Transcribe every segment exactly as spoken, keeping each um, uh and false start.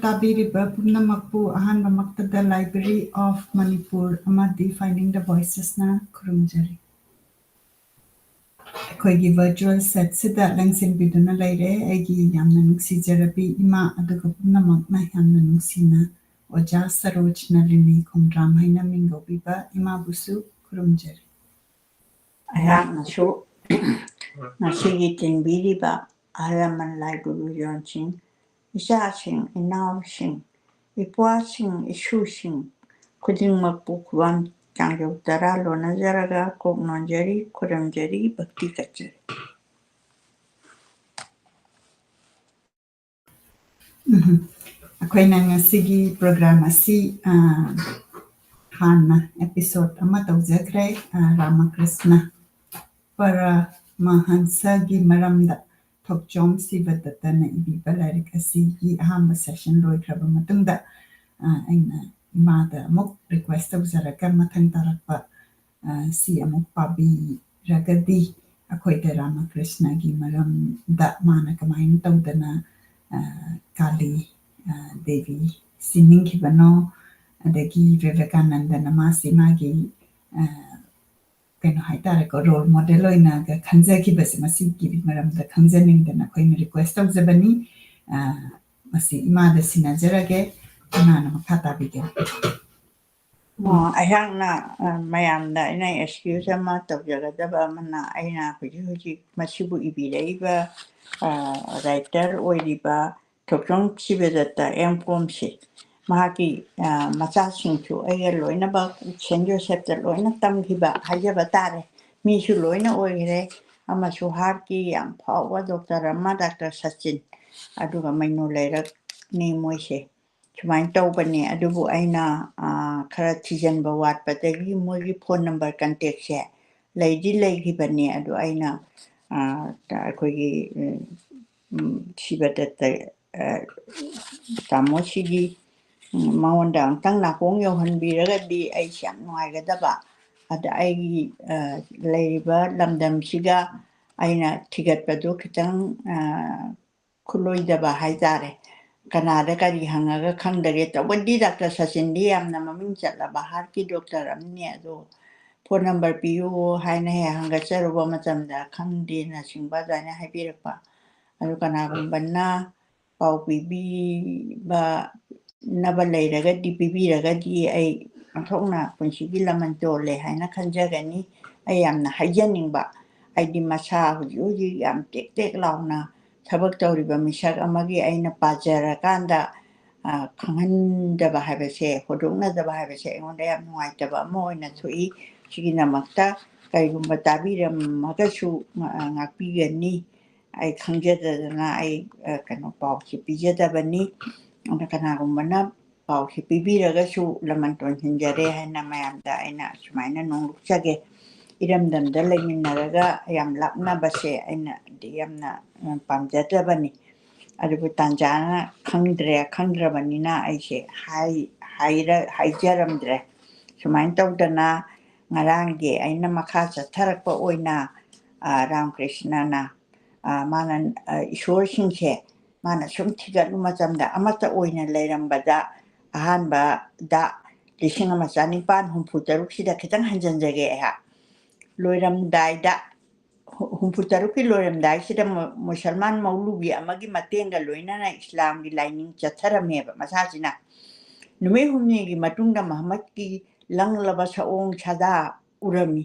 ꯇꯥꯕꯤꯔꯤꯕ ꯄꯨꯝꯅꯃꯛꯄꯨ ꯑꯍꯥꯟꯕꯃꯛꯇꯗ Library of Manipur ꯑꯃꯗꯤ Finding the Voicesꯅ ꯈꯨꯔꯨꯝꯖꯔꯤ꯫ ꯑꯩꯈꯣꯏꯒꯤ virtual setꯁꯤꯗ ꯂꯦꯡꯁꯤꯟꯕꯤꯗꯨꯅ ꯂꯩꯔꯦ ꯑꯩꯒꯤ ꯌꯥꯝꯅ ꯅꯨꯡꯁꯤꯖꯔꯕꯤ ꯏꯃꯥ, ꯑꯗꯨꯒ ꯄꯨꯝꯅꯃꯛꯅ ꯌꯥꯝꯅ ꯅꯨꯡꯁꯤꯅ ꯑꯣꯖꯥ ꯁꯔꯣꯖ ꯅꯂꯤꯅꯤ ꯈꯣꯡꯗ꯭ꯔꯥꯝ ꯍꯥꯏꯅ ꯃꯤꯡꯒꯧꯕꯤꯕ ꯏꯃꯥꯕꯨꯁꯨ ꯈꯨꯔꯨꯝꯖꯔꯤ꯫ ꯑꯩꯍꯥꯛꯅꯁꯨ ꯉꯁꯤꯒꯤ ꯇꯤꯟꯕꯤꯔꯤꯕ ꯑꯍꯜ ꯂꯃꯟ ꯂꯥꯏ ꯒꯨꯔꯨꯖꯣꯟꯁꯤꯡ, ꯏꯆꯥꯁꯤꯡ, ꯏꯅꯥꯎꯁꯤꯡ, ꯏꯄ꯭ꯋꯥꯁꯤꯡ, ꯏꯁꯨꯁꯤꯡ ꯈꯨꯗꯤꯡꯃꯛꯄꯨ ꯈꯨꯕꯝ ꯀꯥꯡꯖꯧ ꯇꯔꯥ ꯂꯣꯟꯅꯖꯔꯒ ꯀꯣꯛ ꯅꯣꯟꯖꯔꯤ, ꯈꯨꯔꯨꯝꯖꯔꯤ, ꯚꯛꯇꯤ ꯀꯠꯆꯔꯤ꯫ ꯎꯝ꯫ ꯑꯩꯈꯣꯏꯅ ꯉꯁꯤꯒꯤ program ꯑꯁꯤ, ꯑ, ꯍꯥꯟꯅ episode ꯑꯃ ꯇꯧꯖꯈ꯭ꯔꯦ, ꯑ, ꯔꯥꯃꯀ꯭ꯔꯤꯁꯅ ꯄꯔꯃꯍꯟꯁꯒꯤ ꯃꯔꯝꯗ ꯊꯣꯛꯆꯣꯝ ꯁꯤꯕꯗꯠꯇꯅ ꯏꯕꯤꯕ ꯂꯥꯏꯔꯤꯛ ꯑꯁꯤꯒꯤ ꯑꯍꯥꯟꯕ session ꯂꯣꯏꯈ꯭ꯔꯕ ꯃꯇꯨꯡꯗ, ꯑ, ꯑꯩꯅ ꯏꯃꯥꯗ ꯑꯃꯨꯛ request ꯇꯧꯖꯔꯒ ꯃꯊꯪ ꯇꯥꯔꯛꯄ, ꯑ, ꯁꯤ ꯑꯃꯨꯛ ꯄꯥꯕꯤꯔꯒꯗꯤ ꯑꯩꯈꯣꯏꯗ ꯔꯥꯃꯀ꯭ꯔꯤꯁꯅꯒꯤ ꯃꯔꯝꯗ ꯃꯥꯅ ꯀꯃꯥꯏꯅ ꯇꯧꯗꯅ, ꯑ, ꯀꯥꯂꯤ, ꯑ, ꯗꯦꯕꯤ ꯁꯤ ꯅꯤꯡꯈꯤꯕꯅꯣ, ꯑꯗꯒꯤ ꯚꯤꯚꯦꯀꯥꯅꯟꯗꯅ ꯃꯥꯁꯤ ꯃꯥꯒꯤ, ꯑ, ꯀꯩꯅꯣ ꯍꯥꯏꯇꯥꯔꯦꯀꯣ, role model ꯑꯣꯏꯅꯒ ꯈꯟꯖꯈꯤꯕꯁꯦ, ꯃꯁꯤꯒꯤ ꯃꯔꯝꯗ ꯈꯪꯖꯅꯤꯡꯗꯅ ꯑꯩꯈꯣꯏꯅ request ꯇꯧꯖꯕꯅꯤ꯫ ꯑ, ꯃꯁꯤ ꯏꯃꯥꯗ ꯁꯤꯟꯅꯖꯔꯒꯦ, ꯏꯃꯥꯅ ꯃꯈꯥ ꯇꯥꯕꯤꯒꯦꯔꯥ? ꯑ, ꯑꯩꯍꯥꯛꯅ, ꯑ, ꯃꯌꯥꯝꯗ ꯑꯩꯅ excuse ꯑꯃ ꯇꯧꯖꯒꯗꯕ ꯑꯃꯅ, ꯑꯩꯅ ꯍꯧꯖꯤꯛ ꯍꯧꯖꯤꯛ ꯃꯁꯤꯕꯨ ꯏꯕꯤꯔꯛꯏꯕ, ꯑ, writer ꯑꯣꯏꯔꯤꯕ ꯊꯣꯛꯆꯣꯝ ꯁꯤꯕꯗꯠꯇ ꯑꯦꯝ ꯀꯣꯝꯁꯦ, ꯃꯍꯥꯛꯀꯤ, ꯑ, ꯃꯆꯥꯁꯤꯡꯁꯨ ꯑꯩꯒ ꯂꯣꯏꯅꯃꯛ ꯁꯦꯟ ꯖꯣꯁꯦꯞꯇ ꯂꯣꯏꯅ ꯇꯝꯈꯤꯕ ꯍꯥꯏꯖꯕ ꯇꯥꯔꯦ꯫ ꯃꯤꯁꯨ ꯂꯣꯏꯅ ꯑꯣꯏꯈ꯭ꯔꯦ꯫ ꯑꯃꯁꯨ heartꯀꯤ ꯌꯥꯝ ꯐꯥꯎꯕ doctor ꯑꯃ, doctor ꯁꯆꯤꯟ, ꯑꯗꯨꯒ ꯃꯩꯅꯣ ꯂꯩꯔꯛꯅꯤ ꯃꯣꯏꯁꯦ꯫ ꯁꯨꯃꯥꯏꯅ ꯇꯧꯕꯅꯦ꯫ ꯑꯗꯨꯕꯨ ꯑꯩꯅ, ꯑ, ꯈꯔ ꯊꯤꯖꯤꯟꯕ ꯋꯥꯠꯄꯗꯒꯤ ꯃꯣꯏꯒꯤ phone number contactꯁꯦ ꯂꯩꯗꯤ ꯂꯩꯈꯤꯕꯅꯦ꯫ ꯑꯗꯨ ꯑꯩꯅ, ꯑ, ꯑꯩꯈꯣꯏꯒꯤ, ꯎꯝ, ꯎꯝ, ꯁꯤꯕꯗꯠꯇ, ꯑ, ꯇꯥꯃꯣꯁꯤꯒꯤ, ꯎꯝ, ꯃꯉꯣꯟꯗ ꯑꯃꯨꯛꯇꯪ ꯅꯥꯀꯣꯡ ꯌꯧꯍꯟꯕꯤꯔꯒꯗꯤ ꯑꯩꯁꯦ ꯌꯥꯝ ꯅꯨꯡꯉꯥꯏꯒꯗꯕ꯫ ꯑꯗ ꯑꯩꯒꯤ, ꯑ, ꯂꯩꯔꯤꯕ ꯂꯝꯗꯝꯁꯤꯒ ꯑꯩꯅ ꯊꯤꯒꯠꯄꯗꯨ ꯈꯤꯇꯪ, ꯑ, ꯈꯨꯠꯂꯣꯏꯗꯕ ꯍꯥꯏꯇꯥꯔꯦ꯫ ꯀꯅꯥꯗ ꯀꯔꯤ ꯍꯪꯉꯒ ꯈꯪꯗꯒꯦ? ꯇꯧꯕꯗꯤ ꯗꯥꯛꯇꯔ ꯁꯆꯤꯟꯗꯤ ꯌꯥꯝꯅ ꯃꯃꯤꯡ ꯆꯠꯂꯕ ꯍꯥꯔꯠꯀꯤ ꯗꯣꯛꯇꯔ ꯑꯃꯅꯤ꯫ ꯑꯗꯣ ꯐꯣꯟ ꯅꯝꯕꯔ ꯄꯤꯌꯨ ꯍꯥꯏꯅ ꯍꯦꯛ ꯍꯪꯒꯠꯆꯔꯨꯕ ꯃꯇꯝꯗ ꯈꯪꯗꯦꯅ ꯁꯤꯡꯕ ꯑꯗꯨꯃꯥꯏꯅ ꯍꯥꯏꯕꯤꯔꯛꯄ꯫ ꯑꯗꯨ ꯀꯅꯥꯒꯨꯝꯕꯅ ꯄꯥꯎ ꯄꯤꯕꯤꯕ ꯅꯕ ꯂꯩꯔꯒꯗꯤ, ꯄꯤꯕꯤꯔꯒꯗꯤ ꯑꯩ ꯑꯣꯟꯊꯣꯛꯅ ꯄꯨꯟꯁꯤꯒꯤ ꯂꯃꯟ ꯇꯣꯜꯂꯦ ꯍꯥꯏꯅ ꯈꯟꯖꯒꯅꯤ꯫ ꯑꯩ ꯌꯥꯝꯅ ꯍꯥꯏꯖꯅꯤꯡꯕ, ꯑꯩꯗꯤ ꯃꯁꯥ ꯍꯧꯖꯤꯛ ꯍꯧꯖꯤꯛ ꯌꯥꯝ ꯇꯦꯛ ꯇꯦꯛ ꯂꯥꯎꯅ ꯊꯕꯛ ꯇꯧꯔꯤꯕ ꯃꯤꯁꯛ ꯑꯃꯒꯤ ꯑꯩꯅ ꯄꯥꯖꯔꯀꯥꯟꯗ, ꯑ, ꯈꯪꯍꯟꯗꯕ ꯍꯥꯏꯕꯁꯦ, ꯍꯧꯗꯣꯛꯅꯗꯕ ꯍꯥꯏꯕꯁꯦ ꯑꯩꯉꯣꯟꯗ ꯌꯥꯝ ꯅꯨꯡꯉꯥꯏꯇꯕ ꯑꯃ ꯑꯣꯏꯅ ꯊꯣꯛꯏ꯫ ꯁꯤꯒꯤꯗꯃꯛꯇ ꯀꯔꯤꯒꯨꯝꯕ ꯇꯥꯕꯤꯔꯝꯃꯒꯁꯨ, ꯉ-, ꯉꯥꯛꯄꯤꯒꯅꯤ꯫ ꯑꯩ ꯈꯪꯖꯗꯗꯅ ꯑꯩ, ꯑ, ꯀꯩꯅꯣ, ꯄꯥꯎꯁꯤ ꯄꯤꯖꯗꯕꯅꯤ꯫ ꯑꯗ ꯀꯅꯥꯒꯨꯝꯕꯅ ꯄꯥꯎꯁꯤ ꯄꯤꯕꯤꯔꯒꯁꯨ ꯂꯃꯟ ꯇꯣꯟꯁꯤꯟꯖꯔꯦ ꯍꯥꯏꯅ ꯃꯌꯥꯝꯗ ꯑꯩꯅ ꯁꯨꯃꯥꯏꯅ ꯅꯣꯡꯂꯨꯛꯆꯒꯦ꯫ ꯏꯔꯝꯗꯝꯗ ꯂꯩꯃꯤꯟꯅꯔꯒ ꯌꯥꯝ ꯂꯥꯞꯅꯕꯁꯦ ꯑꯩꯅꯗꯤ ꯌꯥꯝꯅ, ꯑ, ꯄꯥꯝꯖꯗꯕꯅꯤ꯫ ꯑꯗꯨꯕꯨ ꯇꯥꯟꯖꯥꯅ ꯈꯪꯗ꯭ꯔꯦ, ꯈꯪꯗ꯭ꯔꯕꯅꯤꯅ ꯑꯩꯁꯦ ꯍꯥꯏ-, ꯍꯥꯏꯔ-, ꯍꯥꯏꯖꯔꯝꯗ꯭ꯔꯦ꯫ ꯁꯨꯃꯥꯏꯅ ꯇꯧꯗꯅ ꯉꯔꯥꯡꯒꯤ ꯑꯩꯅ ꯃꯈꯥ ꯆꯠꯊꯔꯛꯄ ꯑꯣꯏꯅ, ꯑ, ꯔꯥꯝꯀ꯭ꯔꯤꯁꯅꯅ, ꯑ, ꯃꯥꯅ, ꯑ, ꯏꯁꯣꯔꯁꯤꯡꯁꯦ ꯃꯥꯅ ꯁꯨꯝ ꯊꯤꯒꯠꯂꯨ ꯃꯇꯝꯗ ꯑꯃꯠꯇ ꯑꯣꯏꯅ ꯂꯩꯔꯝꯕꯗ ꯑꯍꯥꯟꯕꯗ ꯂꯤꯁꯤꯡ ꯑꯃ ꯆꯅꯤꯄꯥꯟ ꯍꯨꯝꯐꯨ ꯇꯔꯨꯛꯁꯤꯗ ꯈꯤꯇꯪ ꯍꯟꯖꯤꯟꯖꯒꯦ ꯑꯩꯍꯥꯛ꯫ ꯂꯣꯏꯔꯝꯗꯥꯏꯗ, ꯍꯨ-, ꯍꯨꯝꯐꯨ ꯇꯔꯨꯛꯀꯤ ꯂꯣꯏꯔꯝꯗꯥꯏꯁꯤꯗ ꯃꯨ-, ꯃꯨꯁꯜꯃꯥꯟ ꯃꯧꯂꯨꯕꯤ ꯑꯃꯒꯤ ꯃꯇꯦꯡꯒ ꯂꯣꯏꯅꯅ ꯏꯁꯂꯥꯝꯒꯤ ꯂꯥꯏꯅꯤꯡ ꯆꯠꯊꯔꯝꯃꯦꯕ ꯃꯁꯥꯁꯤꯅ꯫ ꯅꯨꯃꯤꯠ ꯍꯨꯝꯅꯤꯒꯤ ꯃꯇꯨꯡꯗ ꯃꯍꯝꯃꯗꯀꯤ ꯂꯪꯂꯕ ꯁꯑꯣꯡ ꯁꯥꯗꯥ ꯎꯔꯝꯃꯤ꯫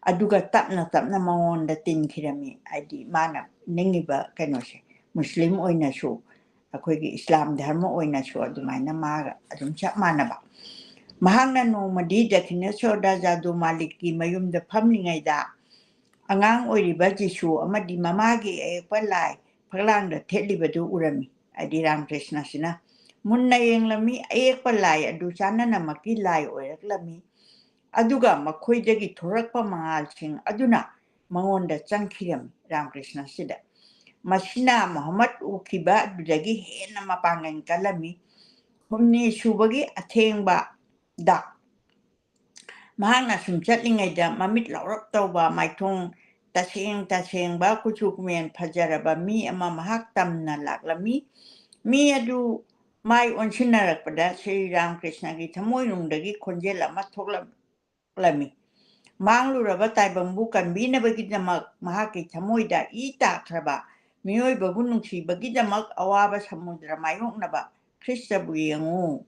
ꯑꯗꯨꯒ ꯇꯞꯅ ꯇꯞꯅ ꯃꯉꯣꯟꯗ ꯇꯤꯟꯈꯤꯔꯝꯃꯤ꯫ ꯍꯥꯏꯗꯤ ꯃꯥꯅ ꯅꯤꯡꯉꯤꯕ ꯀꯩꯅꯣꯁꯦ, ꯃꯨꯁꯂꯤꯝ ꯑꯣꯏꯅꯁꯨ, ꯑꯩꯈꯣꯏꯒꯤ ꯏꯁꯂꯥꯝ ꯙꯔꯃ ꯑꯣꯏꯅꯁꯨ ꯑꯗꯨꯃꯥꯏꯅ ꯃꯥꯒ ꯑꯗꯨꯝ ꯆꯞ ꯃꯥꯟꯅꯕ꯫ ꯃꯍꯥꯛꯅ ꯅꯣꯡꯃꯗꯤ ꯗꯈꯤꯅꯦꯁꯣꯔꯗ ꯖꯥꯗꯨ ꯃꯥꯂꯤꯛꯀꯤ ꯃꯌꯨꯝꯗ ꯐꯝꯂꯤꯉꯩꯗ ꯑꯉꯥꯡ ꯑꯣꯏꯔꯤꯕ ꯖꯤꯁꯨ ꯑꯃꯗꯤ ꯃꯃꯥꯒꯤ ꯑꯌꯦꯛꯄ ꯂꯥꯏ ꯐꯛꯂꯥꯡꯗ ꯊꯦꯠꯂꯤꯕꯗꯨ ꯎꯔꯝꯃꯤ꯫ ꯍꯥꯏꯗꯤ ꯔꯥꯝꯀ꯭ꯔꯤꯁꯅꯁꯤꯅ ꯃꯨꯟꯅ ꯌꯦꯡꯂꯝꯃꯤ꯫ ꯑꯌꯦꯛꯄ ꯂꯥꯏ ꯑꯗꯨ ꯆꯥꯅꯅꯃꯛꯀꯤ ꯂꯥꯏ ꯑꯣꯏꯔꯛꯂꯝꯃꯤ꯫ ꯑꯗꯨꯒ ꯃꯈꯣꯏꯗꯒꯤ ꯊꯣꯔꯛꯄ ꯃꯉꯥꯜꯁꯤꯡ ꯑꯗꯨꯅ ꯃꯉꯣꯟꯗ ꯆꯪꯈꯤꯔꯝꯃꯤ, ꯔꯥꯝꯀ꯭ꯔꯤꯁꯅꯁꯤꯗ꯫ ꯃꯁꯤꯅ ꯃꯨꯍꯝꯃꯗ ꯎꯈꯤꯕ ꯑꯗꯨꯗꯒꯤ ꯍꯦꯟꯅ ꯃꯄꯥꯡꯒꯜ ꯀꯜꯂꯝꯃꯤ꯫ ꯍꯨꯝꯅꯤ ꯁꯨꯕꯒꯤ ꯑꯊꯦꯡꯕꯗ ꯃꯍꯥꯛꯅ ꯁꯨꯝ ꯆꯠꯂꯤꯉꯩꯗ ꯃꯃꯤꯠ ꯂꯥꯎꯔꯞ ꯇꯧꯕ, ꯃꯥꯏꯊꯣꯡ ꯇꯁꯦꯡ ꯇꯁꯦꯡꯕ, ꯀꯨꯆꯨ ꯀꯨꯃꯦꯟ ꯐꯖꯔꯕ ꯃꯤ ꯑꯃ ꯃꯍꯥꯛ ꯇꯝꯅ ꯂꯥꯛꯂꯝꯃꯤ꯫ ꯃꯤ ꯑꯗꯨ ꯃꯥꯏ ꯑꯣꯟꯁꯤꯟꯅꯔꯛꯄꯗ ꯁ꯭ꯔꯤ ꯔꯥꯃꯀ꯭ꯔꯤꯁꯅꯒꯤ ꯊꯃꯣꯏꯅꯨꯡꯗꯒꯤ ꯈꯣꯟꯖꯦꯜ ꯑꯃ ꯊꯣꯛꯂꯛꯂꯝꯃꯤ꯫ ꯃꯥꯡꯂꯨꯔꯕ ꯇꯥꯏꯕꯪꯕꯨ ꯀꯟꯕꯤꯅꯕꯒꯤꯗꯃꯛ ꯃꯍꯥꯛꯀꯤ ꯊꯃꯣꯏꯗ ꯏ ꯇꯥꯈ꯭ꯔꯕ ꯃꯤꯑꯣꯏꯕꯕꯨ ꯅꯨꯡꯁꯤꯕꯒꯤꯗꯃꯛ ꯑꯋꯥꯕ ꯁꯃꯨꯗ꯭ꯔ ꯃꯥꯌꯣꯛꯅꯕ ꯈ꯭ꯔꯤꯁꯇꯕꯨ ꯌꯦꯡꯉꯨ꯫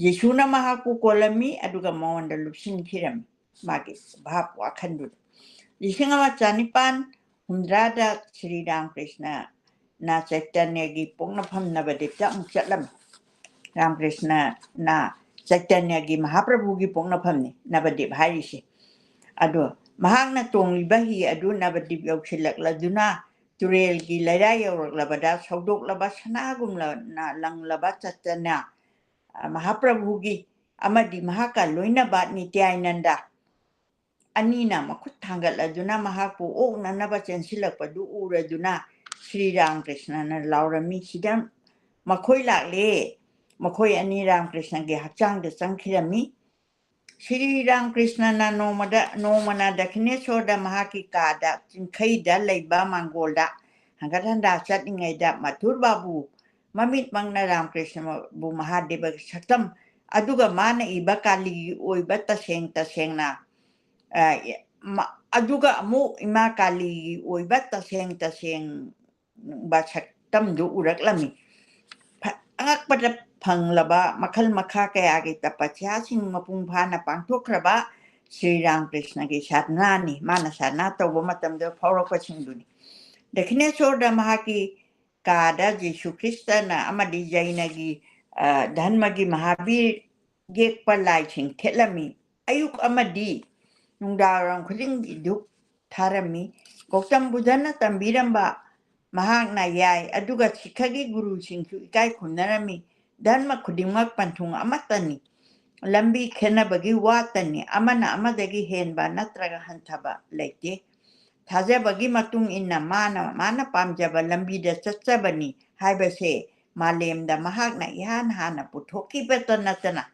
ꯌꯤꯁꯨꯅ ꯃꯍꯥꯛꯄꯨ ꯀꯣꯜꯂꯝꯃꯤ, ꯑꯗꯨꯒ ꯃꯉꯣꯟꯗ ꯂꯨꯞꯁꯤꯟꯈꯤꯔꯝꯃꯤ꯫ ꯃꯥꯒꯤ ꯚꯥꯕ ꯋꯥꯈꯟꯗꯨꯗ ꯂꯤꯁꯤꯡ ꯑꯃ ꯆꯅꯤꯄꯥꯟ ꯍꯨꯝꯗ꯭ꯔꯥꯗ ꯁ꯭ꯔꯤ ꯔꯥꯃꯀ꯭ꯔꯤꯁꯅꯅ ꯆꯩꯇꯟꯌꯒꯤ ꯄꯣꯛꯅꯐꯝ ꯅꯕꯗꯤꯞꯇ ꯑꯃꯨꯛ ꯆꯠꯂꯝꯃꯤ꯫ ꯔꯥꯃꯀ꯭ꯔꯤꯁꯅꯅ ꯆꯩꯇꯟꯌꯒꯤ ꯃꯍꯥꯄ꯭ꯔꯚꯨꯒꯤ ꯄꯣꯛꯅꯐꯝꯅꯤ ꯅꯕꯗꯤꯞ ꯍꯥꯏꯔꯤꯁꯦ꯫ ꯑꯗꯣ ꯃꯍꯥꯛꯅ ꯇꯣꯡꯂꯤꯕ ꯍꯤ ꯑꯗꯨ ꯅꯕꯗꯤꯞ ꯌꯧꯁꯤꯜꯂꯛꯂꯗꯨꯅ ꯇꯨꯔꯦꯜꯒꯤ ꯂꯩꯔꯥꯏ ꯌꯧꯔꯛꯂꯕꯗ ꯁꯧꯗꯣꯛꯂꯕ ꯁꯅꯥꯒꯨꯝꯂꯅ ꯂꯪꯂꯕ ꯆꯩꯇꯟꯌ, ꯑ, ꯃꯍꯥꯄ꯭ꯔꯚꯨꯒꯤ ꯑꯃꯗꯤ ꯃꯍꯥꯛꯀ ꯂꯣꯏꯅꯕ ꯅꯤꯇ꯭ꯌꯥꯅꯟꯗ ꯑꯅꯤꯅ ꯃꯈꯨꯠ ꯊꯥꯡꯒꯠꯂꯗꯨꯅ ꯃꯍꯥꯛꯄꯨ ꯑꯣꯛꯅꯅꯕ ꯆꯦꯟꯁꯤꯜꯂꯛꯄꯗꯨ ꯎꯔꯗꯨꯅ ꯁ꯭ꯔꯤ ꯔꯥꯃꯀ꯭ꯔꯤꯁꯅꯅ ꯂꯥꯎꯔꯝꯃꯤ꯫ ꯁꯤꯗ ꯃꯈꯣꯏ ꯂꯥꯛꯂꯦ꯫ ꯃꯈꯣꯏ ꯑꯅꯤ ꯔꯥꯃꯀ꯭ꯔꯤꯁꯅꯒꯤ ꯍꯛꯆꯥꯡꯗ ꯆꯪꯈꯤꯔꯝꯃꯤ꯫ ꯁ꯭ꯔꯤ ꯔꯥꯃꯀ꯭ꯔꯤꯁꯅꯅ ꯅꯣꯡꯃꯗ, ꯅꯣꯡꯃꯅ ꯗꯈꯤꯅꯦꯁꯣꯔꯗ ꯃꯍꯥꯛꯀꯤ ꯀꯥꯗ ꯆꯤꯡꯈꯩꯗ ꯂꯩꯕ ꯃꯥꯡꯒꯣꯜꯗ ꯍꯟꯒꯠ ꯍꯟꯗꯥ ꯆꯠꯂꯤꯉꯩꯗ ꯃꯊꯨꯔ ꯕꯥꯕꯨ ꯃꯃꯤꯠꯃꯛꯅ ꯔꯥꯃꯀ꯭ꯔꯤꯁꯅꯕꯨ ꯃꯍꯥꯗꯦꯕꯒꯤ ꯁꯛꯇꯝ ꯑꯗꯨꯒ ꯃꯥꯅ ꯏꯕ ꯀꯥꯂꯤꯒꯤ ꯑꯣꯏꯕ ꯇꯁꯦꯡ ꯇꯁꯦꯡꯅ, ꯑ, ꯃ-, ꯑꯗꯨꯒ ꯑꯃꯨꯛ ꯏꯃꯥ ꯀꯥꯂꯤꯒꯤ ꯑꯣꯏꯕ ꯇꯁꯦꯡ ꯇꯁꯦꯡꯕ ꯁꯛꯇꯝꯗꯨ ꯎꯔꯛꯂꯝꯃꯤ꯫ ꯐ-, ꯑꯉꯛꯄꯗ ꯐꯪꯂꯕ ꯃꯈꯜ ꯃꯈꯥ ꯀꯌꯥꯒꯤ ꯇꯄꯁ꯭ꯌꯥꯁꯤꯡ ꯃꯄꯨꯡ ꯐꯥꯅ ꯄꯥꯡꯊꯣꯛꯈ꯭ꯔꯕ ꯁ꯭ꯔꯤ ꯔꯥꯃꯀ꯭ꯔꯤꯁꯅꯒꯤ ꯁꯥꯙꯅꯥꯅꯤ꯫ ꯃꯥꯅ ꯁꯥꯙꯅꯥ ꯇꯧꯕ ꯃꯇꯝꯗ ꯐꯥꯎꯔꯛꯄꯁꯤꯡꯗꯨꯅꯤ꯫ ꯗꯈꯤꯅꯦꯁꯣꯔꯗ ꯃꯍꯥꯛꯀꯤ ꯀꯥꯗ ꯖꯤꯁꯨ ꯈ꯭ꯔꯤꯁꯇꯅ ꯑꯃꯗꯤ ꯖꯩꯅꯒꯤ, ꯑ, ꯙꯔꯃꯒꯤ ꯃꯍꯥꯕꯤꯔ ꯌꯦꯛꯄ ꯂꯥꯏꯁꯤꯡ ꯊꯦꯠꯂꯝꯃꯤ꯫ ꯑꯌꯨꯛ ꯑꯃꯗꯤ ꯅꯨꯡꯗꯥꯡꯋꯥꯏꯔꯝ ꯈꯨꯗꯤꯡꯒꯤ ꯙꯨꯞ ꯊꯥꯔꯝꯃꯤ꯫ ꯒꯧꯇꯝ ꯕꯨꯙꯅ ꯇꯝꯕꯤꯔꯝꯕ ꯃꯍꯥꯛꯅ ꯌꯥꯏ, ꯑꯗꯨꯒ ꯁꯤꯈꯒꯤ ꯒꯨꯔꯨꯁꯤꯡꯁꯨ ꯏꯀꯥꯏ ꯈꯨꯝꯅꯔꯝꯃꯤ꯫ ꯙꯔꯃ ꯈꯨꯗꯤꯡꯃꯛ ꯄꯟꯊꯨꯡ ꯑꯃꯠꯇꯅꯤ꯫ ꯂꯝꯕꯤ ꯈꯦꯠꯅꯕꯒꯤ ꯋꯥꯇꯅꯤ꯫ ꯑꯃꯅ ꯑꯃꯗꯒꯤ ꯍꯦꯟꯕ ꯅꯠꯇ꯭ꯔꯒ ꯍꯟꯊꯕ ꯂꯩꯇꯦ꯫ ꯊꯥꯖꯕꯒꯤ ꯃꯇꯨꯡ ꯏꯟꯅ ꯃꯥꯅ, ꯃꯥꯅ ꯄꯥꯝꯖꯕ ꯂꯝꯕꯤꯗ ꯆꯠꯆꯕꯅꯤ ꯍꯥꯏꯕꯁꯦ ꯃꯥꯂꯦꯝꯗ ꯃꯍꯥꯛꯅ ꯏꯍꯥꯟ ꯍꯥꯟꯅ ꯄꯨꯊꯣꯛꯈꯤꯕꯇ ꯅꯠꯇꯅ,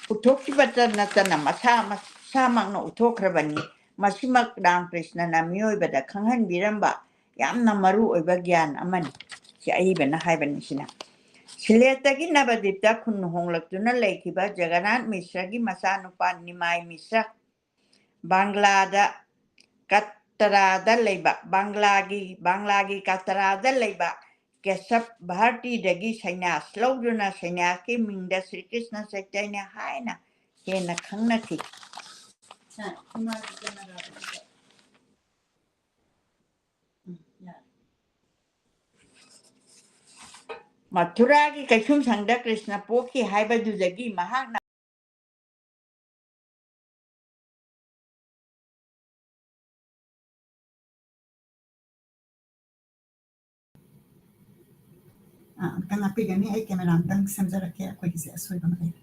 ꯄꯨꯊꯣꯛꯈꯤꯕꯇ ꯅꯠꯇꯅ ꯃꯁꯥ, ꯃꯁꯥꯃꯛꯅ ꯎꯠꯊꯣꯛꯈ꯭ꯔꯕꯅꯤ꯫ ꯃꯁꯤꯃꯛ ꯔꯥꯝꯀ꯭ꯔꯤꯁꯅꯅ ꯃꯤꯑꯣꯏꯕꯗ ꯈꯪꯍꯟꯕꯤꯔꯝꯕ ꯌꯥꯝꯅ ꯃꯔꯨ ꯑꯣꯏꯕ ꯒ꯭ꯌꯥꯟ ꯑꯃꯅꯤ꯫ ꯁꯤ ꯑꯏꯕꯅ ꯍꯥꯏꯕꯅꯤ꯫ ꯁꯤꯅ ꯁꯤꯂꯦꯠꯇꯒꯤ ꯅꯕꯗꯤꯞꯇ ꯈꯨꯟ ꯍꯣꯡꯂꯛꯇꯨꯅ ꯂꯩꯈꯤꯕ ꯖꯒꯟꯅꯥꯊ ꯃꯤꯁ꯭ꯔꯒꯤ ꯃꯆꯥꯅꯨꯄꯥ ꯅꯤꯃꯥꯏ ꯃꯤꯁ꯭ꯔ, ꯕꯪꯒ꯭ꯂꯥꯗ, ꯀꯇꯔꯥꯗ ꯂꯩꯕ, ꯕꯪꯒ꯭ꯂꯥꯒꯤ, ꯕꯪꯒ꯭ꯂꯥꯒꯤ ꯀꯇꯔꯥꯗ ꯂꯩꯕ ꯀꯦꯁꯕ ꯚꯥꯔꯇꯤꯗꯒꯤ ꯁꯩꯅ꯭ꯌꯥꯁ ꯂꯧꯗꯨꯅ ꯁꯩꯅ꯭ꯌꯥꯁꯀꯤ ꯃꯤꯡꯗ ꯁ꯭ꯔꯤ ꯀ꯭ꯔꯤꯁꯅ ꯆꯩꯇꯟꯌ ꯍꯥꯏꯅ ꯍꯦꯟꯅ ꯈꯪꯅꯈꯤ꯫ ꯃꯊꯨꯔꯥꯒꯤ ꯀꯩꯁꯨꯝꯁꯪꯗ ꯀ꯭ꯔꯤꯁꯅ ꯄꯣꯛꯈꯤ ꯍꯥꯏꯕꯗꯨꯗꯒꯤ ꯃꯍꯥꯛꯅ ꯑ, ꯑꯝꯇ ꯉꯥꯛꯄꯤꯒꯅꯤ, ꯑꯩ ꯀꯦꯃꯦꯔꯥ ꯑꯝꯇꯪ ꯁꯦꯝꯖꯔꯛꯀꯦ, ꯑꯩꯈꯣꯏꯒꯤꯁꯦ ꯑꯁꯣꯏꯕ ꯑꯃ ꯂꯩꯔꯦ꯫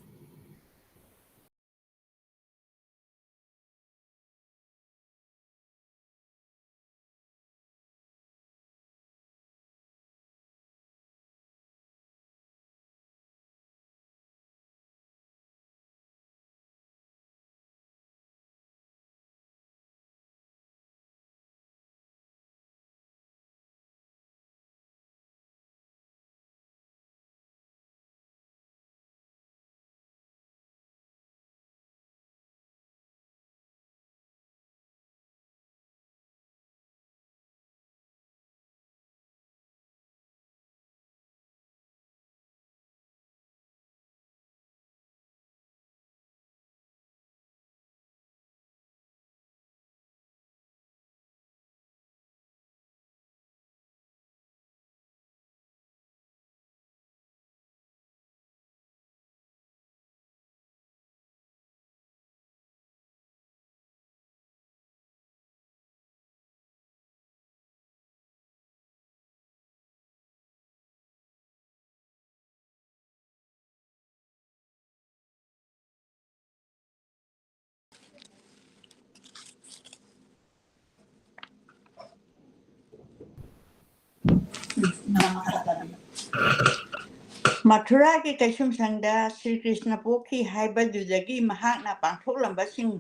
ꯃꯊꯨꯔꯥꯒꯤ ꯀꯩꯁꯨꯝꯁꯪꯗ ꯁ꯭ꯔꯤ ꯀ꯭ꯔꯤꯁꯅ ꯄꯣꯛꯈꯤ ꯍꯥꯏꯕꯗꯨꯗꯒꯤ ꯃꯍꯥꯛꯅ ꯄꯥꯡꯊꯣꯛꯂꯝꯕꯁꯤꯡ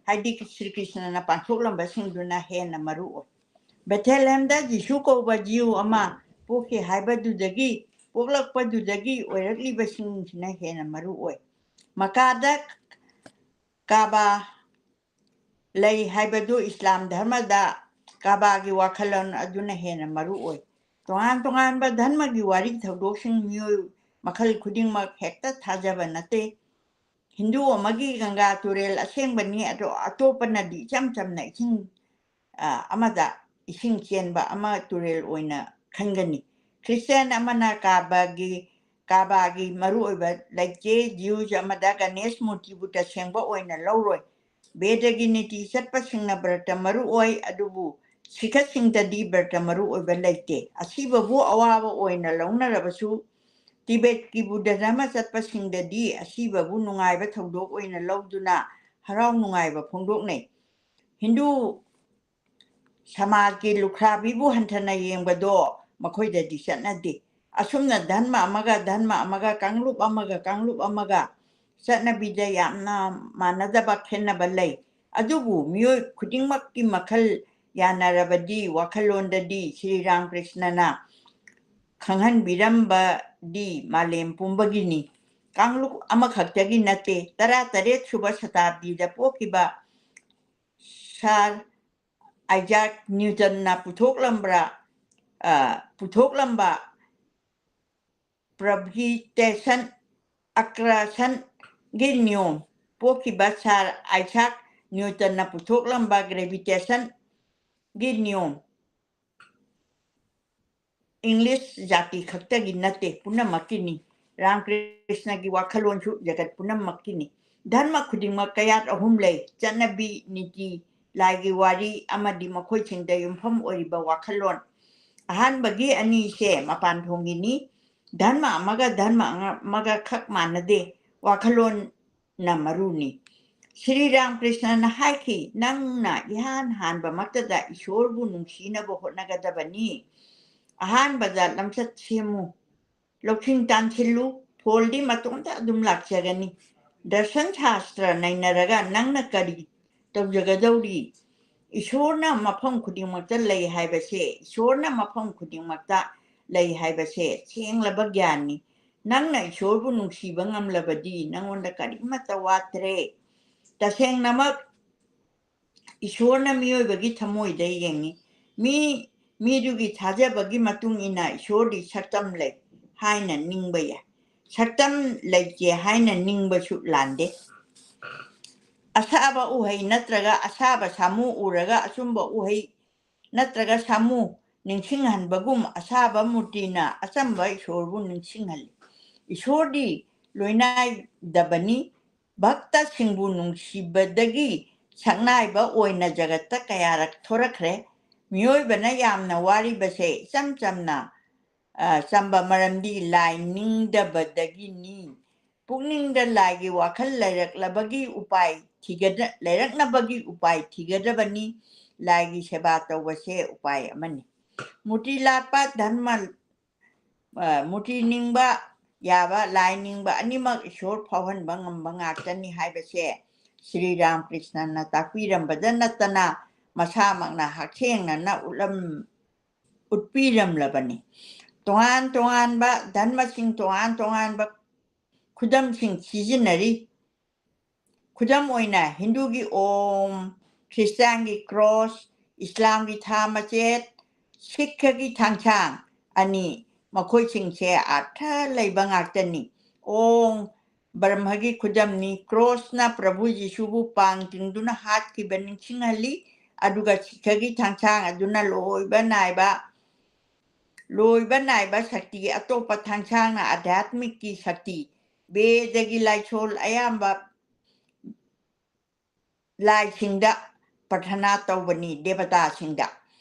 ꯍꯥꯏꯗꯤ ꯁ꯭ꯔꯤ ꯀ꯭ꯔꯤꯁꯅꯅ ꯄꯥꯡꯊꯣꯛꯂꯝꯕꯁꯤꯡꯗꯨꯅ ꯍꯦꯟꯅ ꯃꯔꯨ ꯑꯣꯏ꯫ ꯕꯦꯊꯦꯜꯍꯦꯝꯗ ꯖꯤꯁꯨ ꯀꯧꯕ ꯖꯤꯎ ꯑꯃ ꯄꯣꯛꯈꯤ ꯍꯥꯏꯕꯗꯨꯗꯒꯤ, ꯄꯣꯛꯂꯛꯄꯗꯨꯗꯒꯤ ꯑꯣꯏꯔꯛꯂꯤꯕꯁꯤꯡꯁꯤꯅ ꯍꯦꯟꯅ ꯃꯔꯨ ꯑꯣꯏ꯫ ꯃꯀꯥꯗ ꯀꯥꯕꯥ ꯂꯩ ꯍꯥꯏꯕꯗꯨ ꯏꯁꯂꯥꯝ ꯙꯔꯃꯗ ꯀꯥꯕꯥꯒꯤ ꯋꯥꯈꯜꯂꯣꯟ ꯑꯗꯨꯅ ꯍꯦꯟꯅ ꯃꯔꯨ ꯑꯣꯏ꯫ ꯇꯣꯉꯥꯟ ꯇꯣꯉꯥꯟꯕ ꯙꯔꯃꯒꯤ ꯋꯥꯔꯤ ꯊꯧꯗꯣꯛꯁꯤꯡ ꯃꯤꯑꯣꯏ ꯃꯈꯜ ꯈꯨꯗꯤꯡꯃꯛ ꯍꯦꯛꯇ ꯊꯥꯖꯕ ꯅꯠꯇꯦ꯫ ꯍꯤꯟꯗꯨ ꯑꯃꯒꯤ ꯒꯪꯒꯥ ꯇꯨꯔꯦꯜ ꯑꯁꯦꯡꯕꯅꯤ, ꯑꯗꯣ ꯑꯇꯣꯞꯄꯅꯗꯤ ꯏꯆꯝ ꯆꯝꯅ ꯏꯁꯤꯡ, ꯑ, ꯑꯃꯗ ꯏꯁꯤꯡ ꯆꯦꯟꯕ ꯑꯃ ꯇꯨꯔꯦꯜ ꯑꯣꯏꯅ ꯈꯟꯒꯅꯤ꯫ ꯈ꯭ꯔꯤꯁꯇꯤꯌꯥꯟ ꯑꯃꯅ ꯀꯥꯕꯥꯒꯤ, ꯀꯥꯕꯥꯒꯤ ꯃꯔꯨꯑꯣꯏꯕ ꯂꯩꯇꯦ꯫ ꯖꯤꯎꯁ ꯑꯃꯗ ꯒꯅꯦꯁ ꯃꯨꯔꯇꯤꯕꯨ ꯇꯁꯦꯡꯕ ꯑꯣꯏꯅ ꯂꯧꯔꯣꯏ꯫ ꯕꯦꯗꯒꯤ ꯅꯤꯇꯤ ꯆꯠꯄꯁꯤꯡꯅ ꯕ꯭ꯔꯇ ꯃꯔꯨ ꯑꯣꯏ, ꯑꯗꯨꯕꯨ ꯁꯤꯈꯁꯤꯡꯗꯗꯤ ꯕ꯭ꯔꯇ ꯃꯔꯨ ꯑꯣꯏꯕ ꯂꯩꯇꯦ꯫ ꯑꯁꯤꯕꯕꯨ ꯑꯋꯥꯕ ꯑꯣꯏꯅ ꯂꯧꯅꯔꯕꯁꯨ, ꯇꯤꯕꯦꯠꯀꯤ ꯕꯨꯙ ꯙꯔꯃ ꯆꯠꯄꯁꯤꯡꯗꯗꯤ ꯑꯁꯤꯕꯕꯨ ꯅꯨꯡꯉꯥꯏꯕ ꯊꯧꯗꯣꯛ ꯑꯣꯏꯅ ꯂꯧꯗꯨꯅ ꯍꯔꯥꯎ ꯅꯨꯡꯉꯥꯏꯕ ꯐꯣꯡꯗꯣꯛꯅꯩ꯫ ꯍꯤꯟꯗꯨ ꯁꯃꯥꯖꯀꯤ ꯂꯨꯈ꯭ꯔꯥꯕꯤꯕꯨ ꯍꯟꯊꯅ ꯌꯦꯡꯕꯗꯣ ꯃꯈꯣꯏꯗꯗꯤ ꯆꯠꯅꯗꯦ꯫ ꯑꯁꯨꯝꯅ ꯙꯔꯃ ꯑꯃꯒ ꯙꯔꯃ ꯑꯃꯒ, ꯀꯥꯡꯂꯨꯞ ꯑꯃꯒ ꯀꯥꯡꯂꯨꯞ ꯑꯃꯒ ꯆꯠꯅꯕꯤꯗ ꯌꯥꯝꯅ ꯃꯥꯟꯅꯗꯕ ꯈꯦꯠꯅꯕ ꯂꯩ꯫ ꯑꯗꯨꯕꯨ ꯃꯤꯑꯣꯏ ꯈꯨꯗꯤꯡꯃꯛꯀꯤ ꯃꯈꯜ ꯌꯥꯅꯔꯕꯗꯤ, ꯋꯥꯈꯜꯂꯣꯟꯗꯗꯤ ꯁ꯭ꯔꯤ ꯔꯥꯃꯀ꯭ꯔꯤꯁꯅꯅ ꯈꯪꯍꯟꯕꯤꯔꯝꯕꯗꯤ ꯃꯥꯂꯦꯝ ꯄꯨꯝꯕꯒꯤꯅꯤ꯫ ꯀꯥꯡꯂꯨꯞ ꯑꯃꯈꯛꯇꯒꯤ ꯅꯠꯇꯦ꯫ ꯇꯔꯥꯇꯔꯦꯠ ꯁꯨꯕ ꯁꯇꯥꯕꯗꯤꯗ ꯄꯣꯛꯈꯤꯕ ꯁꯥꯔ ꯑꯥꯏꯖꯥꯛ ꯅ꯭ꯌꯨꯇꯟꯅ ꯄꯨꯊꯣꯛꯂꯝꯕ꯭ꯔꯥ, ꯑ, ꯄꯨꯊꯣꯛꯂꯝꯕ ꯒ꯭ꯔꯦꯚꯤꯇꯦꯁꯟ ꯑꯀ꯭ꯔꯁꯟꯒꯤ ꯅꯤꯌꯣꯝ, ꯄꯣꯛꯈꯤꯕ ꯁꯥꯔ ꯑꯥꯏꯁꯥꯛ ꯅ꯭ꯌꯨꯇꯟꯅ ꯄꯨꯊꯣꯛꯂꯝꯕ ꯒ꯭ꯔꯦꯚꯤꯇꯦꯁꯟꯒꯤ ꯅꯤꯌꯣꯝ, ꯏꯪꯂꯤꯁ ꯖꯥꯇꯤ ꯈꯛꯇꯒꯤ ꯅꯠꯇꯦ, ꯄꯨꯝꯅꯃꯛꯀꯤꯅꯤ꯫ ꯔꯥꯃꯀ꯭ꯔꯤꯁꯅꯒꯤ ꯋꯥꯈꯜꯂꯣꯟꯁꯨ ꯖꯒꯠ ꯄꯨꯝꯅꯃꯛꯀꯤꯅꯤ꯫ ꯙꯔꯃ ꯈꯨꯗꯤꯡꯃꯛ ꯀꯌꯥꯠ ꯑꯍꯨꯝ ꯂꯩ: ꯆꯠꯅꯕꯤ, ꯅꯤꯇꯤ, ꯂꯥꯏꯒꯤ ꯋꯥꯔꯤ ꯑꯃꯗꯤ ꯃꯈꯣꯏꯁꯤꯡꯗ ꯌꯨꯝꯐꯝ ꯑꯣꯏꯔꯤꯕ ꯋꯥꯈꯜꯂꯣꯟ꯫ ꯑꯍꯥꯟꯕꯒꯤ ꯑꯅꯤꯁꯦ ꯃꯄꯥꯟ ꯊꯣꯡꯒꯤꯅꯤ꯫ ꯙꯔꯃ ꯑꯃꯒ ꯙꯔꯃ ꯑꯃꯒ ꯈꯛ ꯃꯥꯟꯅꯗꯦ, ꯋꯥꯈꯜꯂꯣꯟꯅ ꯃꯔꯨꯅꯤ꯫ ꯁ꯭ꯔꯤ ꯔꯥꯃꯀ꯭ꯔꯤꯁꯅꯅ ꯍꯥꯏꯈꯤ, "ꯅꯪꯅ ꯏꯍꯥꯟ ꯍꯥꯟꯕꯃꯛꯇꯗ ꯏꯁꯣꯔꯕꯨ ꯅꯨꯡꯁꯤꯅꯕ ꯍꯣꯠꯅꯒꯗꯕꯅꯤ꯫ ꯑꯍꯥꯟꯕꯗ ꯂꯝꯆꯠ ꯁꯦꯝꯃꯨ, ꯂꯧꯁꯤꯡ ꯇꯥꯟꯁꯤꯜꯂꯨ, ꯐꯣꯜꯗꯤ ꯃꯇꯣꯝꯇ ꯑꯗꯨꯝ ꯂꯥꯛꯆꯒꯅꯤ꯫ ꯗꯔꯁꯟ ꯁꯥꯁꯇ꯭ꯔ ꯅꯩꯅꯔꯒ ꯅꯪꯅ ꯀꯔꯤ ꯇꯧꯖꯒꯗꯧꯔꯤ꯫ ꯏꯁꯣꯔꯅ ꯃꯐꯝ ꯈꯨꯗꯤꯡꯃꯛꯇ ꯂꯩ ꯍꯥꯏꯕꯁꯦ, ꯏꯁꯣꯔꯅ ꯃꯐꯝ ꯈꯨꯗꯤꯡꯃꯛꯇ ꯂꯩ ꯍꯥꯏꯕꯁꯦ ꯁꯦꯡꯂꯕ ꯒ꯭ꯌꯥꯟꯅꯤ꯫ ꯅꯪꯅ ꯏꯁꯣꯔꯕꯨ ꯅꯨꯡꯁꯤꯕ ꯉꯝꯂꯕꯗꯤ ꯅꯪꯉꯣꯟꯗ ꯀꯔꯤꯃꯠꯇ ꯋꯥꯠꯇ꯭ꯔꯦ꯫ ꯇꯁꯦꯡꯅꯃꯛ ꯏꯁꯣꯔꯅ ꯃꯤꯑꯣꯏꯕꯒꯤ ꯊꯃꯣꯏꯗ ꯌꯦꯡꯉꯤ꯫ ꯃꯤ, ꯃꯤꯗꯨꯒꯤ ꯊꯥꯖꯕꯒꯤ ꯃꯇꯨꯡ ꯏꯟꯅ ꯏꯁꯣꯔꯗꯤ ꯁꯛꯇꯝ ꯂꯩ ꯍꯥꯏꯅ ꯅꯤꯡꯕ ꯌꯥꯏ꯫ ꯁꯛꯇꯝ ꯂꯩꯇꯦ ꯍꯥꯏꯅ ꯅꯤꯡꯕꯁꯨ ꯂꯥꯟꯗꯦ꯫ ꯑꯁꯥꯕ ꯎꯍꯩ ꯅꯠꯇ꯭ꯔꯒ ꯑꯁꯥꯕ ꯁꯥꯃꯨ ꯎꯔꯒ ꯑꯆꯨꯝꯕ ꯎꯍꯩ ꯅꯠꯇ꯭ꯔꯒ ꯁꯥꯃꯨ ꯅꯤꯡꯁꯤꯡꯍꯟꯕꯒꯨꯝ ꯑꯁꯥꯕ ꯃꯨꯔꯇꯤꯅ ꯑꯆꯝꯕ ꯏꯁꯣꯔꯕꯨ ꯅꯤꯡꯁꯤꯡꯍꯜꯂꯤ꯫ ꯏꯁꯣꯔꯗꯤ ꯂꯣꯏꯅꯥꯏꯗꯕꯅꯤ꯫ ꯚꯛꯇꯁꯤꯡꯕꯨ ꯅꯨꯡꯁꯤꯕꯗꯒꯤ ꯁꯛꯅꯥꯏꯕ ꯑꯣꯏꯅ ꯖꯒꯠꯇ ꯀꯌꯥꯔꯛ ꯊꯣꯔꯛꯈ꯭ꯔꯦ꯫ ꯃꯤꯑꯣꯏꯕꯅ ꯌꯥꯝꯅ ꯋꯥꯔꯤꯕꯁꯦ ꯏꯆꯝ ꯆꯝꯅ, ꯑ, ꯆꯝꯕ ꯃꯔꯝꯗꯤ ꯂꯥꯏ ꯅꯤꯡꯗꯕꯗꯒꯤꯅꯤ꯫ ꯄꯨꯛꯅꯤꯡꯗ ꯂꯥꯏꯒꯤ ꯋꯥꯈꯜ ꯂꯩꯔꯛꯂꯕꯒꯤ ꯎꯄꯥꯏ ꯊꯤꯒꯗ-, ꯂꯩꯔꯛꯅꯕꯒꯤ ꯎꯄꯥꯏ ꯊꯤꯒꯗꯕꯅꯤ꯫ ꯂꯥꯏꯒꯤ ꯁꯦꯕꯥ ꯇꯧꯕꯁꯦ ꯎꯄꯥꯏ ꯑꯃꯅꯤ꯫ ꯃꯨꯔꯇꯤ ꯂꯥꯠꯄ ꯙꯔꯃ, ꯑ, ꯃꯨꯔꯇꯤ ꯅꯤꯡꯕ ꯌꯥꯕ, ꯂꯥꯏ ꯅꯤꯡꯕ ꯑꯅꯤꯃꯛ ꯏꯁꯣꯔ ꯐꯥꯎꯍꯟꯕ ꯉꯝꯕ ꯉꯥꯛꯇꯅꯤ ꯍꯥꯏꯕꯁꯦ ꯁ꯭ꯔꯤ ꯔꯥꯃꯀ꯭ꯔꯤꯁꯅꯅ ꯇꯥꯛꯄꯤꯔꯝꯕꯗ ꯅꯠꯇꯅ ꯃꯁꯥꯃꯛꯅ ꯍꯛꯊꯦꯡꯅꯅ ꯎꯠꯂꯝ-, ꯎꯠꯄꯤꯔꯝꯂꯕꯅꯤ꯫ ꯇꯣꯉꯥꯟ ꯇꯣꯉꯥꯟꯕ ꯙꯔꯃꯁꯤꯡ, ꯇꯣꯉꯥꯟ ꯇꯣꯉꯥꯟꯕ ꯈꯨꯗꯝꯁꯤꯡ ꯁꯤꯖꯤꯟꯅꯔꯤ꯫ ꯈꯨꯗꯝ ꯑꯣꯏꯅ ꯍꯤꯟꯗꯨꯒꯤ ꯑꯣꯝ, ꯈ꯭ꯔꯤꯁꯇꯥꯟꯒꯤ ꯀ꯭ꯔꯣꯁ, ꯏꯁꯂꯥꯝꯒꯤ ꯊꯥ ꯃꯆꯦꯠ, ꯁꯤꯈꯀꯤ ꯊꯥꯡꯁꯥꯡ ꯑꯅꯤ, ꯃꯈꯣꯏꯁꯤꯡꯁꯦ ꯑꯔꯊ ꯂꯩꯕ ꯉꯥꯛꯇꯅꯤ꯫ ꯑꯣꯝ ꯕ꯭ꯔꯍ꯭ꯃꯒꯤ ꯈꯨꯗꯝꯅꯤ꯫ ꯀ꯭ꯔꯣꯁꯅ ꯄ꯭ꯔꯚꯨ ꯖꯤꯁꯨꯕꯨ ꯄꯥꯡ ꯇꯤꯡꯗꯨꯅ ꯍꯥꯠꯈꯤꯕ ꯅꯤꯡꯁꯤꯡꯍꯜꯂꯤ, ꯑꯗꯨꯒ ꯁꯤꯈꯒꯤ ꯊꯥꯡꯁꯥꯡ ꯑꯗꯨꯅ ꯂꯣꯏꯕ ꯅꯥꯏꯕ, ꯂꯣꯏꯕ ꯅꯥꯏꯕ ꯁꯛꯇꯤ, ꯑꯇꯣꯞꯄ ꯊꯥꯡꯁꯥꯡꯅ ꯑꯙ꯭ꯌꯥꯠꯃꯤꯛꯀꯤ ꯁꯛꯇꯤ꯫ ꯕꯦꯗꯒꯤ ꯂꯥꯏꯁꯣꯜ ꯑꯌꯥꯝꯕ ꯂꯥꯏꯁꯤꯡꯗ ꯄ꯭ꯔꯊꯅꯥ ꯇꯧꯕꯅꯤ, ꯗꯦꯕꯇꯥꯁꯤꯡꯗ꯫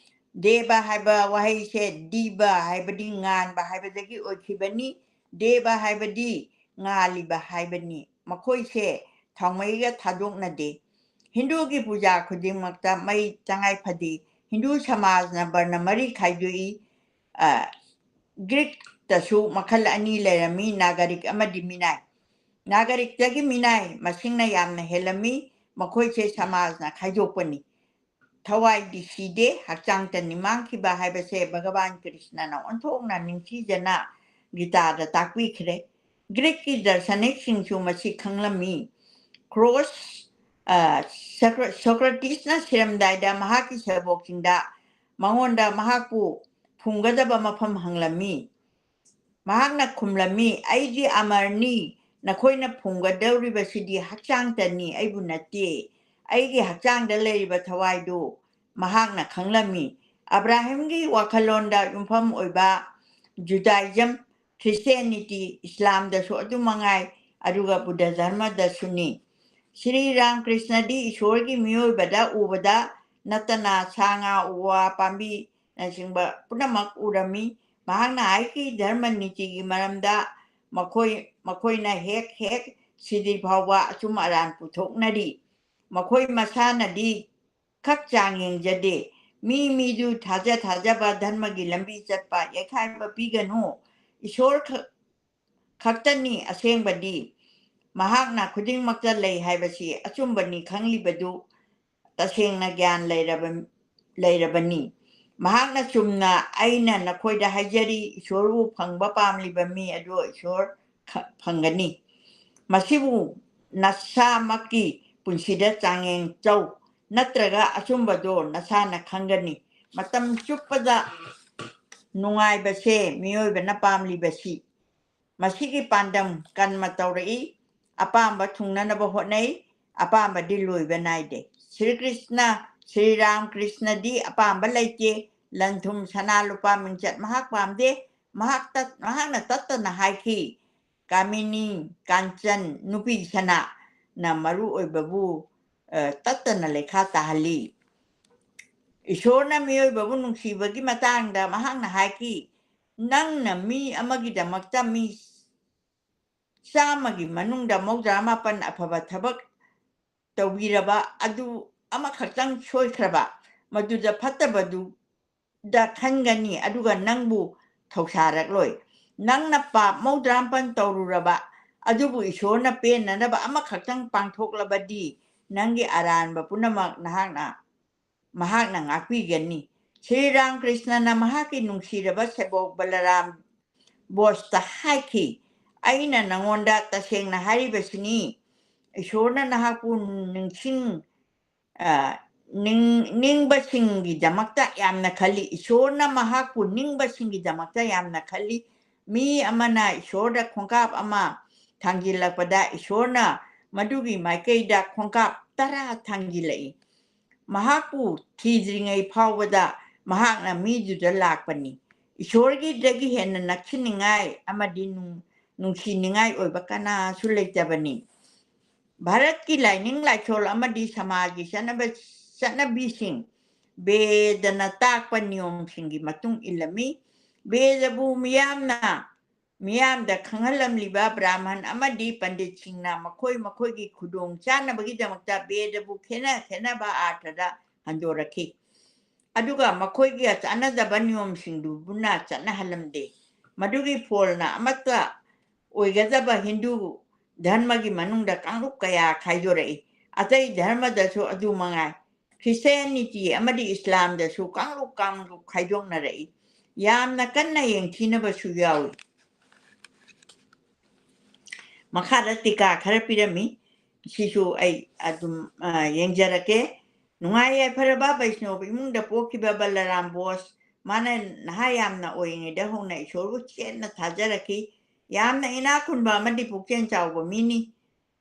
ꯗꯦꯕ ꯍꯥꯏꯕ ꯋꯥꯍꯩꯁꯦ ꯗꯤꯕ ꯍꯥꯏꯕꯗꯤ ꯉꯥꯟꯕ ꯍꯥꯏꯕꯗꯒꯤ ꯑꯣꯏꯈꯤꯕꯅꯤ꯫ ꯗꯦꯕ ꯍꯥꯏꯕꯗꯤ ꯉꯥꯜꯂꯤꯕ ꯍꯥꯏꯕꯅꯤ꯫ ꯃꯈꯣꯏꯁꯦ ꯊꯥꯎꯃꯩꯒ ꯊꯥꯗꯣꯛꯅꯗꯦ꯫ ꯍꯤꯟꯗꯨꯒꯤ ꯄꯨꯖꯥ ꯈꯨꯗꯤꯡꯃꯛꯇ ꯃꯩ ꯇꯉꯥꯏ ꯐꯗꯦ꯫ ꯍꯤꯟꯗꯨ ꯁꯃꯥꯖꯅ ꯕꯔꯅ ꯃꯔꯤ ꯈꯥꯏꯗꯣꯛꯏ꯫ ꯑ, ꯒ꯭ꯔꯤꯛꯇꯁꯨ ꯃꯈꯜ ꯑꯅꯤ ꯂꯩꯔꯝꯃꯤ, ꯅꯥꯒꯔꯤꯛ ꯑꯃꯗꯤ ꯃꯤꯅꯥꯏ꯫ ꯅꯥꯒꯔꯤꯛꯇꯒꯤ ꯃꯤꯅꯥꯏ ꯃꯁꯤꯡꯅ ꯌꯥꯝꯅ ꯍꯦꯜꯂꯝꯃꯤ꯫ ꯃꯈꯣꯏꯁꯦ ꯁꯃꯥꯖꯅ ꯈꯥꯏꯗꯣꯛꯄꯅꯤ꯫ ꯊꯋꯥꯏꯗꯤ ꯁꯤꯗꯦ, ꯍꯛꯆꯥꯡꯇꯅꯤ ꯃꯥꯡꯈꯤꯕ ꯍꯥꯏꯕꯁꯦ ꯚꯒꯋꯥꯟ ꯀ꯭ꯔꯤꯁꯅꯅ ꯑꯣꯟꯊꯣꯛꯅ ꯅꯤꯡꯊꯤꯖꯅ ꯒꯤꯇꯥꯗ ꯇꯥꯛꯄꯤꯈ꯭ꯔꯦ꯫ ꯒ꯭ꯔꯤꯛꯀꯤ ꯗꯔꯁꯅꯤꯛꯁꯤꯡꯁꯨ ꯃꯁꯤ ꯈꯪꯂꯝꯃꯤ꯫ ꯀ꯭ꯔꯣꯁ, ꯑ, ꯁꯣꯀ꯭ꯔ-, ꯁꯣꯀ꯭ꯔꯇꯤꯁꯅ ꯁꯤꯔꯝꯗꯥꯏꯗ ꯃꯍꯥꯛꯀꯤ ꯁꯦꯕꯣꯛꯁꯤꯡꯗ ꯃꯉꯣꯟꯗ ꯃꯍꯥꯛꯄꯨ ꯐꯨꯝꯒꯗꯕ ꯃꯐꯝ ꯍꯪꯂꯝꯃꯤ꯫ ꯃꯍꯥꯛꯅ ꯈꯨꯝꯂꯝꯃꯤ, "ꯑꯩꯗꯤ ꯑꯃꯔꯅꯤ, ꯅꯈꯣꯏꯅ ꯐꯨꯝꯒꯗꯧꯔꯤꯕꯁꯤꯗꯤ ꯍꯛꯆꯥꯡꯇꯅꯤ, ꯑꯩꯕꯨ ꯅꯠꯇꯦ꯫ ꯑꯩꯒꯤ ꯍꯛꯆꯥꯡꯗ ꯂꯩꯔꯤꯕ ꯊꯋꯥꯏꯗꯨ ꯃꯍꯥꯛꯅ ꯈꯪꯂꯝꯃꯤ꯫" ꯑꯕ꯭ꯔꯥꯍꯤꯝꯒꯤ ꯋꯥꯈꯜꯂꯣꯟꯗ ꯌꯨꯝꯐꯝ ꯑꯣꯏꯕ ꯖꯨꯗꯥꯏꯖꯝ, ꯈ꯭ꯔꯤꯁꯇꯤꯌꯥꯅꯤꯇꯤ, ꯏꯁꯂꯥꯝꯗꯁꯨ ꯑꯗꯨ ꯃꯉꯥꯏ, ꯑꯗꯨꯒ ꯕꯨꯙ ꯙꯔꯃꯗꯁꯨꯅꯤ꯫ ꯁ꯭ꯔꯤ ꯔꯥꯃꯀ꯭ꯔꯤꯁꯅꯗꯤ ꯏꯁꯣꯔꯒꯤ ꯃꯤꯑꯣꯏꯕꯗ ꯎꯕꯗ ꯅꯠꯇꯅ ꯁꯥ ꯉꯥ, ꯎ ꯋꯥ, ꯄꯥꯝꯕꯤꯅꯆꯤꯡꯕ ꯄꯨꯝꯅꯃꯛ ꯎꯔꯝꯃꯤ꯫ ꯃꯍꯥꯛꯅ ꯍꯥꯏꯈꯤ, "ꯙꯔꯃ ꯅꯤꯇꯤꯒꯤ ꯃꯔꯝꯗ ꯃꯈꯣꯏ, ꯃꯈꯣꯏꯅ ꯍꯦꯛ ꯍꯦꯛ ꯁꯤꯗ꯭ꯔꯤ ꯐꯥꯎꯕ ꯑꯆꯨꯝ ꯑꯔꯥꯟ ꯄꯨꯊꯣꯛꯅꯔꯤ꯫ ꯃꯈꯣꯏ ꯃꯁꯥꯅꯗꯤ ꯈꯛ ꯆꯥꯡ ꯌꯦꯡꯖꯗꯦ꯫ ꯃꯤ ꯃꯤꯗꯨ ꯊꯥꯖ ꯊꯥꯖꯕ ꯙꯔꯃꯒꯤ ꯂꯝꯕꯤ ꯆꯠꯄ ꯌꯩꯈꯥꯏꯕ ꯄꯤꯒꯅꯨ꯫ ꯏꯁꯣꯔ ꯈꯛ-, ꯈꯛꯇꯅꯤ ꯑꯁꯦꯡꯕꯗꯤ꯫ ꯃꯍꯥꯛꯅ ꯈꯨꯗꯤꯡꯃꯛꯇ ꯂꯩ ꯍꯥꯏꯕꯁꯤ ꯑꯆꯨꯝꯕꯅꯤ ꯈꯪꯂꯤꯕꯗꯨ ꯇꯁꯦꯡꯅ ꯒ꯭ꯌꯥꯟ ꯂꯩꯔꯕ, ꯂꯩꯔꯕꯅꯤ꯫" ꯃꯍꯥꯛꯅ ꯆꯨꯝꯅ, "ꯑꯩꯅ ꯅꯈꯣꯏꯗ ꯍꯥꯏꯖꯔꯤ, ꯏꯁꯣꯔꯕꯨ ꯐꯪꯕ ꯄꯥꯝꯂꯤꯕ ꯃꯤ ꯑꯗꯨ ꯏꯁꯣꯔ ꯈ-, ꯐꯪꯒꯅꯤ꯫ ꯃꯁꯤꯕꯨ ꯅꯁꯥꯃꯛꯀꯤ ꯄꯨꯟꯁꯤꯗ ꯆꯥꯡꯌꯦꯡ ꯆꯧ, ꯅꯠꯇ꯭ꯔꯒ ꯑꯆꯨꯝꯕꯗꯣ ꯅꯁꯥꯅ ꯈꯪꯒꯅꯤ꯫" ꯃꯇꯝ ꯆꯨꯞꯄꯗ ꯅꯨꯡꯉꯥꯏꯕꯁꯦ ꯃꯤꯑꯣꯏꯕꯅ ꯄꯥꯝꯂꯤꯕꯁꯤ꯫ ꯃꯁꯤꯒꯤ ꯄꯥꯟꯗꯝ ꯀꯔꯃ ꯇꯧꯔꯛꯏ, ꯑꯄꯥꯝꯕ ꯊꯨꯡꯅꯅꯕ ꯍꯣꯠꯅꯩ, ꯑꯄꯥꯝꯕꯗꯤ ꯂꯣꯏꯕ ꯅꯥꯏꯗꯦ꯫ ꯁ꯭ꯔꯤ ꯀ꯭ꯔꯤꯁꯅ, ꯁ꯭ꯔꯤ ꯔꯥꯝ ꯀ꯭ꯔꯤꯁꯅꯗꯤ ꯑꯄꯥꯝꯕ ꯂꯩꯇꯦ, ꯂꯟ ꯊꯨꯝ, ꯁꯅꯥ ꯂꯨꯄꯥ, ꯃꯤꯡꯆꯠ ꯃꯍꯥꯛ ꯄꯥꯝꯗꯦ꯫ ꯃꯍꯥꯛ ꯇꯠ-, ꯃꯍꯥꯛꯅ ꯇꯠꯇꯅ ꯍꯥꯏꯈꯤ, "ꯀꯥꯃꯤꯅꯤ, ꯀꯥꯟꯆꯟ, ꯅꯨꯄꯤ ꯁꯅꯥꯅ ꯃꯔꯨ ꯑꯣꯏꯕꯕꯨ, ꯑ, ꯇꯠꯇꯅ ꯂꯩꯈꯥ ꯇꯥꯍꯜꯂꯤ꯫" ꯏꯁꯣꯔꯅ ꯃꯤꯑꯣꯏꯕꯕꯨ ꯅꯨꯡꯁꯤꯕꯒꯤ ꯃꯇꯥꯡꯗ ꯃꯍꯥꯛꯅ ꯍꯥꯏꯈꯤ, "ꯅꯪꯅ ꯃꯤ ꯑꯃꯒꯤꯗꯃꯛꯇ ꯃꯤ ꯆꯥꯝꯃꯒꯤ ꯃꯅꯨꯡꯗ ꯃꯧꯗ꯭ꯔꯥ ꯃꯥꯄꯟ ꯑꯐꯕ ꯊꯕꯛ ꯇꯧꯕꯤꯔꯕ ꯑꯗꯨ ꯑꯃꯈꯛꯇꯪ ꯁꯣꯏꯈ꯭ꯔꯕ, ꯃꯗꯨꯗ ꯐꯠꯇꯕꯗꯨꯗ ꯈꯟꯒꯅꯤ, ꯑꯗꯨꯒ ꯅꯪꯕꯨ ꯊꯧꯁꯥꯔꯛꯂꯣꯏ꯫ ꯅꯪꯅ ꯄꯥꯞ ꯃꯧꯗ꯭ꯔꯥ ꯃꯥꯄꯟ ꯇꯧꯔꯨꯔꯕ ꯑꯗꯨꯕꯨ ꯏꯁꯣꯔꯅ ꯄꯦꯟꯅꯅꯕ ꯑꯃꯈꯛꯇꯪ ꯄꯥꯡꯊꯣꯛꯂꯕꯗꯤ, ꯅꯪꯒꯤ ꯑꯔꯥꯟꯕ ꯄꯨꯝꯅꯃꯛ ꯅꯍꯥꯛꯅ, ꯃꯍꯥꯛꯅ ꯉꯥꯛꯄꯤꯒꯅꯤ꯫ ꯁ꯭ꯔꯤ ꯔꯥꯃꯀ꯭ꯔꯤꯁꯅꯅ ꯃꯍꯥꯛꯀꯤ ꯅꯨꯡꯁꯤꯔꯕ ꯁꯦꯕꯣꯛ ꯕꯂꯔꯥꯝ ꯕꯣꯁꯇ ꯍꯥꯏꯈꯤ, "ꯑꯩꯅ ꯅꯉꯣꯟꯗ ꯇꯁꯦꯡꯅ ꯍꯥꯏꯔꯤꯕꯁꯤꯅꯤ, ꯏꯁꯣꯔꯅ ꯅꯍꯥꯛꯄꯨ ꯅꯤꯡꯁꯤꯡ-, ꯑ, ꯅꯤꯡ-, ꯅꯤꯡꯕꯁꯤꯡꯒꯤꯗꯃꯛꯇ ꯌꯥꯝꯅ ꯈꯜꯂꯤ꯫ ꯏꯁꯣꯔꯅ ꯃꯍꯥꯛꯄꯨ ꯅꯤꯡꯕꯁꯤꯡꯒꯤꯗꯃꯛꯇ ꯌꯥꯝꯅ ꯈꯜꯂꯤ꯫ ꯃꯤ ꯑꯃꯅ ꯏꯁꯣꯔꯗ ꯈꯣꯡꯀꯥꯞ ꯑꯃ ꯊꯥꯡꯖꯤꯜꯂꯛꯄꯗ ꯏꯁꯣꯔꯅ ꯃꯗꯨꯒꯤ ꯃꯥꯏꯀꯩꯗ ꯈꯣꯡꯀꯥꯞ ꯇꯔꯥ ꯊꯥꯡꯖꯤꯜꯂꯛꯏ꯫ ꯃꯍꯥꯛꯄꯨ ꯊꯤꯗ꯭ꯔꯤꯉꯩ ꯐꯥꯎꯕꯗ ꯃꯍꯥꯛꯅ ꯃꯤꯗꯨꯗ ꯂꯥꯛꯄꯅꯤ꯫ ꯏꯁꯣꯔꯒꯤꯗꯒꯤ ꯍꯦꯟꯅ ꯅꯛꯁꯤꯟꯅꯤꯡꯉꯥꯏ ꯑꯃꯗꯤ ꯅꯨꯡ-, ꯅꯨꯡꯁꯤꯅꯤꯡꯉꯥꯏ ꯑꯣꯏꯕ ꯀꯅꯥꯁꯨ ꯂꯩꯇꯕꯅꯤ꯫" ꯚꯥꯔꯠꯀꯤ ꯂꯥꯏꯅꯤꯡ ꯂꯥꯏꯁꯣꯜ ꯑꯃꯗꯤ ꯁꯃꯥꯖꯒꯤ ꯆꯠꯅꯕ-, ꯆꯠꯅꯕꯤꯁꯤꯡ, ꯕꯦꯗꯅ ꯇꯥꯛꯄ ꯅꯤꯌꯣꯝꯁꯤꯡꯒꯤ ꯃꯇꯨꯡ ꯏꯜꯂꯝꯃꯤ꯫ ꯕꯦꯗꯕꯨ ꯃꯤꯌꯥꯝꯅ, ꯃꯤꯌꯥꯝꯗ ꯈꯪꯍꯜꯂꯝꯂꯤꯕ ꯕ꯭ꯔꯥꯍꯃꯟ ꯑꯃꯗꯤ ꯄꯟꯗꯤꯠꯁꯤꯡꯅ ꯃꯈꯣꯏ ꯃꯈꯣꯏꯒꯤ ꯈꯨꯗꯣꯡ ꯆꯥꯅꯕꯒꯤꯗꯃꯛꯇ ꯕꯦꯗꯕꯨ ꯈꯦꯠꯅ ꯈꯦꯠꯅꯕ ꯑꯥꯔꯊꯗ ꯍꯟꯗꯣꯔꯛꯈꯤ꯫ ꯑꯗꯨꯒ ꯃꯈꯣꯏꯒꯤ ꯆꯥꯟꯅꯗꯕ ꯅꯤꯌꯣꯝꯁꯤꯡꯗꯨꯕꯨꯅ ꯆꯠꯅꯍꯜꯂꯝꯗꯦ꯫ ꯃꯗꯨꯒꯤ ꯐꯣꯜꯅ ꯑꯃꯠꯇ ꯑꯣꯏꯒꯗꯕ ꯍꯤꯟꯗꯨ ꯙꯔꯃꯒꯤ ꯃꯅꯨꯡꯗ ꯀꯥꯡꯂꯨꯞ ꯀꯌꯥ ꯈꯥꯏꯗꯣꯔꯛꯏ꯫ ꯑꯇꯩ ꯙꯔꯃꯗꯁꯨ ꯑꯗꯨ ꯃꯉꯥꯏ꯫ ꯈ꯭ꯔꯤꯁꯇꯤꯌꯥꯅꯤꯇꯤ ꯑꯃꯗꯤ ꯏꯁꯂꯥꯝꯗꯁꯨ ꯀꯥꯡꯂꯨꯞ ꯀꯥꯡꯂꯨꯞ ꯈꯥꯏꯗꯣꯛꯅꯔꯛꯏ꯫ ꯌꯥꯝꯅ ꯀꯟꯅ ꯌꯦꯡꯊꯤꯅꯕꯁꯨ ꯌꯥꯎꯏ꯫ ꯃꯈꯥꯗ ꯇꯤꯀꯥ ꯈꯔ ꯄꯤꯔꯝꯃꯤ, ꯁꯤꯁꯨ ꯑꯩ ꯑꯗꯨꯝ, ꯑ, ꯌꯦꯡꯖꯔꯛꯀꯦ꯫ ꯅꯨꯡꯉꯥꯏ ꯌꯥꯏꯐꯔꯕ ꯕꯩꯁꯅꯣꯕ ꯏꯃꯨꯡꯗ ꯄꯣꯛꯈꯤꯕ ꯕꯂꯔꯥꯝ ꯕꯣꯁ, ꯃꯥꯅ ꯅꯍꯥ ꯌꯥꯝꯅ ꯑꯣꯏꯔꯤꯉꯩꯗ ꯍꯧꯅ ꯏꯁꯣꯔꯕꯨ ꯆꯦꯠꯅ ꯊꯥꯖꯔꯛꯈꯤ꯫ ꯌꯥꯝꯅ ꯏꯅꯥꯛ ꯈꯨꯟꯕ ꯑꯃꯗꯤ ꯄꯨꯛꯆꯦꯜ ꯆꯥꯎꯕ ꯃꯤꯅꯤ꯫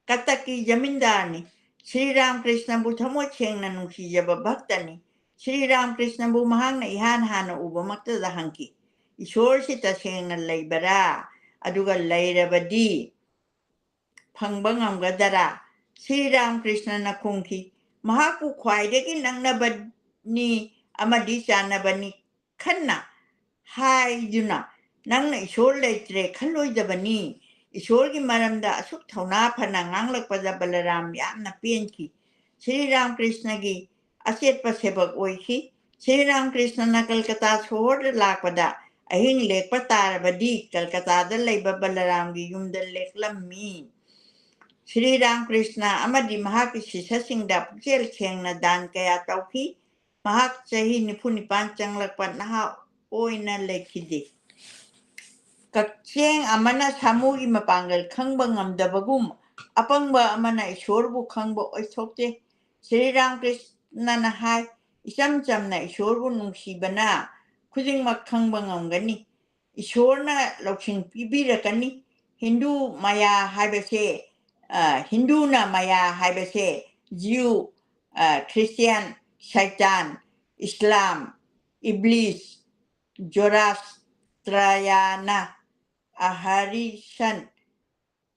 ꯀꯇꯛꯀꯤ ꯖꯃꯤꯟꯗꯥꯔꯅꯤ꯫ ꯁ꯭ꯔꯤ ꯔꯥꯃꯀ꯭ꯔꯤꯁꯅꯕꯨ ꯊꯃꯣꯏ ꯁꯦꯡꯅ ꯅꯨꯡꯁꯤꯖꯕ ꯚꯛꯇꯅꯤ꯫ ꯁ꯭ꯔꯤ ꯔꯥꯃꯀ꯭ꯔꯤꯁꯅꯕꯨ ꯃꯍꯥꯛꯅ ꯏꯍꯥꯟ ꯍꯥꯟꯅ ꯎꯕꯃꯛꯇꯗ ꯍꯪꯈꯤ, "ꯏꯁꯣꯔꯁꯤ ꯇꯁꯦꯡꯅ ꯂꯩꯕꯔꯥ? ꯑꯗꯨꯒ ꯂꯩꯔꯕꯗꯤ ꯐꯪꯕ ꯉꯝꯒꯗꯔꯥ?" ꯁ꯭ꯔꯤ ꯔꯥꯃꯀ꯭ꯔꯤꯁꯅꯅ ꯈꯨꯝꯈꯤ, "ꯃꯍꯥꯛꯄꯨ ꯈ꯭ꯋꯥꯏꯗꯒꯤ ꯅꯛꯅꯕꯅꯤ ꯑꯃꯗꯤ ꯆꯥꯟꯅꯕꯅꯤ ꯈꯟꯅ ꯍꯥꯏꯗꯨꯅ ꯅꯪꯅ ꯏꯁꯣꯔ ꯂꯩꯇ꯭ꯔꯦ ꯈꯜꯂꯣꯏꯗꯕꯅꯤ꯫" ꯏꯁꯣꯔꯒꯤ ꯃꯔꯝꯗ ꯑꯁꯨꯛ ꯊꯧꯅꯥ ꯐꯅ ꯉꯥꯡꯂꯛꯄꯗ ꯕꯂꯔꯥꯝ ꯌꯥꯝꯅ ꯄꯦꯟꯈꯤ꯫ ꯁ꯭ꯔꯤ ꯔꯥꯃꯀ꯭ꯔꯤꯁꯅꯒꯤ ꯑꯆꯦꯠꯄ ꯁꯦꯕꯛ ꯑꯣꯏꯈꯤ꯫ ꯁ꯭ꯔꯤ ꯔꯥꯃꯀ꯭ꯔꯤꯁꯅꯅ ꯀꯜꯀꯇꯥ ꯁꯣꯍꯣꯔꯗ ꯂꯥꯛꯄꯗ ꯑꯍꯤꯡ ꯂꯦꯛꯄ ꯇꯥꯔꯕꯗꯤ ꯀꯜꯀꯇꯥꯗ ꯂꯩꯕ ꯕꯂꯔꯥꯝꯒꯤ ꯌꯨꯝꯗ ꯂꯦꯛꯂꯝꯃꯤ꯫ ꯁ꯭ꯔꯤ ꯔꯥꯃꯀ꯭ꯔꯤꯁꯅ ꯑꯃꯗꯤ ꯃꯍꯥꯛꯀꯤ ꯁꯤꯁ꯭ꯌꯁꯤꯡꯗ ꯄꯨꯛꯆꯦꯜ ꯁꯦꯡꯅ ꯗꯥꯟ ꯀꯌꯥ ꯇꯧꯈꯤ꯫ ꯃꯍꯥꯛ ꯆꯍꯤ ꯅꯤꯐꯨ ꯅꯤꯄꯥꯟ ꯆꯪꯂꯛꯄ ꯅꯍꯥ ꯑꯣꯏꯅ ꯂꯩꯈꯤꯗꯦ꯫ ꯀꯛꯆꯦꯡ ꯑꯃꯅ ꯁꯥꯃꯨꯒꯤ ꯃꯄꯥꯡꯒꯜ ꯈꯪꯕ ꯉꯝꯗꯕꯒꯨꯝ, ꯑꯄꯪꯕ ꯑꯃꯅ ꯏꯁꯣꯔꯕꯨ ꯈꯪꯕ ꯑꯣꯏꯊꯣꯛꯇꯦ꯫ ꯁ꯭ꯔꯤ ꯔꯥꯃꯀ꯭ꯔꯤꯁꯅꯅ ꯍꯥꯏ, "ꯏꯆꯝ ꯆꯝꯅ ꯏꯁꯣꯔꯕꯨ ꯅꯨꯡꯁꯤꯕꯅ ꯈꯨꯗꯤꯡꯃꯛ ꯈꯪꯕ ꯉꯝꯒꯅꯤ꯫ ꯏꯁꯣꯔꯅ ꯂꯧꯁꯤꯡ ꯄꯤꯕꯤꯔꯛꯀꯅꯤ꯫" ꯍꯤꯟꯗꯨ ꯃꯌꯥ ꯍꯥꯏꯕꯁꯦ, ꯑ, ꯍꯤꯟꯗꯨꯅ ꯃꯌꯥ ꯍꯥꯏꯕꯁꯦ ꯖ꯭ꯌꯨ, ꯑ, ꯈ꯭ꯔꯤꯁꯇꯤꯌꯥꯟ, ꯁꯩꯇꯥꯟ, ꯏꯁꯂꯥꯝ, ꯏꯕ꯭ꯂꯤꯁ, ꯖꯣꯔꯥꯁꯇ꯭ꯔꯌꯥꯅ, ꯑꯍꯔꯤꯁꯟ,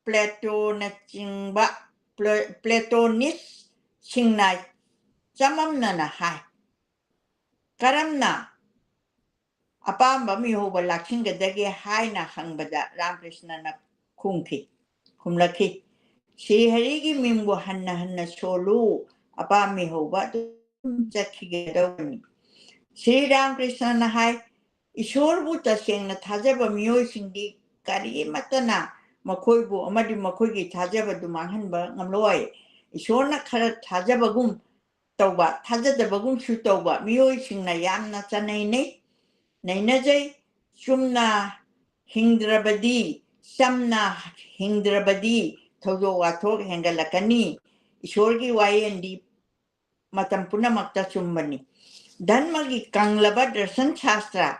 ꯄ꯭ꯂꯦꯇꯣꯅꯆꯤꯡꯕ ꯄ꯭ꯂꯦ-, ꯄ꯭ꯂꯦꯇꯣꯅꯤꯁꯁꯤꯡꯅ ꯆꯃꯝꯅꯅ ꯍꯥꯏ꯫ "ꯀꯔꯝꯅ ꯑꯄꯥꯝꯕ ꯃꯤꯍꯧꯕ ꯂꯥꯛꯁꯤꯟꯒꯗꯒꯦ?" ꯍꯥꯏꯅ ꯍꯪꯕꯗ ꯔꯥꯃꯀ꯭ꯔꯤꯁꯅꯅ ꯈꯨꯝꯈꯤ, ꯈꯨꯝꯂꯛꯈꯤ, "ꯁ꯭ꯔꯤ ꯍꯔꯤꯒꯤ ꯃꯤꯡꯕꯨ ꯍꯟꯅ ꯍꯟꯅ ꯁꯣꯜꯂꯨ, ꯑꯄꯥꯝ ꯃꯤꯍꯧꯕ ꯑꯗꯨꯝ ꯆꯠꯈꯤꯒꯗꯧꯕꯅꯤ꯫" ꯁ꯭ꯔꯤ ꯔꯥꯃꯀ꯭ꯔꯤꯁꯅꯅ ꯍꯥꯏ, ꯏꯁꯣꯔꯕꯨ ꯇꯁꯦꯡꯅ ꯊꯥꯖꯕ ꯃꯤꯑꯣꯏꯁꯤꯡꯗꯤ ꯀꯔꯤꯃꯠꯇꯅ ꯃꯈꯣꯏꯕꯨ ꯑꯃꯗꯤ ꯃꯈꯣꯏꯒꯤ ꯊꯥꯖꯕꯗꯨ ꯃꯥꯡꯍꯟꯕ ꯉꯝꯂꯣꯏ꯫ ꯏꯁꯣꯔꯅ ꯈꯔ ꯊꯥꯖꯕꯒꯨꯝ ꯇꯧꯕ, ꯊꯥꯖꯗꯕꯒꯨꯝꯁꯨ ꯇꯧꯕ ꯃꯤꯑꯣꯏꯁꯤꯡꯅ ꯌꯥꯝꯅ ꯆꯅꯩꯅꯩ, ꯅꯩꯅꯖꯩ꯫ ꯆꯨꯝꯅ ꯍꯤꯡꯗ꯭ꯔꯕꯗꯤ, ꯆꯝꯅ ꯍꯤꯡꯗ꯭ꯔꯕꯗꯤ ꯊꯧꯗꯣꯛ ꯋꯥꯊꯣꯛ ꯍꯦꯟꯒꯠꯂꯛꯀꯅꯤ꯫ ꯏꯁꯣꯔꯒꯤ ꯋꯥꯌꯦꯜꯗꯤ ꯃꯇꯝ ꯄꯨꯝꯅꯃꯛꯇ ꯆꯨꯝꯕꯅꯤ꯫ ꯙꯔꯃꯒꯤ ꯀꯪꯂꯕ ꯗꯔꯁꯟ ꯁꯥꯁꯇ꯭ꯔ,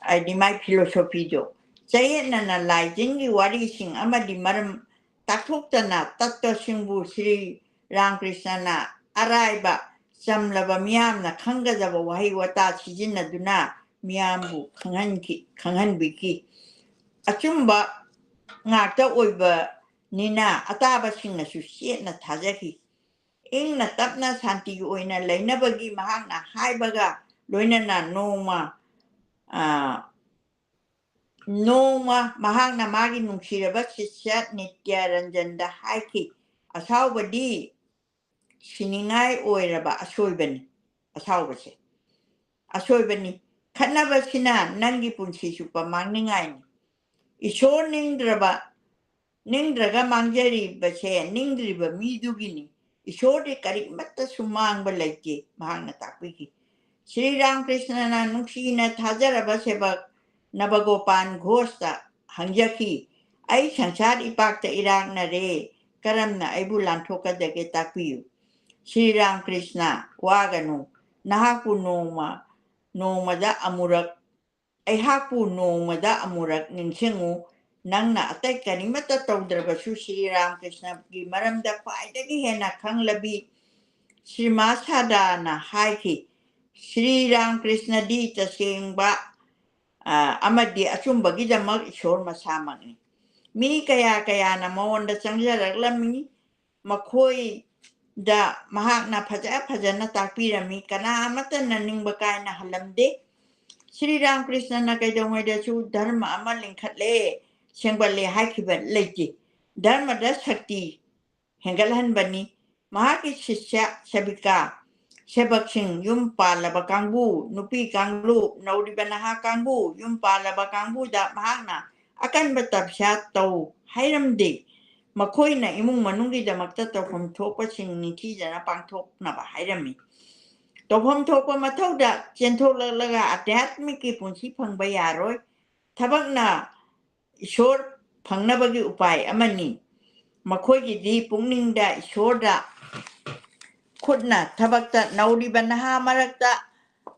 ꯍꯥꯏꯗꯤ ꯃꯥꯏ ꯐꯤꯂꯣꯁꯣꯐꯤꯗꯣ, ꯆꯌꯦꯠꯅꯅ ꯂꯥꯏꯖꯤꯡꯒꯤ ꯋꯥꯔꯤꯁꯤꯡ ꯑꯃꯗꯤ ꯃꯔꯝ ꯇꯥꯛꯊꯣꯛꯇꯅ ꯇꯠꯇ꯭ꯋꯁꯤꯡꯕꯨ ꯁ꯭ꯔꯤ ꯔꯥꯃꯀ꯭ꯔꯤꯁꯅꯅ ꯑꯔꯥꯏꯕ, ꯆꯝꯂꯕ, ꯃꯤꯌꯥꯝꯅ ꯈꯪꯒꯗꯕ ꯋꯥꯍꯩ ꯋꯥꯇꯥ ꯁꯤꯖꯤꯟꯅꯗꯨꯅ ꯃꯤꯌꯥꯝꯕꯨ ꯈꯪꯍꯟꯈꯤ, ꯈꯪꯍꯟꯕꯤꯈꯤ꯫ ꯑꯆꯨꯝꯕ ꯉꯥꯛꯇ ꯑꯣꯏꯕꯅꯤꯅ ꯑꯇꯥꯕꯁꯤꯡꯅꯁꯨ ꯆꯦꯠꯅ ꯊꯥꯖꯈꯤ꯫ ꯏꯪꯅ ꯇꯞꯅ ꯁꯥꯟꯇꯤꯒꯤ ꯑꯣꯏꯅ ꯂꯩꯅꯕꯒꯤ ꯃꯍꯥꯛꯅ ꯍꯥꯏꯕꯒ ꯂꯣꯏꯅꯅ ꯅꯣꯡꯃ, ꯑ, ꯅꯣꯡꯃ ꯃꯍꯥꯛꯅ ꯃꯥꯒꯤ ꯅꯨꯡꯁꯤꯔꯕ ꯁꯤꯁ꯭ꯌ ꯅꯤꯇ꯭ꯌ ꯔꯟꯖꯟꯗ ꯍꯥꯏꯈꯤ, "ꯑꯁꯥꯎꯕꯗꯤ ꯁꯤꯅꯤꯡꯉꯥꯏ ꯑꯣꯏꯔꯕ ꯑꯁꯣꯏꯕꯅꯤ, ꯑꯁꯥꯎꯕꯁꯦ꯫ ꯑꯁꯣꯏꯕꯅꯤ꯫ ꯈꯠꯅꯕꯁꯤꯅ ꯅꯪꯒꯤ ꯄꯨꯟꯁꯤ ꯆꯨꯞꯄ ꯃꯥꯡꯅꯤꯡꯉꯥꯏꯅꯤ꯫" ꯏꯁꯣꯔ ꯅꯤꯡꯗ꯭ꯔꯕ ꯅꯤꯡꯗ꯭ꯔꯒ ꯃꯥꯡꯖꯔꯤꯕꯁꯦ ꯅꯤꯡꯗ꯭ꯔꯤꯕ ꯃꯤꯗꯨꯒꯤꯅꯤ꯫ ꯏꯁꯣꯔꯗꯤ ꯀꯔꯤꯃꯠꯇꯁꯨ ꯃꯥꯡꯕ ꯂꯩꯇꯦ, ꯃꯍꯥꯛꯅ ꯇꯥꯛꯄꯤꯈꯤ꯫ ꯁ꯭ꯔꯤ ꯔꯥꯃꯀ꯭ꯔꯤꯁꯅꯅ ꯅꯨꯡꯁꯤꯅ ꯊꯥꯖꯔꯕ ꯁꯦꯕꯛ ꯅꯕꯒꯣꯄꯥꯟ ꯘꯣꯁꯇ ꯍꯪꯖꯈꯤ, "ꯑꯩ ꯁꯪꯁꯥꯔ ꯏꯄꯥꯛꯇ ꯏꯔꯥꯛꯅꯔꯦ, ꯀꯔꯝꯅ ꯑꯩꯕꯨ ꯂꯥꯟꯊꯣꯛꯀꯗꯒꯦ ꯇꯥꯛꯄꯤꯌꯨ"꯫ ꯁ꯭ꯔꯤ ꯔꯥꯃꯀ꯭ꯔꯤꯁꯅ, "ꯋꯥꯒꯅꯨ, ꯅꯍꯥꯛꯄꯨ ꯅꯣꯡꯃ ꯅꯣꯡꯃꯗ ꯑꯃꯨꯔꯛ ꯑꯩꯍꯥꯛꯄꯨ ꯅꯣꯡꯃꯗ ꯑꯃꯨꯔꯛ ꯅꯤꯡꯁꯤꯡꯉꯨ꯫ ꯅꯪꯅ ꯑꯇꯩ ꯀꯔꯤꯃꯠꯇ ꯇꯧꯗ꯭ꯔꯕꯁꯨ ꯁ꯭ꯔꯤ ꯔꯥꯃꯀ꯭ꯔꯤꯁꯅꯒꯤ ꯃꯔꯝꯗ ꯈ꯭ꯋꯥꯏꯗꯒꯤ ꯍꯦꯟꯅ ꯈꯪꯂꯕꯤ ꯁ꯭ꯔꯤꯃꯥ ꯁꯥꯗꯥꯅ ꯍꯥꯏꯈꯤ꯫ ꯁ꯭ꯔꯤ ꯔꯥꯃꯀ꯭ꯔꯤꯁꯅꯗꯤ ꯇꯁꯦꯡꯕ, ꯑ, ꯑꯃꯗꯤ ꯑꯆꯨꯝꯕꯒꯤꯗꯃꯛ ꯏꯁꯣꯔ ꯃꯁꯥꯃꯛꯅꯤ꯫ ꯃꯤ ꯀꯌꯥ ꯀꯌꯥꯅ ꯃꯉꯣꯟꯗ ꯆꯪꯖꯔꯛꯂꯝꯃꯤ꯫ ꯃꯈꯣꯏꯗ ꯃꯍꯥꯛꯅ ꯐꯖ ꯐꯖꯅ ꯇꯥꯛꯄꯤꯔꯝꯃꯤ꯫ ꯀꯅꯥ ꯑꯃꯠꯇꯅ ꯅꯤꯡꯕ ꯀꯥꯏꯅ ꯍꯜꯂꯝꯗꯦ꯫ ꯁ꯭ꯔꯤ ꯔꯥꯃꯀ꯭ꯔꯤꯁꯅꯅ ꯀꯩꯗꯧꯉꯩꯗꯁꯨ ꯙꯔꯃ ꯑꯃ ꯂꯤꯡꯈꯠꯂꯦ, ꯁꯦꯝꯒꯠꯂꯦ ꯍꯥꯏꯈꯤꯕ ꯂꯩꯇꯦ꯫ ꯙꯔꯃꯗ ꯁꯛꯇꯤ ꯍꯦꯟꯒꯠꯍꯟꯕꯅꯤ꯫ ꯃꯍꯥꯛꯀꯤ ꯁꯤꯁ꯭ꯌ, ꯁꯦꯕꯤꯀꯥ, ꯁꯦꯕꯛꯁꯤꯡ, ꯌꯨꯝ ꯄꯥꯜꯂꯕ ꯀꯥꯡꯕꯨ, ꯅꯨꯄꯤ ꯀꯥꯡꯂꯨꯞ, ꯅꯧꯔꯤꯕ ꯅꯍꯥ ꯀꯥꯡꯕꯨ, ꯌꯨꯝ ꯄꯥꯜꯂꯕ ꯀꯥꯡꯕꯨꯗ ꯃꯍꯥꯛꯅ ꯑꯀꯟꯕ ꯇꯄꯁ꯭ꯌꯥ ꯇꯧ ꯍꯥꯏꯔꯝꯗꯦ꯫ ꯃꯈꯣꯏꯅ ꯏꯃꯨꯡ ꯃꯅꯨꯡꯒꯤꯗꯃꯛꯇ ꯇꯧꯐꯝ ꯊꯣꯛꯄꯁꯤꯡ ꯅꯤꯡꯊꯤꯖꯅ ꯄꯥꯡꯊꯣꯛꯅꯕ ꯍꯥꯏꯔꯝꯃꯤ꯫ ꯇꯧꯐꯝ ꯊꯣꯛꯄ ꯃꯊꯧꯗ ꯆꯦꯟꯊꯣꯛꯂꯛꯂꯒ ꯑꯙ꯭ꯌꯥꯠꯃꯤꯛꯀꯤ ꯄꯨꯟꯁꯤ ꯐꯪꯕ ꯌꯥꯔꯣꯏ꯫ ꯊꯕꯛꯅ ꯏꯁꯣꯔ ꯐꯪꯅꯕꯒꯤ ꯎꯄꯥꯏ ꯑꯃꯅꯤ꯫ ꯃꯈꯣꯏꯒꯤꯗꯤ ꯄꯨꯛꯅꯤꯡꯗ ꯏꯁꯣꯔꯗ ꯈꯨꯠꯅ ꯊꯕꯛꯇ ꯅꯧꯔꯤꯕ ꯅꯍꯥ ꯃꯔꯛꯇ,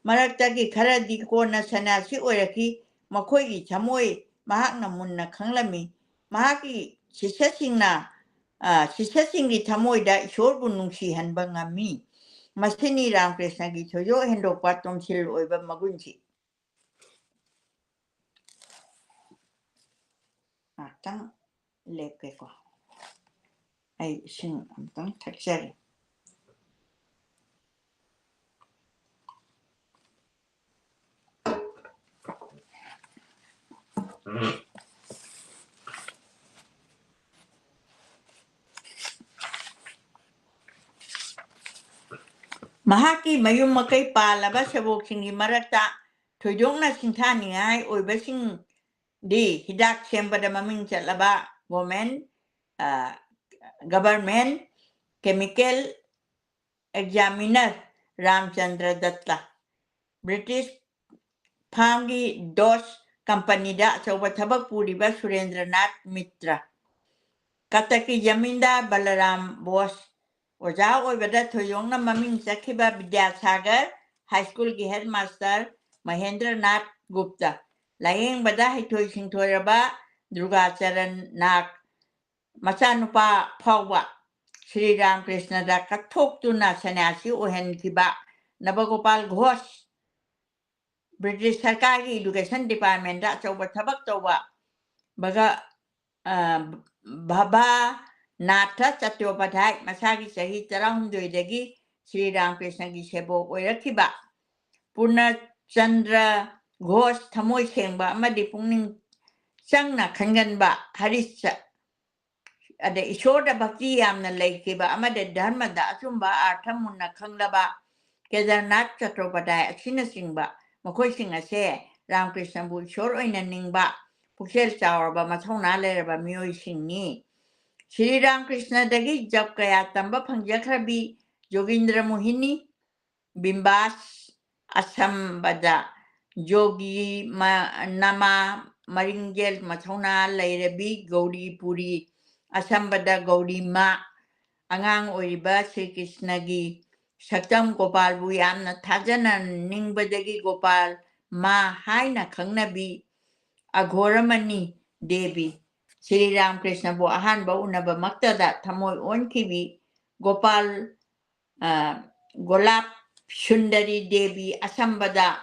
ꯃꯔꯛꯇꯒꯤ ꯈꯔꯗꯤ ꯀꯣꯟꯅ ꯁꯟꯅ꯭ꯌꯥꯁꯤ ꯑꯣꯏꯔꯛꯈꯤ꯫ ꯃꯈꯣꯏꯒꯤ ꯊꯃꯣꯏ ꯃꯍꯥꯛꯅ ꯃꯨꯟꯅ ꯈꯪꯂꯝꯃꯤ꯫ ꯃꯍꯥꯛꯀꯤ ꯁꯤꯁ꯭ꯌꯁꯤꯡꯅ, ꯑ, ꯁꯤꯁ꯭ꯌꯁꯤꯡꯒꯤ ꯊꯃꯣꯏꯗ ꯏꯁꯣꯔꯕꯨ ꯅꯨꯡꯁꯤꯍꯟꯕ ꯉꯝꯃꯤ꯫ ꯃꯁꯤꯅꯤ ꯔꯥꯃꯀ꯭ꯔꯤꯁꯅꯒꯤ ꯊꯣꯏꯗꯣꯛ ꯍꯦꯟꯗꯣꯛꯄ ꯇꯣꯟꯁꯤꯜ ꯑꯣꯏꯕ ꯃꯒꯨꯟꯁꯤ꯫ ꯉꯥꯛꯇꯪ ꯂꯦꯞꯀꯦꯀꯣ꯫ ꯑꯩ ꯏꯁꯤꯡ ꯑꯝꯇꯪ ꯊꯛꯆꯒꯦ꯫ ꯃꯍꯥꯛꯀꯤ ꯃꯌꯨꯝ ꯃꯀꯩ ꯄꯥꯜꯂꯕ ꯁꯦꯕꯣꯛꯁꯤꯡꯒꯤ ꯃꯔꯛꯇ ꯊꯣꯏꯗꯣꯛꯅ ꯁꯤꯡꯊꯥꯅꯤꯡꯉꯥꯏ ꯑꯣꯏꯕꯁꯤꯡꯗꯤ ꯍꯤꯗꯥꯛ ꯁꯦꯝꯕꯗ ꯃꯃꯤꯡ ꯆꯠꯂꯕ government, government chemical examiner Ramchandra Dutta, British ꯐꯥꯝꯒꯤ ꯗꯣꯁ ꯀꯝꯄꯅꯤꯗ ꯑꯆꯧꯕ ꯊꯕꯛ ꯄꯨꯔꯤꯕ ꯁꯨꯔꯦꯟꯗ꯭ꯔꯅꯥꯊ ꯃꯤꯇ꯭ꯔ, ꯀꯇꯛꯀꯤ ꯖꯃꯤꯟꯗꯥꯔ ꯕꯂꯔꯥꯝ ꯕꯣꯁ, ꯑꯣꯖꯥ ꯑꯣꯏꯕꯗ ꯊꯣꯏꯗꯣꯛꯅ ꯃꯃꯤꯡ ꯆꯠꯈꯤꯕ ꯕꯤꯗ꯭ꯌꯥꯁꯥꯒꯔ ꯍꯥꯏ ꯁ꯭ꯀꯨꯜꯒꯤ ꯍꯦꯗꯃꯥꯁꯇꯔ ꯃꯍꯦꯟꯗ꯭ꯔꯅꯥꯊ ꯒꯨꯞꯇ, ꯂꯥꯌꯦꯡꯕꯗ ꯍꯩꯊꯣꯏ ꯁꯤꯡꯊꯣꯏꯔꯕ ꯗꯨꯔꯒꯥꯆꯔꯟ ꯅꯥꯒ, ꯃꯆꯥꯅꯨꯄꯥ ꯐꯥꯎꯕ ꯁ꯭ꯔꯤ ꯔꯥꯃꯀ꯭ꯔꯤꯁꯅꯗ ꯀꯠꯊꯣꯛꯇꯨꯅ ꯁꯟꯅ꯭ꯌꯥꯁꯤ ꯑꯣꯏꯍꯟꯈꯤꯕ ꯅꯕꯒꯣꯄꯥꯜ ꯘꯣꯁ, ꯕ꯭ꯔꯤꯇꯤꯁ ꯁꯔꯀꯥꯔꯒꯤ ꯏꯗꯨꯀꯦꯁꯟ ꯗꯤꯄꯥꯔꯠꯃꯦꯟꯗ ꯑꯆꯧꯕ ꯊꯕꯛ ꯇꯧꯕ ꯚꯒ-, ꯑ, ꯚꯕꯥꯅꯥꯊ ꯆꯠꯇꯣꯄꯥꯙ꯭ꯌꯥꯏ, ꯃꯁꯥꯒꯤ ꯆꯍꯤ ꯇꯔꯥꯍꯨꯝꯗꯣꯏꯗꯒꯤ ꯁ꯭ꯔꯤ ꯔꯥꯃꯀ꯭ꯔꯤꯁꯅꯒꯤ ꯁꯦꯕꯣꯛ ꯑꯣꯏꯔꯛꯈꯤꯕ ꯄꯨꯔꯅꯆꯟꯗ꯭ꯔ ꯘꯣꯁ, ꯊꯃꯣꯏ ꯁꯦꯡꯕ ꯑꯃꯗꯤ ꯄꯨꯛꯅꯤꯡ ꯆꯪꯅ ꯈꯟꯒꯟꯕ ꯍꯔꯤꯁ, ꯑꯗ ꯏꯁꯣꯔꯗ ꯚꯛꯇꯤ ꯌꯥꯝꯅ ꯂꯩꯈꯤꯕ ꯑꯃꯗꯤ ꯙꯔꯃꯗ ꯑꯆꯨꯝꯕ ꯑꯥꯔꯊ ꯃꯨꯟꯅ ꯈꯪꯂꯕ ꯀꯦꯗꯔꯅꯥꯊ ꯆꯠꯇꯣꯄꯥꯙ꯭ꯌꯥꯏ ꯑꯁꯤꯅꯆꯤꯡꯕ ꯃꯈꯣꯏꯁꯤꯡ ꯑꯁꯦ ꯔꯥꯃꯀ꯭ꯔꯤꯁꯅꯕꯨ ꯏꯁꯣꯔ ꯑꯣꯏꯅ ꯅꯤꯡꯕ ꯄꯨꯛꯆꯦꯜ ꯆꯥꯎꯔꯕ ꯃꯊꯧꯅꯥ ꯂꯩꯔꯕ ꯃꯤꯑꯣꯏꯁꯤꯡꯅꯤ꯫ ꯁ꯭ꯔꯤ ꯔꯥꯃꯀ꯭ꯔꯤꯁꯅꯗꯒꯤ ꯖꯞ ꯀꯌꯥ ꯇꯝꯕ ꯐꯪꯖꯈ꯭ꯔꯕꯤ ꯖꯣꯒꯤꯟꯗ꯭ꯔ ꯃꯣꯍꯤꯅꯤ, ꯕꯤꯝꯕꯥꯁ, ꯑꯁꯝꯕꯗ ꯖꯣꯒꯤ ꯃ-, ꯅꯃꯥ, ꯃꯔꯤꯡꯖꯦꯜ ꯃꯊꯧꯅꯥ ꯂꯩꯔꯕꯤ ꯒꯧꯔꯤ ꯄꯨꯔꯤ, ꯑꯁꯝꯕꯗ ꯒꯧꯔꯤ ꯃꯥ, ꯑꯉꯥꯡ ꯑꯣꯏꯔꯤꯕ ꯁ꯭ꯔꯤ ꯀ꯭ꯔꯤꯁꯅꯒꯤ ꯁꯛꯇꯝ ꯒꯣꯄꯥꯜꯕꯨ ꯌꯥꯝꯅ ꯊꯥꯖꯅ ꯅꯤꯡꯕꯗꯒꯤ ꯒꯣꯄꯥꯜ ꯃꯥ ꯍꯥꯏꯅ ꯈꯪꯅꯕꯤ ꯑꯘꯣꯔꯃꯅꯤ ꯗꯦꯕꯤ, ꯁ꯭ꯔꯤ ꯔꯥꯃꯀ꯭ꯔꯤꯁꯅꯕꯨ ꯑꯍꯥꯟꯕ ꯎꯅꯕꯃꯛꯇꯗ ꯊꯃꯣꯏ ꯑꯣꯟꯈꯤꯕꯤ ꯒꯣꯄꯥꯜ, ꯑ, ꯒꯣꯂꯥꯞ ꯁꯨꯟꯗꯔꯤ ꯗꯦꯕꯤ, ꯑꯁꯝꯕꯗ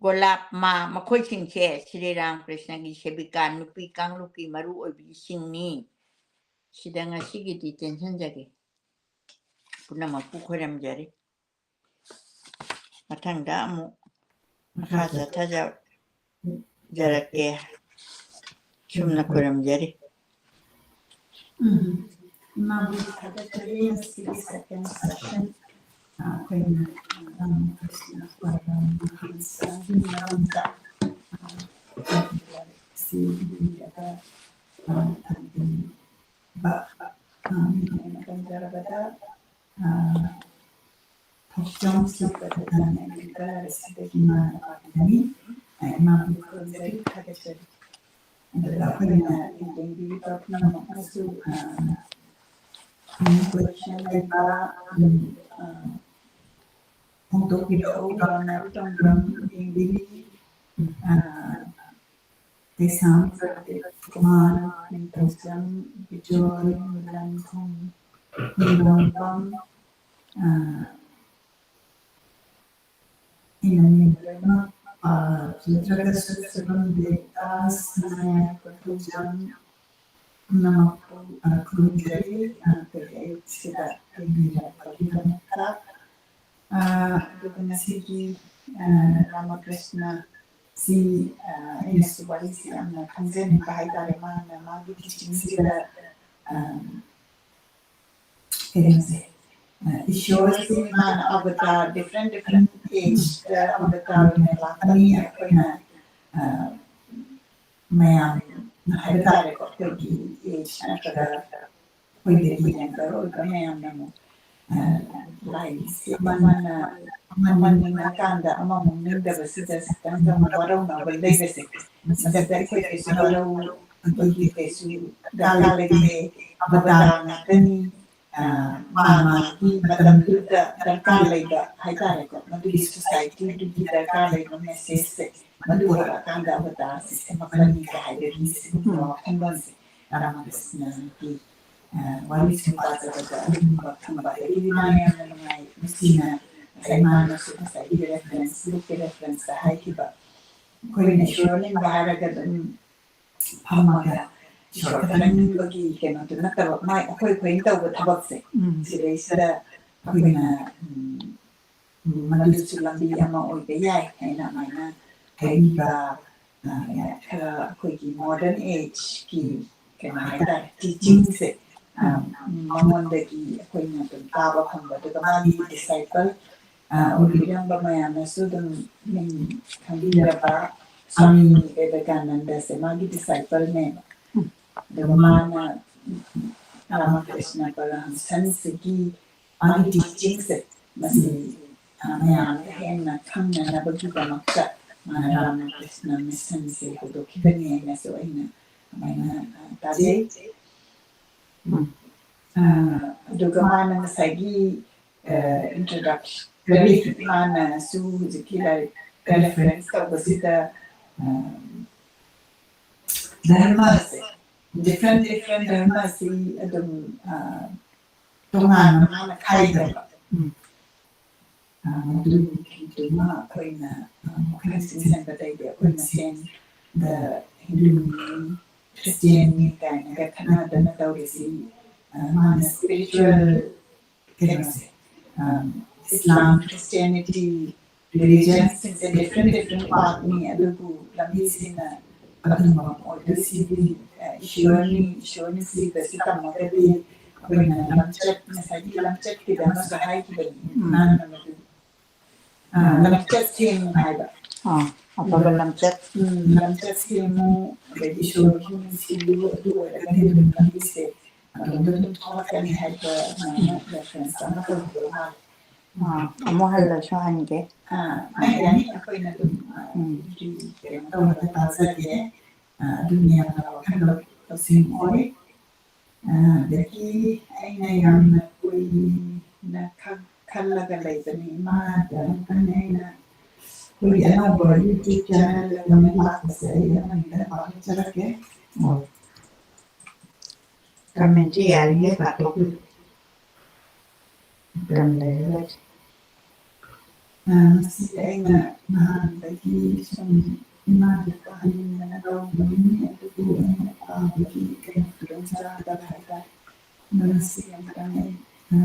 ꯒꯣꯂꯥꯞ ꯃꯥ, ꯃꯈꯣꯏꯁꯤꯡꯁꯦ ꯁ꯭ꯔꯤ ꯔꯥꯃꯀ꯭ꯔꯤꯁꯅꯒꯤ ꯁꯦꯕꯤꯀꯥ ꯅꯨꯄꯤ ꯀꯥꯡꯂꯨꯞꯀꯤ ꯃꯔꯨ ꯑꯣꯏꯕꯤꯁꯤꯡꯅꯤ꯫ ꯁꯤꯗ ꯉꯁꯤꯒꯤꯗꯤ ꯇꯦꯟꯁꯤꯟꯖꯒꯦ꯫ ꯄꯨꯝꯅꯃꯛꯄꯨ ꯈꯣꯏꯔꯝꯖꯔꯤ꯫ ꯃꯊꯪꯗ ꯑꯃꯨꯛ ꯃꯈꯥ ꯆꯠꯊꯖꯔꯛꯀꯦ꯫ ꯁꯨꯝꯅ ꯈꯣꯏꯔꯝꯖꯔꯤ꯫ ꯎꯝ꯫ ꯏꯃꯥꯕꯨ ꯊꯥꯒꯠꯆꯔꯤ꯫ ꯉꯁꯤꯒꯤ second session, ꯑ, ꯑꯩꯈꯣꯏꯅ, ꯑ, ꯔꯥꯃꯀ꯭ꯔꯤꯁꯅ ꯄꯔꯃꯍꯝꯁꯒꯤ ꯃꯔꯝꯗ, ꯑ, ꯁꯤ ꯏꯕꯤꯔꯒ, ꯑ, ꯁꯤꯗꯒꯤ ꯃꯥꯅ ꯄꯥꯕꯤꯒꯅꯤ꯫ ꯏꯃꯥꯕꯨ ꯈꯨꯔꯨꯝꯖꯔꯤ, ꯊꯥꯒꯠꯆꯔꯤ꯫ ꯑꯗꯨꯒ ꯑꯩꯈꯣꯏꯅ ꯌꯦꯡꯕꯤꯔꯤꯕ ꯄꯨꯝꯅꯃꯛꯅꯁꯨ, ꯑ, ꯎꯝ, question ꯂꯩꯕ, ꯎꯝ, ꯑ, ꯐꯣꯡꯗꯣꯛꯄꯤꯔꯛꯎ꯫ ꯔꯣꯅꯦꯜ ꯇꯣꯡꯕ꯭ꯔꯝ ꯌꯦꯡꯕꯤꯔꯤ꯫ ꯑ, ꯀꯩꯁꯥꯝ ꯄ꯭ꯔꯗꯤꯞ ꯀꯨꯃꯥꯔ, ꯅꯤꯡꯊꯧꯖꯝ ꯕꯤꯖꯣꯏ, ꯃꯤꯂꯟꯊꯣꯡ ꯅꯤꯡꯒꯣꯡꯕꯝ, ꯑ, ꯑꯩꯅ ꯃꯤꯡ ꯂꯣꯏꯅꯃꯛ ꯄꯥꯖꯗ꯭ꯔꯒꯁꯨ, ꯁꯨꯕꯝ ꯗꯦꯕꯗꯥꯁ, ꯁꯅꯥꯌꯥꯏ ꯀꯣꯔꯊꯧꯖꯝ, ꯄꯨꯝꯅꯃꯛꯄꯨ, ꯑ, ꯈꯨꯔꯨꯝꯖꯔꯤ, ꯑ, ꯑꯩꯈꯣꯏꯒꯤ ꯑꯌꯨꯛꯁꯤꯗ ꯌꯦꯡꯕꯤꯔꯛꯄꯒꯤꯗꯃꯛꯇ꯫ ꯑ, ꯑꯗꯨꯒ ꯉꯁꯤꯒꯤ, ꯑ, ꯔꯥꯃꯀ꯭ꯔꯤꯁꯅ ꯁꯤ, ꯑ, ꯑꯩꯅꯁꯨ ꯋꯥꯔꯤꯁꯤ ꯌꯥꯝꯅ ꯈꯪꯖꯅꯤꯡꯕ ꯍꯥꯏꯇꯥꯔꯦ꯫ ꯃꯥꯅ ꯃꯥꯒꯤ ꯇꯤꯆꯤꯡꯁꯤꯗ, ꯑ, ꯀꯩꯅꯣꯁꯦ, ꯑ, ꯏꯁꯣꯔꯁꯦ ꯃꯥꯅ ꯑꯕꯇꯥꯔ, different, different age ꯗ ꯑꯕꯇꯥꯔ ꯑꯣꯏꯅ ꯂꯥꯛꯄꯅꯤ꯫ ꯑꯩꯈꯣꯏꯅ, ꯑ, ꯃꯌꯥꯝ ꯍꯥꯏꯕ ꯇꯥꯔꯦꯀꯣ, ꯑꯩꯈꯣꯏꯒꯤ age ꯅꯠꯇ꯭ꯔꯒ ꯑꯩꯈꯣꯏꯗꯒꯤ younger ꯑꯣꯏꯕ ꯃꯌꯥꯝꯅ ꯑꯃꯨꯛ, ꯑ, ꯂꯥꯏꯁꯦ ꯑꯃꯅ ꯑꯃ ꯅꯤꯡꯉꯀꯥꯟꯗ ꯑꯃꯃꯨꯛ ꯅꯤꯡꯗꯕꯁꯤꯗ ꯈꯤꯇꯪ ꯋꯥꯔꯧꯅꯕ ꯂꯩꯕꯁꯦ, ꯃꯁꯤꯗ ꯑꯩꯈꯣꯏ ꯀꯩꯁꯨ ꯋꯥꯔꯧꯕꯒꯤ ꯀꯩꯁꯨ ꯗꯔꯀꯥꯔ ꯂꯩꯇꯦ꯫ ꯑꯕꯇꯥꯔ ꯉꯥꯛꯇꯅꯤ꯫ ꯑ, ꯃꯥ ꯃꯥꯒꯤ ꯃꯇꯝꯗꯨꯗ ꯗꯔꯀꯥꯔ ꯂꯩꯕ ꯍꯥꯏꯇꯥꯔꯦꯀꯣ, ꯃꯗꯨꯒꯤ society ꯗꯨꯒꯤ ꯗꯔꯀꯥꯔ ꯂꯩꯕ message ꯁꯦ ꯃꯗꯨ ꯄꯨꯔꯛꯑꯀꯥꯟꯗ ꯑꯕꯇꯥꯔꯁꯦ ꯁꯦꯝꯃꯛꯄꯅꯤꯒ ꯍꯥꯏꯕꯒꯤ ꯁꯤꯒꯨꯝꯕ ꯋꯥꯈꯜꯂꯣꯟꯁꯦ ꯔꯥꯃꯀ꯭ꯔꯤꯁꯅꯒꯤ, ꯑ, ꯋꯥꯔꯤꯁꯤꯡ ꯄꯥꯖꯕꯗ ꯑꯗꯨꯒꯨꯝꯕ ꯐꯪꯕ꯫ ꯑꯗꯒꯤꯗꯤ ꯃꯥ ꯌꯥꯝꯅ ꯅꯨꯡꯉꯥꯏ, ꯅꯨꯡꯁꯤꯅ ꯉꯁꯥꯏ ꯃꯥꯅꯁꯨ ꯉꯁꯥꯏꯒꯤ reference, book ꯀꯤ reference ꯇ ꯍꯥꯏꯈꯤꯕ, ꯑꯩꯈꯣꯏꯅ ꯏꯁꯣꯔ ꯅꯤꯡꯕ ꯍꯥꯏꯔꯒ ꯑꯗꯨꯝ ꯐꯝꯃꯒ ꯏꯁꯣꯔ ꯈꯛꯇꯪ ꯅꯤꯡꯕꯒꯤ ꯀꯩꯅꯣꯗꯨ ꯅꯠꯇꯕ, ꯃꯥꯏ ꯑꯩꯈꯣꯏ ꯑꯩꯈꯣꯏꯅ ꯇꯧꯕ ꯊꯕꯛꯁꯦ, ꯎꯝ꯫ ꯁꯤꯗꯩꯁꯤꯗ ꯑꯩꯈꯣꯏꯅ, ꯎꯝ, ꯃꯗꯨꯁꯨ ꯂꯝꯕꯤ ꯑꯃ ꯑꯣꯏꯕ ꯌꯥꯏ ꯍꯥꯏꯅ ꯑꯗꯨꯃꯥꯏꯅ ꯍꯥꯏꯕꯤꯕ, ꯑ, ꯈꯔ ꯑꯩꯈꯣꯏꯒꯤ modern age ꯀꯤ ꯀꯩꯅꯣ ꯍꯥꯏꯇꯥꯔꯦ, teaching ꯁꯦ, ꯑ, ꯃꯉꯣꯟꯗꯒꯤ ꯑꯩꯈꯣꯏꯅ ꯑꯗꯨꯝ ꯇꯥꯕ ꯐꯪꯕ꯫ ꯑꯗꯨꯒ ꯃꯥꯒꯤ disciple, ꯑ, ꯑꯣꯏꯕꯤꯔꯝꯕ ꯃꯌꯥꯝꯅꯁꯨ ꯑꯗꯨꯝ ꯃꯤꯡ ꯈꯪꯕꯤꯔꯕ ꯁ꯭ꯋꯥꯃꯤ ꯕꯤꯕꯦꯀꯥꯅꯟꯗꯁꯦ ꯃꯥꯒꯤ disciple ꯅꯦꯕ꯫ ꯑꯗꯨꯒ ꯃꯥꯅ ꯔꯥꯃꯀ꯭ꯔꯤꯁꯅ ꯄꯔꯃꯍꯝꯁꯟꯁꯤꯒꯤ ꯃꯥꯒꯤ teaching ꯁꯦ ꯃꯁꯤ ꯑ, ꯃꯌꯥꯝꯗ ꯍꯦꯟꯅ ꯈꯪꯅꯅꯕꯒꯤꯗꯃꯛꯇ ꯃꯥꯅ ꯔꯥꯃꯀ꯭ꯔꯤꯁꯅ ꯃꯤꯁꯟꯁꯦ ꯍꯧꯗꯣꯛꯈꯤꯕꯅꯤ ꯍꯥꯏꯅꯁꯨ ꯑꯩꯅ ꯑꯗꯨꯃꯥꯏꯅ, ꯑ, ꯇꯥꯖꯩ꯫ ꯎꯝ꯫ ꯑ, ꯑꯗꯨꯒ ꯃꯥꯅ ꯉꯁꯥꯏꯒꯤ, ꯑ, introduction, ꯃꯥꯅꯁꯨ ꯍꯧꯖꯤꯛꯀꯤ ꯂꯥꯏꯔꯤꯛ reference ꯇꯧꯕꯁꯤꯗ, ꯑ, ꯙꯔꯃꯁꯦ, different, different ꯙꯔꯃꯁꯤ ꯑꯗꯨꯝ, ꯑ, ꯇꯣꯉꯥꯟꯅ ꯃꯥꯅ ꯈꯥꯏꯗꯕ꯫ ꯎꯝ꯫ ꯑ, ꯃꯗꯨꯒꯤꯗꯨꯃ ꯑꯩꯈꯣꯏꯅ, ꯑ, ꯃꯈꯜ ꯆꯤꯡꯁꯤꯟꯕꯗꯩꯗꯤ ꯑꯩꯈꯣꯏ ꯃꯁꯦꯟꯗ ꯍꯤꯟꯗꯨꯅꯤ, ꯈ꯭ꯔꯤꯁꯇꯤꯌꯥꯟꯅꯤ ꯀꯥꯏꯅꯒ ꯈꯠꯅꯗꯅ ꯇꯧꯔꯤꯁꯤ, ꯑ, ꯃꯥꯅ spiritual ꯀꯩꯅꯣꯁꯦ, ꯑ, ꯏꯁꯂꯥꯝ, ꯈ꯭ꯔꯤꯁꯇꯤꯌꯥꯅꯤꯇꯤ, religionsꯁꯤꯡꯁꯦ different, different pathꯅꯤ, ꯑꯗꯨꯕꯨ ꯂꯝꯕꯤꯁꯤꯅ ꯑꯗꯨꯝꯕ ꯑꯣꯏꯗꯣꯏꯁꯤꯗꯤ, ꯑ, ꯏꯁꯣꯔꯅꯤ, ꯏꯁꯣꯔꯅꯤ ꯁꯤꯕꯁꯤ ꯇꯝꯃꯒꯗꯤ ꯑꯩꯈꯣꯏꯅ ꯂꯝꯆꯠ, ꯉꯁꯥꯏꯒꯤ ꯂꯝꯆꯠꯀꯤꯗꯃꯛꯇ ꯍꯥꯏꯈꯤꯕꯅꯤ꯫ ꯎꯝ꯫ ꯃꯥꯅ ꯃꯗꯨ, ꯑ, ꯂꯝꯆꯠ ꯁꯦꯝꯃꯨ ꯍꯥꯏꯕ꯫ ꯑꯥ, ꯑꯐꯕ ꯂꯝꯆꯠ꯫ ꯎꯝ, ꯂꯝꯆꯠ ꯁꯦꯝꯃꯨ, ꯑꯗꯒꯤ ꯏꯁꯣꯔꯒꯤ ꯅꯨꯡꯁꯤꯕꯤꯌꯨ, ꯑꯗꯨ ꯑꯣꯏꯔꯒꯗꯤ ꯑꯗꯨꯝ ꯂꯝꯕꯤꯁꯦ ꯑꯗꯣꯝꯗ ꯑꯗꯨꯝ ꯊꯣꯛꯂꯛꯀꯅꯤ ꯍꯥꯏꯕ, ꯑ, reference ꯑꯃ ꯇꯧꯕꯤꯔꯛꯑꯣ ꯃꯥꯜꯂꯦ꯫ ꯑꯥ, ꯑꯃꯨꯛ ꯍꯜꯂꯁꯨ ꯍꯟꯒꯦ꯫ ꯑꯥ, ꯍꯥꯏꯔꯅꯤ, ꯑꯩꯈꯣꯏꯅ ꯑꯗꯨꯝ, ꯑ, ꯎꯝ꯫ ꯀꯩꯅꯣ ꯇꯧꯔꯒ ꯇꯥꯖꯒꯦ꯫ ꯑ, ꯑꯗꯨꯅ ꯌꯥꯝꯅ ꯋꯥꯈꯜ ꯂꯧ-, ꯂꯧꯁꯤꯡ ꯑꯣꯏ꯫ ꯑ, ꯑꯗꯒꯤ ꯑꯩꯅ ꯌꯥꯝꯅ ꯀꯨꯏꯅ ꯈ-, ꯈꯜꯂꯒ ꯂꯩꯕꯅꯤ꯫ ꯏꯃꯥꯗ ꯑꯃꯨꯛꯇꯪ ꯑꯩꯅ ꯑꯩꯈꯣꯏꯒꯤ ꯑꯅꯧꯕ YouTube channel ꯑꯃ ꯂꯥꯛꯄꯁꯦ ꯑꯩ ꯑꯃꯅꯤꯗ ꯄꯥꯎꯖꯔꯛꯀꯦ꯫ ꯑꯣ꯫ Commentꯁꯤ ꯌꯥꯔꯤꯉꯩ ꯄꯥꯊꯣꯛꯄꯤꯌꯨ꯫ ꯃꯇꯝ ꯂꯩꯔꯒꯗꯤ꯫ ꯑ, ꯃꯁꯤꯗꯤ ꯑꯩꯅ ꯅꯍꯥꯟꯗꯒꯤ ꯁꯨꯝ ꯏꯃꯥꯒꯤ ꯄꯥꯍꯟꯅꯤꯡꯗꯅ ꯂꯧꯕꯅꯤ, ꯑꯗꯨꯕꯨ ꯑꯩꯅ ꯄꯥꯕꯒꯤ ꯀꯩꯅꯣ ꯈꯨꯗꯣꯡꯆꯥꯗꯕ ꯍꯥꯏꯇꯥꯔꯦ꯫ ꯑꯗꯣ ꯃꯁꯤ ꯑꯃꯇꯪ ꯑꯩ, ꯑ,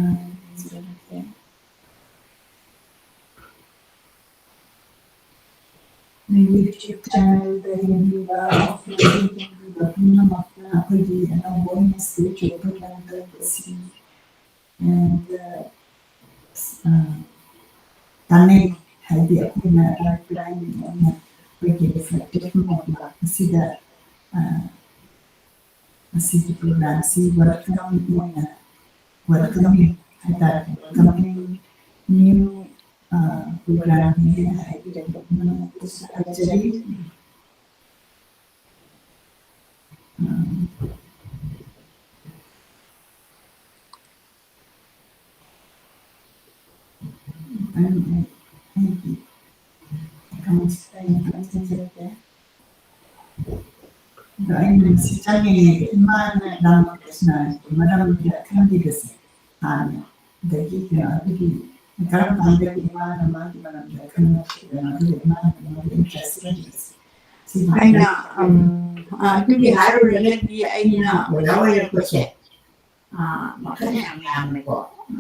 ꯌꯦꯡꯖꯔꯛꯀꯦ꯫ YouTube channelꯗ ꯌꯦꯡꯕꯤꯕ, offlineꯗ ꯌꯦꯡꯕꯤꯕ ꯄꯨꯝꯅꯃꯛꯅ ꯑꯩꯈꯣꯏꯒꯤ ꯑꯅꯧꯕ ꯑꯣꯏꯅ spiritual program ꯇꯧꯕꯁꯤ, and, uh, ꯇꯥꯟꯅꯩ, ꯍꯥꯏꯗꯤ ꯑꯩꯈꯣꯏꯅ lifeline ꯑꯣꯏꯅ ꯑꯩꯈꯣꯏꯒꯤ reflective mode ꯂꯥꯛꯄꯁꯤꯗ, ꯑ, ꯃꯁꯤꯒꯤ programꯁꯤ welcome ꯑꯣꯏꯅ, welcoming ꯍꯥꯏꯇꯥꯔꯦ, welcoming new, ꯑ, ꯄ꯭ꯔꯣꯒ꯭ꯔꯥꯝꯅꯤ ꯍꯥꯏꯅ ꯍꯥꯏꯕꯤꯔꯛꯄ ꯄꯨꯝꯅꯃꯛꯄꯨꯁꯨ ꯊꯥꯒꯠꯆꯔꯤ꯫ ꯑ, ꯑꯩ, ꯑꯩꯒꯤ ꯑꯦꯀꯥꯎꯟꯁꯤꯗ ꯑꯩꯅ ꯈꯪꯖꯔꯒꯦ꯫ ꯑꯗꯣ ꯑꯩꯅ ꯉꯁꯤ ꯆꯪꯉꯤꯉꯩꯗ ꯏꯃꯥꯅ ꯔꯥꯃꯀ꯭ꯔꯤꯁꯅꯒꯤ ꯃꯔꯝꯗ ꯈꯪꯕꯤꯕꯁꯦ ꯍꯥꯟꯅ, ꯑꯗꯒꯤ ꯀꯩꯅꯣ, ꯑꯗꯨꯒꯤ ꯀꯔꯝ ꯀꯥꯟꯗꯒꯤ ꯏꯃꯥꯅ ꯃꯥꯒꯤ ꯃꯔꯝꯗ ꯈꯪꯅꯈꯤꯕꯅꯣ, ꯑꯗꯨꯒ ꯏꯃꯥꯅ ꯃꯥꯒꯤ ꯏꯟꯇꯔꯦꯁ ꯂꯩꯔꯤꯕꯁꯦ ꯁꯤ ꯑꯩꯅ, ꯎꯝ, ꯑ, ꯑꯗꯨꯒꯤ ꯍꯥꯏꯔꯨꯔꯒꯗꯤ ꯑꯩꯅ ꯑꯣꯖꯥ ꯑꯣꯏꯔꯛꯄꯁꯦ, ꯑ, ꯃꯈꯜ ꯌꯥꯝ ꯌꯥꯝꯃꯦꯀꯣ꯫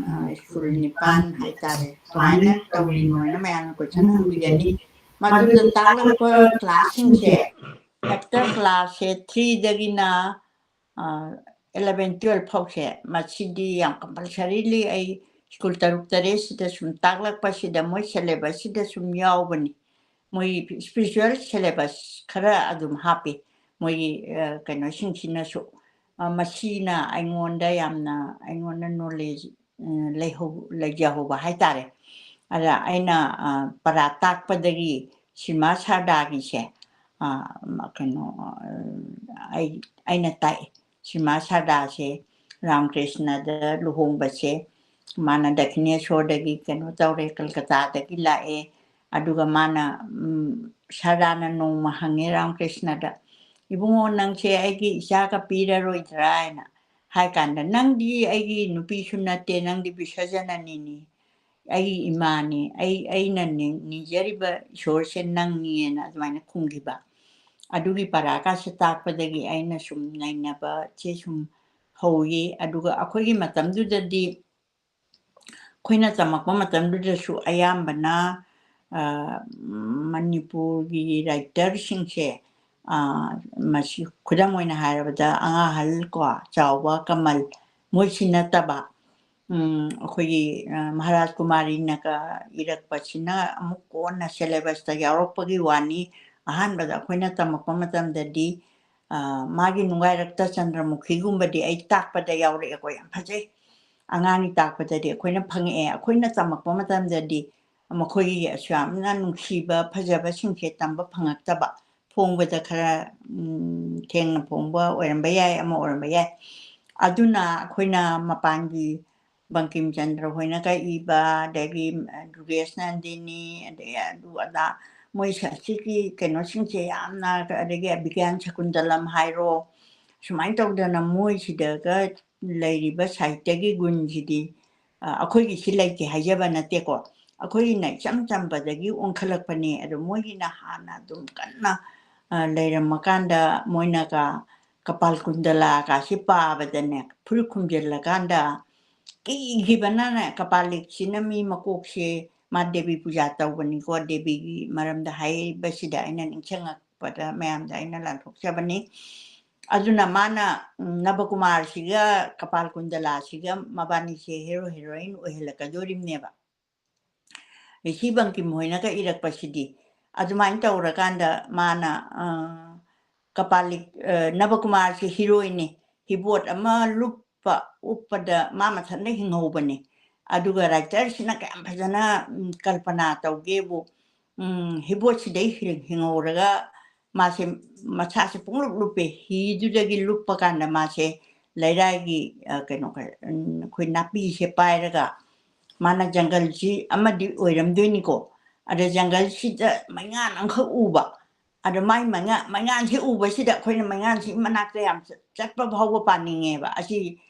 ꯑ, ꯁ꯭ꯀꯨꯜ ꯅꯤꯄꯥꯟ ꯍꯥꯏꯇꯥꯔꯦ꯫ ꯀꯃꯥꯏꯅ ꯇꯧꯔꯤꯅꯣꯅ ꯃꯌꯥꯝꯅ ꯀꯣꯏꯁꯟ ꯍꯪꯕꯤꯒꯅꯤ꯫ ꯃꯗꯨꯗ ꯇꯥꯛꯂꯛꯄ ꯀ꯭ꯂꯥꯁꯁꯤꯡꯁꯦ ꯍꯦꯛꯇ ꯀ꯭ꯂꯥꯁꯁꯦ ꯊ꯭ꯔꯤꯗꯒꯤꯅ, ꯑ, ꯏꯂꯚꯦꯟ, ꯇꯨꯋꯦꯜꯐ ꯐꯥꯎꯁꯦ, ꯃꯁꯤꯗꯤ ꯌꯥꯝ ꯀꯝꯄꯜꯁꯔꯤꯂꯤ ꯑꯩ ꯁ꯭ꯀꯨꯜ ꯇꯔꯨꯛ ꯇꯔꯦꯠꯁꯤꯗ ꯁꯨꯝ ꯇꯥꯛꯂꯛꯄꯁꯤꯗ ꯃꯣꯏ ꯁꯦꯂꯦꯕꯁꯁꯤꯗ ꯁꯨꯝ ꯌꯥꯎꯕꯅꯤ꯫ ꯃꯣꯏ ꯏꯁꯄꯤꯔꯤꯆꯨꯋꯦꯜ ꯁꯦꯂꯦꯕꯁ ꯈꯔ ꯑꯗꯨꯝ ꯍꯥꯞꯄꯤ꯫ ꯃꯣꯏꯒꯤ, ꯑ, ꯀꯩꯅꯣꯁꯤꯡꯁꯤꯅꯁꯨ꯫ ꯑ, ꯃꯁꯤꯅ ꯑꯩꯉꯣꯟꯗ ꯌꯥꯝꯅ, ꯑꯩꯉꯣꯟꯗ ꯅꯣꯂꯦꯖ, ꯑ, ꯂꯩꯍꯧ-, ꯂꯩꯖꯍꯧꯕ ꯍꯥꯏꯇꯥꯔꯦ꯫ ꯑꯗ ꯑꯩꯅ, ꯑ, ꯄꯔꯥ ꯇꯥꯛꯄꯗꯒꯤ ꯁꯤꯃꯥ ꯁꯥꯔꯗꯥꯒꯤꯁꯦ, ꯑ, ꯀꯩꯅꯣ, ꯑ, ꯑꯩ, ꯑꯩꯅ ꯇꯥꯛꯏ꯫ ꯁꯤꯃꯥ ꯁꯥꯔꯗꯥꯁꯦ ꯔꯥꯃꯀ꯭ꯔꯤꯁꯅꯗ ꯂꯨꯍꯣꯡꯕꯁꯦ ꯃꯥꯅ ꯗꯛꯈꯤꯅꯦꯁꯣꯔꯗꯒꯤ ꯀꯩꯅꯣ ꯇꯧꯔꯦ, ꯀꯜꯀꯇꯥꯗꯒꯤ ꯂꯥꯛꯑꯦ꯫ ꯑꯗꯨꯒ ꯃꯥꯅ, ꯎꯝ, ꯁꯥꯔꯗꯥꯅ ꯅꯣꯡꯃ ꯍꯪꯉꯦ ꯔꯥꯃꯀ꯭ꯔꯤꯁꯅꯗ, "ꯏꯕꯨꯡꯉꯣ, ꯅꯪꯁꯦ ꯑꯩꯒꯤ ꯏꯆꯥꯒ ꯄꯤꯔꯔꯣꯏꯗ꯭ꯔꯥ?" ꯍꯥꯏꯅ ꯍꯥꯏ ꯀꯥꯟꯗ, "ꯅꯪꯗꯤ ꯑꯩꯒꯤ ꯅꯨꯄꯤꯁꯨ ꯅꯠꯇꯦ, ꯅꯪꯗꯤ ꯕꯤꯁꯔꯖꯅꯅꯤꯅꯤ, ꯑꯩꯒꯤ ꯏꯃꯥꯅꯤ, ꯑꯩ, ꯑꯩꯅ ꯅꯤ-, ꯅꯤꯖꯔꯤꯕ ꯏꯁꯣꯔꯁꯦ ꯅꯪꯅꯤꯅ" ꯑꯗꯨꯃꯥꯏꯅ ꯈꯨꯝꯈꯤꯕ꯫ ꯑꯗꯨꯒꯤ ꯄꯔꯥꯀꯥꯁꯦ ꯇꯥꯛꯄꯗꯒꯤ ꯑꯩꯅ ꯁꯨꯝ ꯅꯩꯅꯕꯁꯦ ꯁꯨꯝ ꯍꯧꯏ꯫ ꯑꯗꯨꯒ ꯑꯩꯈꯣꯏꯒꯤ ꯃꯇꯝꯗꯨꯗꯗꯤ, ꯑꯩꯈꯣꯏꯅ ꯇꯝꯃꯛꯄ ꯃꯇꯝꯗꯨꯗꯁꯨ ꯑꯌꯥꯝꯕꯅ, ꯑ, ꯃꯅꯤꯄꯨꯔꯒꯤ ꯔꯥꯏꯇꯔꯁꯤꯡꯁꯦ, ꯑ, ꯃꯁꯤ ꯈꯨꯗꯝ ꯑꯣꯏꯅ ꯍꯥꯏꯔꯕꯗ ꯑꯉꯥꯡ ꯑꯍꯜ ꯀꯣ, ꯆꯥꯎꯕ, ꯀꯃꯜ, ꯃꯣꯏꯁꯤ ꯅꯠꯇꯕ, ꯎꯝ, ꯑꯩꯈꯣꯏꯒꯤ, ꯑ, ꯃꯍꯥꯔꯥꯖ ꯀꯨꯃꯥꯔꯤꯅꯒ ꯏꯔꯛꯄꯁꯤꯅ ꯑꯃꯨꯛ ꯀꯣꯟꯅ ꯁꯦꯂꯦꯕꯁꯇ ꯌꯥꯎꯔꯛꯄꯒꯤ ꯋꯥꯅꯤ꯫ ꯑꯍꯥꯟꯕꯗ ꯑꯩꯈꯣꯏꯅ ꯇꯝꯃꯛꯄ ꯃꯇꯝꯗꯗꯤ, ꯑ, ꯃꯥꯒꯤ ꯅꯨꯡꯒꯥꯏꯔꯛꯇ ꯆꯟꯗ꯭ꯔꯃꯨꯈꯤꯒꯨꯝꯕꯗꯤ ꯑꯩ ꯇꯥꯛꯄꯗ ꯌꯥꯎꯔꯛꯑꯦꯀꯣ, ꯌꯥꯝ ꯐꯖꯩ꯫ ꯑꯉꯥꯡꯒꯤ ꯇꯥꯛꯄꯗꯗꯤ ꯑꯩꯈꯣꯏꯅ ꯐꯪꯉꯛꯑꯦ꯫ ꯑꯩꯈꯣꯏꯅ ꯇꯝꯃꯛꯄ ꯃꯇꯝꯗꯗꯤ ꯃꯈꯣꯏꯒꯤ ꯑꯁꯨꯛ ꯌꯥꯝꯅ ꯅꯨꯡꯁꯤꯕ ꯐꯖꯕꯁꯤꯡꯁꯦ ꯇꯝꯕ ꯐꯪꯉꯛꯇꯕ, ꯐꯣꯡꯕꯗ ꯈꯔ, ꯎꯝ, ꯊꯦꯡꯅ ꯐꯣꯡꯕ ꯑꯣꯏꯔꯝꯕ ꯌꯥꯏ, ꯑꯃ ꯑꯣꯏꯔꯝꯕ ꯌꯥꯏ꯫ ꯑꯗꯨꯅ ꯑꯩꯈꯣꯏꯅ ꯃꯄꯥꯟꯒꯤ ꯕꯪꯀꯤꯝ ꯆꯟꯗ꯭ꯔ ꯍꯣꯏꯅꯒ ꯏꯕ, ꯑꯗꯒꯤ ꯗꯨꯔꯒꯦꯁ ꯅꯟꯗꯤꯅꯤ, ꯑꯗꯩ ꯑꯗꯨ ꯑꯗꯥ, ꯃꯣꯏ ꯁ-, ꯁꯤꯒꯤ ꯀꯩꯅꯣꯁꯤꯡꯁꯦ ꯌꯥꯝꯅ, ꯑꯗꯒꯤ ꯑꯕꯤꯒ꯭ꯌꯥꯟ ꯁꯀꯨꯟꯇꯂꯝ ꯍꯥꯏꯔꯣ, ꯁꯨꯃꯥꯏꯅ ꯇꯧꯗꯅ ꯃꯣꯏꯁꯤꯗꯒ ꯂꯩꯔꯤꯕ ꯁꯥꯍꯤꯇ꯭ꯌꯒꯤ ꯒꯨꯟꯁꯤꯗꯤ, ꯑ, ꯑꯩꯈꯣꯏꯒꯤꯁꯤ ꯂꯩꯇꯦ ꯍꯥꯏꯖꯕ ꯅꯠꯇꯦꯀꯣ꯫ ꯑꯩꯈꯣꯏꯒꯤꯅ ꯏꯆꯝ ꯆꯝꯕꯗꯒꯤ ꯑꯣꯟꯈꯠꯂꯛꯄꯅꯦ꯫ ꯑꯗꯣ ꯃꯣꯏꯒꯤꯅ ꯍꯥꯟꯅ ꯑꯗꯨꯝ ꯀꯟꯅ, ꯑ, ꯂꯩꯔꯝꯃꯀꯥꯟꯗ ꯃꯣꯏꯅꯒ ꯀꯄꯥꯜ ꯀꯨꯟꯗꯂꯥꯒꯁꯤ ꯄꯥꯕꯗꯅꯦ, ꯐꯨꯔꯤꯠ ꯈꯨꯝꯖꯤꯜꯂꯀꯥꯟꯗ ꯀꯤꯈꯤꯕꯅꯅꯦ, ꯀꯄꯥꯂꯤꯛꯁꯤꯅ ꯃꯤ ꯃꯀꯣꯛꯁꯦ, ꯃꯥ ꯗꯦꯕꯤ ꯄꯨꯖꯥ ꯇꯧꯕꯅꯤꯀꯣ, ꯗꯦꯕꯤꯒꯤ ꯃꯔꯝꯗ ꯍꯥꯏꯕꯁꯤꯗ ꯑꯩꯅ ꯅꯤꯡꯁꯤꯡꯉꯛꯄꯗ ꯃꯌꯥꯝꯗ ꯑꯩꯅ ꯂꯥꯟꯊꯣꯛꯆꯕꯅꯤ꯫ ꯑꯗꯨꯅ ꯃꯥꯅ, ꯎꯝ, ꯅꯕꯀꯨꯃꯥꯔꯁꯤꯒ ꯀꯄꯥꯜ ꯀꯨꯟꯗꯂꯥꯁꯤꯒ ꯃꯕꯥꯅꯤꯁꯦ ꯍꯦꯔꯣ ꯍꯦꯔꯣꯏꯟ ꯑꯣꯏꯍꯜꯂꯛꯀꯗꯣꯔꯤꯕꯅꯦꯕ꯫ ꯔꯤꯁꯤ ꯕꯪꯀꯤꯝ ꯍꯣꯏꯅꯒ ꯏꯔꯛꯄꯁꯤꯗꯤ꯫ ꯑꯗꯨꯃꯥꯏꯅ ꯇꯧꯔꯀꯥꯟꯗ ꯃꯥꯅ, ꯑ, ꯀꯄꯥꯂꯤꯛ-, ꯑ, ꯅꯕꯀꯨꯃꯥꯔꯁꯤ ꯍꯤꯔꯣꯏꯅꯤ, ꯍꯤꯕꯣꯠ ꯑꯃ ꯂꯨꯞꯄ ꯎꯞꯄꯗ ꯃꯥ ꯃꯊꯟꯇ ꯍꯤꯡꯍꯧꯕꯅꯤ꯫ ꯑꯗꯨꯒ ꯔꯥꯏꯇꯔꯁꯤꯅ ꯀꯌꯥꯝ ꯐꯖꯅ, ꯎꯝ, ꯀꯜꯄꯅꯥ ꯇꯧꯒꯦꯕꯨ, ꯎꯝ, ꯍꯤꯕꯣꯠꯁꯤꯗꯩ ꯍꯤꯡ-, ꯍꯤꯡꯍꯧꯔꯒ ꯃꯥꯁꯦ ꯃꯁꯥꯁꯦ ꯄꯨꯡꯂꯨꯞ ꯂꯨꯞꯄꯦ꯫ ꯍꯤꯗꯨꯗꯒꯤ ꯂꯨꯞꯄ ꯀꯥꯟꯗ ꯃꯥꯁꯦ ꯂꯩꯔꯥꯏꯒꯤ, ꯑ, ꯀꯩꯅꯣ, ꯎꯝ, ꯑꯩꯈꯣꯏ ꯅꯥꯄꯤꯁꯦ ꯄꯥꯏꯔꯒ ꯃꯥꯅ ꯖꯪꯒꯜꯁꯤ ꯑꯃꯗꯤ ꯑꯣꯏꯔꯝꯗꯣꯏꯅꯤꯀꯣ꯫ ꯑꯗ ꯖꯪꯒꯜꯁꯤꯗ ꯃꯩꯉꯥꯟ ꯑꯃꯈꯛ ꯎꯕ꯫ ꯑꯗ ꯃꯥꯏ ꯃꯩꯉꯥ-, ꯃꯩꯉꯥꯟꯁꯤ ꯎꯕꯁꯤꯗ ꯑꯩꯈꯣꯏꯅ ꯃꯩꯉꯥꯟꯁꯤ ꯃꯅꯥꯛꯇ ꯌꯥꯝ ꯆꯠ-, ꯆꯠꯄ ꯐꯥꯎꯕ ꯄꯥꯅꯤꯡꯉꯦꯕ꯫ ꯑꯁꯤ,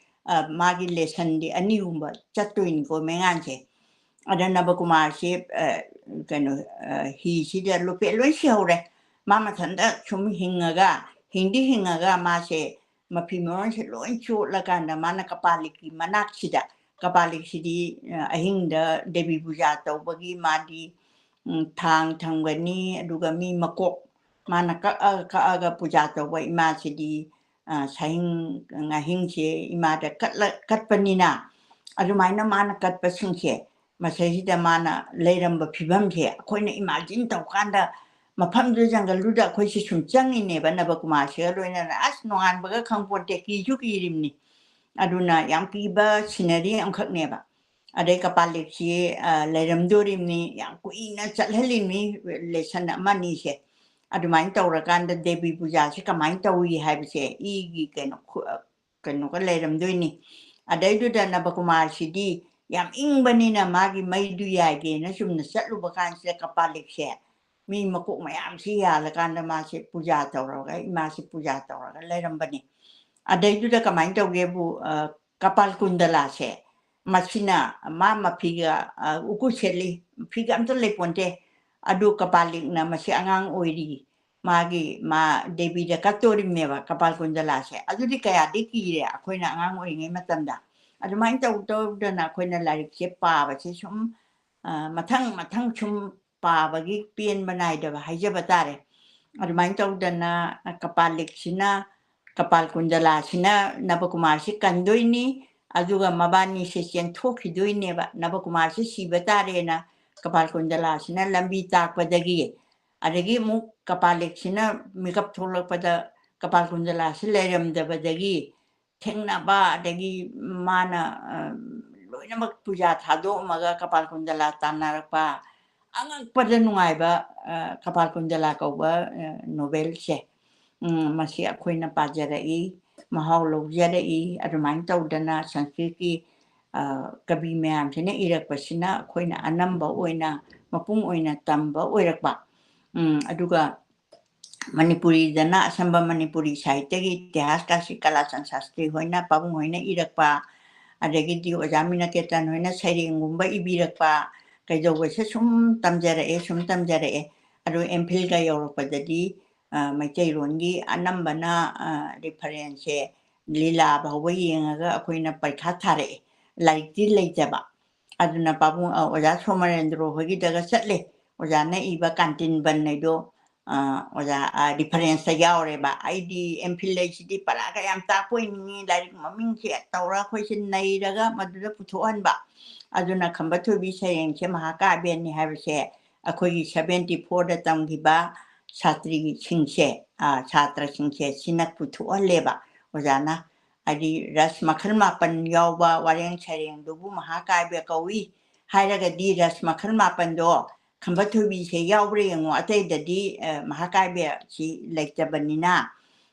ꯑ, ꯃꯥꯒꯤ ꯂꯦꯁꯟꯗꯤ ꯑꯅꯤꯒꯨꯝꯕ ꯆꯠꯇꯣꯏꯅꯤꯀꯣ ꯃꯩꯉꯥꯟꯁꯦ꯫ ꯑꯗ ꯅꯕꯀꯨꯃꯥꯔꯁꯤ, ꯑ, ꯀꯩꯅꯣ, ꯑ, ꯍꯤꯁꯤꯗ ꯂꯨꯞꯄꯦ, ꯂꯣꯏ ꯁꯤꯍꯧꯔꯦ꯫ ꯃꯥ ꯃꯊꯟꯇ ꯁꯨꯝ ꯍꯤꯡꯉꯒ, ꯍꯤꯡꯗꯤ ꯍꯤꯡꯉꯒ ꯃꯥꯁꯦ ꯃꯐꯤ ꯃꯔꯣꯟꯁꯦ ꯂꯣꯏ ꯆꯣꯠꯂꯀꯥꯟꯗ ꯃꯥꯅ ꯀꯄꯥꯂꯤꯛꯀꯤ ꯃꯅꯥꯛꯁꯤꯗ, ꯀꯄꯥꯂꯤꯛꯁꯤꯗꯤ, ꯑ, ꯑꯍꯤꯡꯗ ꯗꯦꯕꯤ ꯄꯨꯖꯥ ꯇꯧꯕꯒꯤ ꯃꯥꯗꯤ, ꯎꯝ, ꯊꯥꯡ ꯊꯝꯒꯅꯤ, ꯑꯗꯨꯒ ꯃꯤ ꯃꯀꯣꯛ ꯃꯥꯅ ꯀꯛꯑ ꯀꯛꯑꯒ ꯄꯨꯖꯥ ꯇꯧꯕ ꯏꯃꯥꯁꯤꯗꯤ, ꯑ, ꯁꯍꯤꯡ ꯉꯥꯍꯤꯡꯁꯦ ꯏꯃꯥꯗ ꯀꯠꯂ-, ꯀꯠꯄꯅꯤꯅ, ꯑꯗꯨꯃꯥꯏꯅ ꯃꯥꯅ ꯀꯠꯄꯁꯤꯡꯁꯦ, ꯃꯁꯤꯁꯤꯗ ꯃꯥꯅ ꯂꯩꯔꯝꯕ ꯐꯤꯕꯝꯁꯦ ꯑꯩꯈꯣꯏꯅ ꯏꯃꯥꯖꯤꯟ ꯇꯧꯀꯥꯟꯗ ꯃꯐꯝꯗꯨ ꯖꯪꯒꯜꯗꯨꯗ ꯑꯩꯈꯣꯏꯁꯦ ꯁꯨꯝ ꯆꯪꯉꯤꯅꯦꯕ ꯅꯕꯀꯨꯃꯥꯔꯁꯤꯒ ꯂꯣꯏꯅꯅ꯫ ꯑꯁ, ꯅꯣꯡꯉꯥꯟꯕꯒ ꯈꯪꯄꯣꯟꯇꯦ, ꯀꯤꯁꯨ ꯀꯤꯔꯤꯕꯅꯤ꯫ ꯑꯗꯨꯅ ꯌꯥꯝ ꯀꯤꯕ ꯁꯤꯅꯔꯤ ꯑꯃꯈꯛꯅꯦꯕ꯫ ꯑꯗꯩ ꯀꯄꯥꯂꯤꯛꯁꯤ, ꯑ, ꯂꯩꯔꯝꯗꯣꯔꯤꯕꯅꯤ, ꯌꯥꯝ ꯀꯨꯏꯅ ꯆꯠꯍꯜꯂꯤꯕꯅꯤ, lesson ꯑꯃ ꯑꯅꯤꯁꯦ꯫ ꯑꯗꯨꯃꯥꯏꯅ ꯇꯧꯔꯀꯥꯟꯗ ꯗꯦꯕꯤ ꯄꯨꯖꯥꯁꯤ ꯀꯃꯥꯏꯅ ꯇꯧꯏ ꯍꯥꯏꯕꯁꯦ, ꯏꯒꯤ ꯀꯩꯅꯣ, ꯈꯨ-, ꯑ, ꯀꯩꯅꯣꯒ ꯂꯩꯔꯝꯗꯣꯏꯅꯤ꯫ ꯑꯗꯩꯗꯨꯗ ꯅꯕꯀꯨꯃꯥꯔꯁꯤꯗꯤ ꯌꯥꯝ ꯏꯪꯕꯅꯤꯅ, ꯃꯥꯒꯤ ꯃꯩꯗꯨ ꯌꯥꯏꯒꯦꯅ ꯆꯨꯝꯅ ꯆꯠꯂꯨꯕ ꯀꯥꯟꯁꯤꯗ, ꯀꯄꯥꯂꯤꯛꯁꯦ ꯃꯤ ꯃꯀꯣꯛ ꯃꯌꯥꯝꯁꯤ ꯌꯥꯜꯂꯀꯥꯟꯗ ꯃꯥꯁꯦ ꯄꯨꯖꯥ ꯇꯧꯔꯒ, ꯏꯃꯥꯁꯦ ꯄꯨꯖꯥ ꯇꯧꯔꯒ ꯂꯩꯔꯝꯕꯅꯤ꯫ ꯑꯗꯩꯗꯨꯗ ꯀꯃꯥꯏꯅ ꯇꯧꯒꯦꯕꯨ, ꯑ, ꯀꯄꯥꯜ ꯀꯨꯟꯗꯂꯥꯁꯦ, ꯃꯁꯤꯅ ꯃꯥ ꯃꯐꯤꯒ, ꯑ, ꯎꯀꯨ ꯁꯦꯠꯂꯤ, ꯐꯤꯒ ꯑꯝꯇ ꯂꯩꯄꯣꯟꯇꯦ꯫ ꯑꯗꯨ ꯀꯄꯥꯂꯤꯛꯅ ꯃꯁꯤ ꯑꯉꯥꯡ ꯑꯣꯏꯔꯤ, ꯃꯥꯒꯤ, ꯃꯥ ꯗꯦꯕꯤꯗ ꯀꯠꯇꯣꯔꯤꯕꯅꯦꯕ ꯀꯄꯥꯜ ꯀꯨꯟꯗꯂꯥꯁꯦ꯫ ꯑꯗꯨꯗꯤ ꯀꯌꯥꯗꯤ ꯀꯤꯔꯦ ꯑꯩꯈꯣꯏꯅ ꯑꯉꯥꯡ ꯑꯣꯏꯔꯤꯉꯩ ꯃꯇꯝꯗ꯫ ꯑꯗꯨꯃꯥꯏꯅ ꯇꯧ ꯇꯧꯗꯅ ꯑꯩꯈꯣꯏꯅ ꯂꯥꯏꯔꯤꯛꯁꯦ ꯄꯥꯕꯁꯦ ꯁꯨꯝ, ꯑ, ꯃꯊꯪ ꯃꯊꯪ ꯁꯨꯝ ꯄꯥꯕꯒꯤ ꯄꯦꯟꯕ ꯅꯥꯏꯗꯕ ꯍꯥꯏꯖꯕ ꯇꯥꯔꯦ꯫ ꯑꯗꯨꯃꯥꯏꯅ ꯇꯧꯗꯅ ꯀꯄꯥꯂꯤꯛꯁꯤꯅ, ꯀꯄꯥꯜ ꯀꯨꯟꯗꯂꯥꯁꯤꯅ ꯅꯕꯀꯨꯃꯥꯔꯁꯤ ꯀꯟꯗꯣꯏꯅꯤ, ꯑꯗꯨꯒ ꯃꯕꯥꯅꯤꯁꯦ ꯆꯦꯟꯊꯣꯛꯈꯤꯗꯣꯏꯅꯦꯕ꯫ ꯅꯕꯀꯨꯃꯥꯔꯁꯤ ꯁꯤꯕ ꯇꯥꯔꯦꯅ ꯀꯄꯥꯜ ꯀꯨꯟꯗꯂꯥꯁꯤꯅ ꯂꯝꯕꯤ ꯇꯥꯛꯄꯗꯒꯤ, ꯑꯗꯒꯤ ꯑꯃꯨꯛ ꯀꯄꯥꯂꯤꯛꯁꯤꯅ ꯃꯤꯀꯞ ꯊꯣꯛꯂꯛꯄꯗ ꯀꯄꯥꯜ ꯀꯨꯟꯗꯂꯥꯁꯤ ꯂꯩꯔꯝꯗꯕꯗꯒꯤ ꯊꯦꯡꯅꯕ, ꯑꯗꯒꯤ ꯃꯥꯅ, ꯑ, ꯂꯣꯏꯅꯃꯛ ꯄꯨꯖꯥ ꯊꯥꯗꯣꯛꯑꯝꯃꯒ ꯀꯄꯥꯜ ꯀꯨꯟꯗꯂꯥ ꯇꯥꯟꯅꯔꯛꯄ, ꯑꯉꯛꯄꯗ ꯅꯨꯡꯉꯥꯏꯕ, ꯑ, ꯀꯄꯥꯜ ꯀꯨꯟꯗꯂꯥ ꯀꯧꯕ, ꯑ, novelꯁꯦ, ꯎꯝ, ꯃꯁꯤ ꯑꯩꯈꯣꯏꯅ ꯄꯥꯖꯔꯛꯏ, ꯃꯍꯥꯎ ꯂꯧꯖꯔꯛꯏ꯫ ꯑꯗꯨꯃꯥꯏꯅ ꯇꯧꯗꯅ ꯁꯪꯁꯀ꯭ꯔꯤꯠꯀꯤ, ꯑ, ꯀꯕꯤ ꯃꯌꯥꯝꯁꯤꯅ ꯏꯔꯛꯄꯁꯤꯅ ꯑꯩꯈꯣꯏꯅ ꯑꯅꯝꯕ ꯑꯣꯏꯅ, ꯃꯄꯨꯡ ꯑꯣꯏꯅ ꯇꯝꯕ ꯑꯣꯏꯔꯛꯄ꯫ ꯎꯝ, ꯑꯗꯨꯒ ꯃꯅꯤꯄꯨꯔꯤꯗꯅ ꯑꯁꯝꯕ ꯃꯅꯤꯄꯨꯔꯤ ꯁꯥꯍꯤꯇ꯭ꯌꯒꯤ ꯏꯇꯤꯍꯥꯁꯀꯥꯁꯤ ꯀꯂꯥꯆꯟ ꯁꯥꯁꯇ꯭ꯔꯤ ꯍꯣꯏꯅ, ꯄꯥꯕꯨꯡ ꯍꯣꯏꯅ ꯏꯔꯛꯄ, ꯑꯗꯒꯤꯗꯤ ꯑꯣꯖꯥ ꯃꯤꯅꯀꯦꯇꯟ ꯍꯣꯏꯅ ꯁꯩꯔꯦꯡꯒꯨꯝꯕ ꯏꯕꯤꯔꯛꯄ, ꯀꯩꯗꯧꯕꯁꯦ ꯁꯨꯝ ꯇꯝꯖꯔꯛꯑꯦ, ꯁꯨꯝ ꯇꯝꯖꯔꯛꯑꯦ꯫ ꯑꯗꯨ ꯑꯦꯝ ꯐꯤꯜꯒ ꯌꯧꯔꯛꯄꯗꯗꯤ, ꯑ, ꯃꯩꯇꯩꯂꯣꯟꯒꯤ ꯑꯅꯝꯕꯅ, ꯑ, referenceꯁꯦ ꯂꯤꯂꯥ ꯐꯥꯎꯕ ꯌꯦꯡꯉꯒ ꯑꯩꯈꯣꯏꯅ ꯄꯔꯤꯈꯥ ꯊꯥꯔꯛꯑꯦ꯫ ꯂꯥꯏꯔꯤꯛꯇꯤ ꯂꯩꯇꯕ꯫ ꯑꯗꯨꯅ ꯄꯥꯕꯨꯡ, ꯑ, ꯑꯣꯖꯥ ꯁꯣꯃꯔꯦꯟꯗ꯭ꯔꯣ ꯍꯣꯏꯒꯤꯗꯒ ꯆꯠꯂꯦ꯫ ꯑꯣꯖꯥꯅ ꯏꯕ ꯀꯥꯟꯇꯤꯟꯕꯟ ꯍꯥꯏꯗꯣ, ꯑ, ꯑꯣꯖꯥ, ꯑ, referenceꯇ ꯌꯥꯎꯔꯦꯕ꯫ ꯑꯩꯗꯤ ꯑꯦꯝ ꯐꯤꯜ ꯂꯩꯁꯤꯗꯤ ꯄꯔꯥꯒ ꯌꯥꯝ ꯇꯥꯛꯄ ꯑꯣꯏꯅꯤꯡꯉꯤ, ꯂꯥꯏꯔꯤꯛ ꯃꯃꯤꯡꯁꯦ ꯇꯧꯔ ꯑꯩꯈꯣꯏꯁꯦ ꯅꯩꯔꯒ ꯃꯗꯨꯗ ꯄꯨꯊꯣꯛꯍꯟꯕ꯫ ꯑꯗꯨꯅ ꯈꯝꯕ ꯊꯣꯏꯕꯤ ꯁꯩꯔꯦꯡꯁꯦ ꯃꯍꯥꯀꯥꯕ꯭ꯌꯅꯤ ꯍꯥꯏꯕꯁꯦ ꯑꯩꯈꯣꯏꯒꯤ seventy fourꯗ ꯇꯝꯈꯤꯕ ꯁꯥꯇ꯭ꯔꯤꯁꯤꯡꯁꯦ, ꯑ, ꯁꯥꯇ꯭ꯔꯁꯤꯡꯁꯦ ꯁꯤꯅ ꯄꯨꯊꯣꯛꯍꯜꯂꯦꯕ ꯑꯣꯖꯥꯅ꯫ ꯍꯥꯏꯗꯤ ꯔꯁ ꯃꯈꯜ ꯃꯥꯄꯟ ꯌꯥꯎꯕ ꯋꯥꯔꯦꯡ ꯁꯩꯔꯦꯡꯗꯨꯕꯨ ꯃꯍꯥꯀꯥꯕ꯭ꯌ ꯀꯧꯏ ꯍꯥꯏꯔꯒꯗꯤ, ꯔꯁ ꯃꯈꯜ ꯃꯥꯄꯟꯗꯣ ꯈꯝꯕ ꯊꯣꯏꯕꯤꯁꯦ ꯌꯥꯎꯕ꯭ꯔꯥ ꯌꯦꯡꯉꯣ, ꯑꯇꯩꯗꯗꯤ, ꯑ, ꯃꯍꯥꯀꯥꯕ꯭ꯌꯁꯤ ꯂꯩꯇꯕꯅꯤꯅ,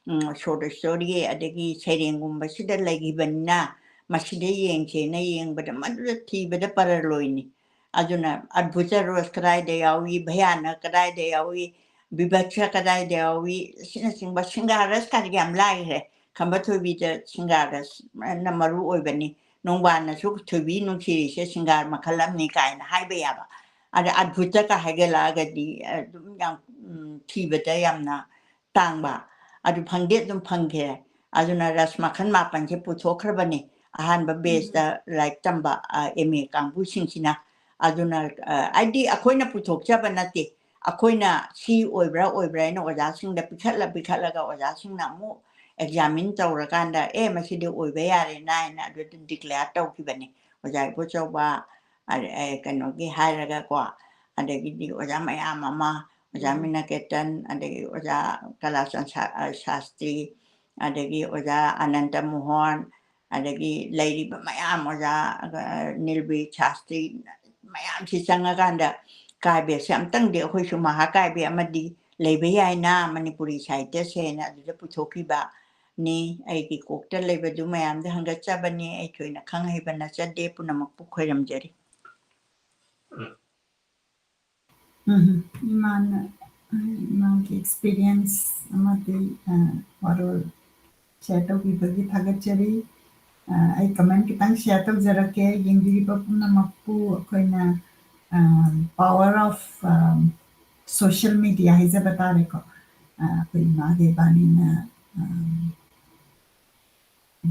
ꯎꯝ, short story ꯑꯗꯒꯤ ꯁꯩꯔꯦꯡꯒꯨꯝꯕꯁꯤꯗ ꯂꯩꯈꯤꯕꯅꯤꯅ, ꯃꯁꯤꯗ ꯌꯦꯡꯁꯦꯅ ꯌꯦꯡꯕꯗ, ꯃꯗꯨꯗ ꯊꯤꯕꯗ ꯄꯔꯂꯣꯏꯅꯤ꯫ ꯑꯗꯨꯅ ꯑꯗꯚꯨꯇ ꯔꯣꯁ ꯀꯗꯥꯏꯗ ꯌꯥꯎꯏ, ꯚꯌꯥꯅꯛ ꯀꯗꯥꯏꯗ ꯌꯥꯎꯏ, ꯕꯤꯚꯠꯁ ꯀꯗꯥꯏꯗ ꯌꯥꯎꯏ, ꯑꯁꯤꯅꯆꯤꯡꯕ ꯁꯤꯡꯒꯥꯔꯁ ꯀꯥꯏꯗꯤ ꯌꯥꯝ ꯂꯥꯏꯈ꯭ꯔꯦ꯫ ꯈꯝꯕ ꯊꯣꯏꯕꯤꯗ ꯁꯤꯡꯒꯥꯔꯁꯅ ꯃꯔꯨ ꯑꯣꯏꯕꯅꯤ, ꯅꯣꯡꯕꯥꯟꯅꯁꯨ ꯊꯣꯏꯕꯤ ꯅꯨꯡꯁꯤꯔꯤꯁꯦ ꯁꯤꯡꯒꯥꯔ ꯃꯈꯜ ꯑꯃꯅꯤ ꯀꯥꯏꯅ ꯍꯥꯏꯕ ꯌꯥꯕ꯫ ꯑꯗ ꯑꯗꯚꯨꯇꯀ ꯍꯥꯏꯒꯠꯂꯛꯑꯒꯗꯤ ꯑꯗꯨꯝ ꯌꯥꯝ, ꯎꯝ, ꯊꯤꯕꯗ ꯌꯥꯝꯅ ꯇꯥꯡꯕ꯫ ꯑꯗꯨ ꯐꯪꯗꯤ ꯑꯗꯨꯝ ꯐꯪꯈ꯭ꯔꯦ꯫ ꯑꯗꯨꯅ ꯔꯁ ꯃꯈꯜ ꯃꯥꯄꯟꯁꯦ ꯄꯨꯊꯣꯛꯈ꯭ꯔꯕꯅꯤ ꯑꯍꯥꯟꯕ batchꯇ ꯂꯥꯏꯔꯤꯛ ꯇꯝꯕ, ꯑ, M A ꯀꯥꯡꯕꯨꯁꯤꯡꯁꯤꯅ꯫ ꯑꯗꯨꯅ, ꯑ, ꯍꯥꯏꯗꯤ ꯑꯩꯈꯣꯏꯅ ꯄꯨꯊꯣꯛꯆꯕ ꯅꯠꯇꯦ, ꯑꯩꯈꯣꯏꯅ ꯁꯤ ꯑꯣꯏꯕ꯭ꯔꯥ ꯑꯣꯏꯕ꯭ꯔꯥ ꯍꯥꯏꯅ ꯑꯣꯖꯥꯁꯤꯡꯗ ꯄꯤꯈꯠꯂ ꯄꯤꯈꯠꯂꯒ ꯑꯣꯖꯥꯁꯤꯡꯅ ꯑꯃꯨꯛ examine ꯇꯧꯔꯀꯥꯟꯗ, "ꯑꯦ, ꯃꯁꯤꯗꯤ ꯑꯣꯏꯕ ꯌꯥꯔꯦꯅ" ꯍꯥꯏꯅ ꯑꯗꯨꯗ declare ꯇꯧꯈꯤꯕꯅꯤ꯫ ꯑꯣꯖꯥ ꯏꯕꯣꯆꯧꯕ, ꯑ, ꯑ, ꯀꯩꯅꯣꯒꯤ ꯍꯥꯏꯔꯒꯀꯣ, ꯑꯗꯒꯤꯗꯤ ꯑꯣꯖꯥ ꯃꯌꯥꯝ ꯑꯃ, ꯑꯣꯖꯥ ꯃꯤꯅꯥꯀꯦꯇꯟ, ꯑꯗꯒꯤ ꯑꯣꯖꯥ ꯀꯂꯥꯆꯟ ꯁꯥ-, ꯑ, ꯁꯥꯁꯇ꯭ꯔꯤ, ꯑꯗꯒꯤ ꯑꯣꯖꯥ ꯑꯅꯟꯇ ꯃꯣꯍꯟ, ꯑꯗꯒꯤ ꯂꯩꯔꯤꯕ ꯃꯌꯥꯝ, ꯑꯣꯖꯥ, ꯑ, ꯅꯤꯜꯕꯤꯔ ꯁꯥꯁꯇ꯭ꯔꯤ, ꯃꯌꯥꯝꯁꯤ ꯆꯪꯉꯀꯥꯟꯗ ꯀꯥꯕ꯭ꯌꯁꯦ ꯑꯝꯇꯪꯗꯤ ꯑꯩꯈꯣꯏꯁꯨ ꯃꯍꯥꯀꯥꯕ꯭ꯌ ꯑꯃꯗꯤ ꯂꯩꯕ ꯌꯥꯏꯅ ꯃꯅꯤꯄꯨꯔꯤ ꯁꯥꯍꯤꯇ꯭ꯌꯁꯦꯅ ꯑꯗꯨꯗ ꯄꯨꯊꯣꯛꯈꯤꯕꯅꯤ꯫ ꯑꯩꯒꯤ ꯀꯣꯛꯇ ꯂꯩꯕꯗꯨ ꯃꯌꯥꯝꯗ ꯍꯪꯒꯠꯆꯕꯅꯤ꯫ ꯑꯩ ꯊꯣꯏꯅ ꯈꯪ ꯍꯩꯕ ꯅꯠꯆꯗꯦ꯫ ꯄꯨꯝꯅꯃꯛꯄꯨ ꯈꯣꯏꯔꯝꯖꯔꯤ꯫ ꯎꯝ, ꯏꯃꯥꯅ, ꯏꯃꯥꯒꯤ experience ꯑꯃꯗꯤ, ꯑ, ꯋꯥꯔꯣꯜ share ꯇꯧꯕꯤꯕꯒꯤ ꯊꯥꯒꯠꯆꯔꯤ꯫ ꯑ, ꯑꯩ comment ꯈꯤꯇꯪ share ꯇꯧꯖꯔꯛꯀꯦ꯫ ꯌꯦꯡꯕꯤꯔꯤꯕ ꯄꯨꯝꯅꯃꯛꯄꯨ ꯑꯩꯈꯣꯏꯅ, ꯑ, power of, ꯑ, social media ꯍꯥꯏꯖꯕ ꯇꯥꯔꯦꯀꯣ꯫ ꯑ, ꯑꯩꯈꯣꯏ ꯏꯃꯥꯒ ꯏꯕꯥꯅꯤꯅ, ꯑ,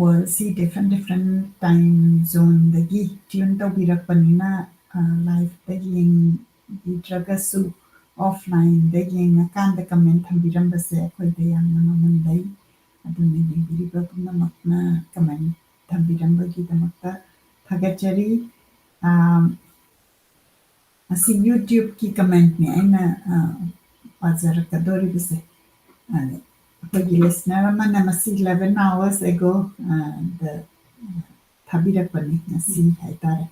worldꯁꯤ different different time zoneꯗꯒꯤ tune ꯇꯧꯕꯤꯔꯛꯄꯅꯤꯅ, ꯑ, liveꯇ ꯌꯦꯡꯕꯤꯗ꯭ꯔꯒꯁꯨ offlineꯗ ꯌꯦꯡꯉꯀꯥꯟꯗ comment ꯊꯝꯕꯤꯔꯝꯕꯁꯦ ꯑꯩꯈꯣꯏꯗ ꯌꯥꯝꯅ ꯃꯃꯜ ꯂꯩ꯫ ꯑꯗꯨꯅ ꯌꯦꯡꯕꯤꯔꯤꯕ ꯄꯨꯝꯅꯃꯛꯅ comment ꯊꯝꯕꯤꯔꯝꯕꯒꯤꯗꯃꯛꯇ ꯊꯥꯒꯠꯆꯔꯤ꯫ ꯑ, ꯑꯁꯤ YouTubeꯀꯤ commentꯅꯤ ꯑꯩꯅ, ꯑ, ꯄꯥꯖꯔꯛꯀꯗꯧꯔꯤꯕꯁꯦ꯫ ꯑ, ꯑꯩꯈꯣꯏꯒꯤ listener ꯑꯃꯅ ꯃꯁꯤ eleven hours ago ꯗ ꯊꯥꯕꯤꯔꯛꯄꯅꯤ, ꯉꯁꯤ ꯍꯥꯏꯇꯥꯔꯦ꯫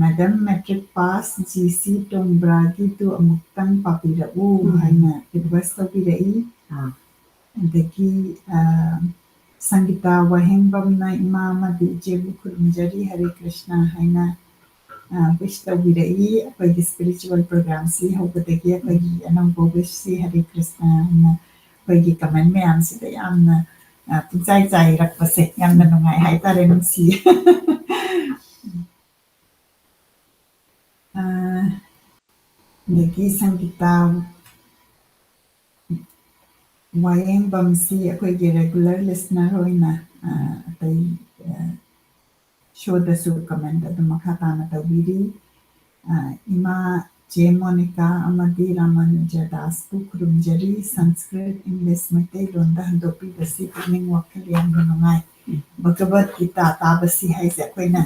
Madam, matric pass G C ꯇꯣꯡꯕ꯭ꯔꯥꯒꯤꯗꯨ ꯑꯃꯨꯛꯇꯪ ꯄꯥꯕꯤꯔꯛꯎ ꯎꯝ꯫ ꯍꯥꯏꯅ request ꯇꯧꯕꯤꯔꯛꯏ꯫ ꯑꯥ꯫ ꯑꯗꯒꯤ, ꯑ, ꯁꯪꯒꯤꯇꯥ ꯋꯥꯍꯦꯡꯕꯝꯅ ꯏꯃꯥ ꯑꯃꯗꯤ ꯏꯆꯦꯕꯨ ꯈꯨꯔꯨꯝꯖꯔꯤ, ꯍꯔꯦ ꯀ꯭ꯔꯤꯁꯅ ꯍꯥꯏꯅ, ꯑ, wish ꯇꯧꯕꯤꯔꯛꯏ꯫ ꯑꯩꯈꯣꯏꯒꯤ spiritual program ꯁꯤ ꯍꯧꯕꯗꯒꯤ ꯑꯩꯈꯣꯏꯒꯤ ꯑꯅꯧꯕ wish ꯁꯤ ꯍꯔꯦ ꯀ꯭ꯔꯤꯁꯅ ꯍꯥꯏꯅ ꯑꯩꯈꯣꯏꯒꯤ comment ꯃꯌꯥꯝꯁꯤꯗ ꯌꯥꯝꯅ, ꯑ, ꯄꯨꯡꯆꯥꯏ ꯆꯥꯏꯔꯛꯄꯁꯦ ꯌꯥꯝꯅ ꯅꯨꯡꯉꯥꯏ ꯍꯥꯏꯇꯥꯔꯦ, ꯅꯨꯡꯁꯤ꯫ ꯑ, ꯑꯗꯒꯤ ꯁꯪꯒꯤꯇꯥ ꯋꯥꯌꯦꯡꯕꯝꯁꯤ ꯑꯩꯈꯣꯏꯒꯤ regular listener ꯑꯣꯏꯅ, ꯑ, ꯑꯇꯩ, ꯑ, show ꯗꯁꯨ comment ꯑꯗꯨꯝ ꯃꯈꯥ ꯇꯥꯅ ꯇꯧꯕꯤꯔꯤ꯫ ꯑ, ꯏꯃꯥ ꯆꯦ ꯃꯣꯅꯤꯀꯥ ꯑꯃꯗꯤ ꯔꯥꯃꯥꯅꯨꯖ ꯗꯥꯁꯄꯨ ꯈꯨꯔꯨꯝꯖꯔꯤ꯫ Sanskrit, English, ꯃꯩꯇꯩꯂꯣꯟꯗ ꯍꯟꯗꯣꯛꯄꯤꯕꯁꯤ ꯄꯨꯛꯅꯤꯡ ꯋꯥꯈꯜ ꯌꯥꯝꯅ ꯅꯨꯡꯉꯥꯏ꯫ ꯎꯝ꯫ ꯚꯒꯕꯠ ꯒꯤꯇꯥ ꯇꯥꯕꯁꯤ ꯍꯥꯏꯁꯦ ꯑꯩꯈꯣꯏꯅ,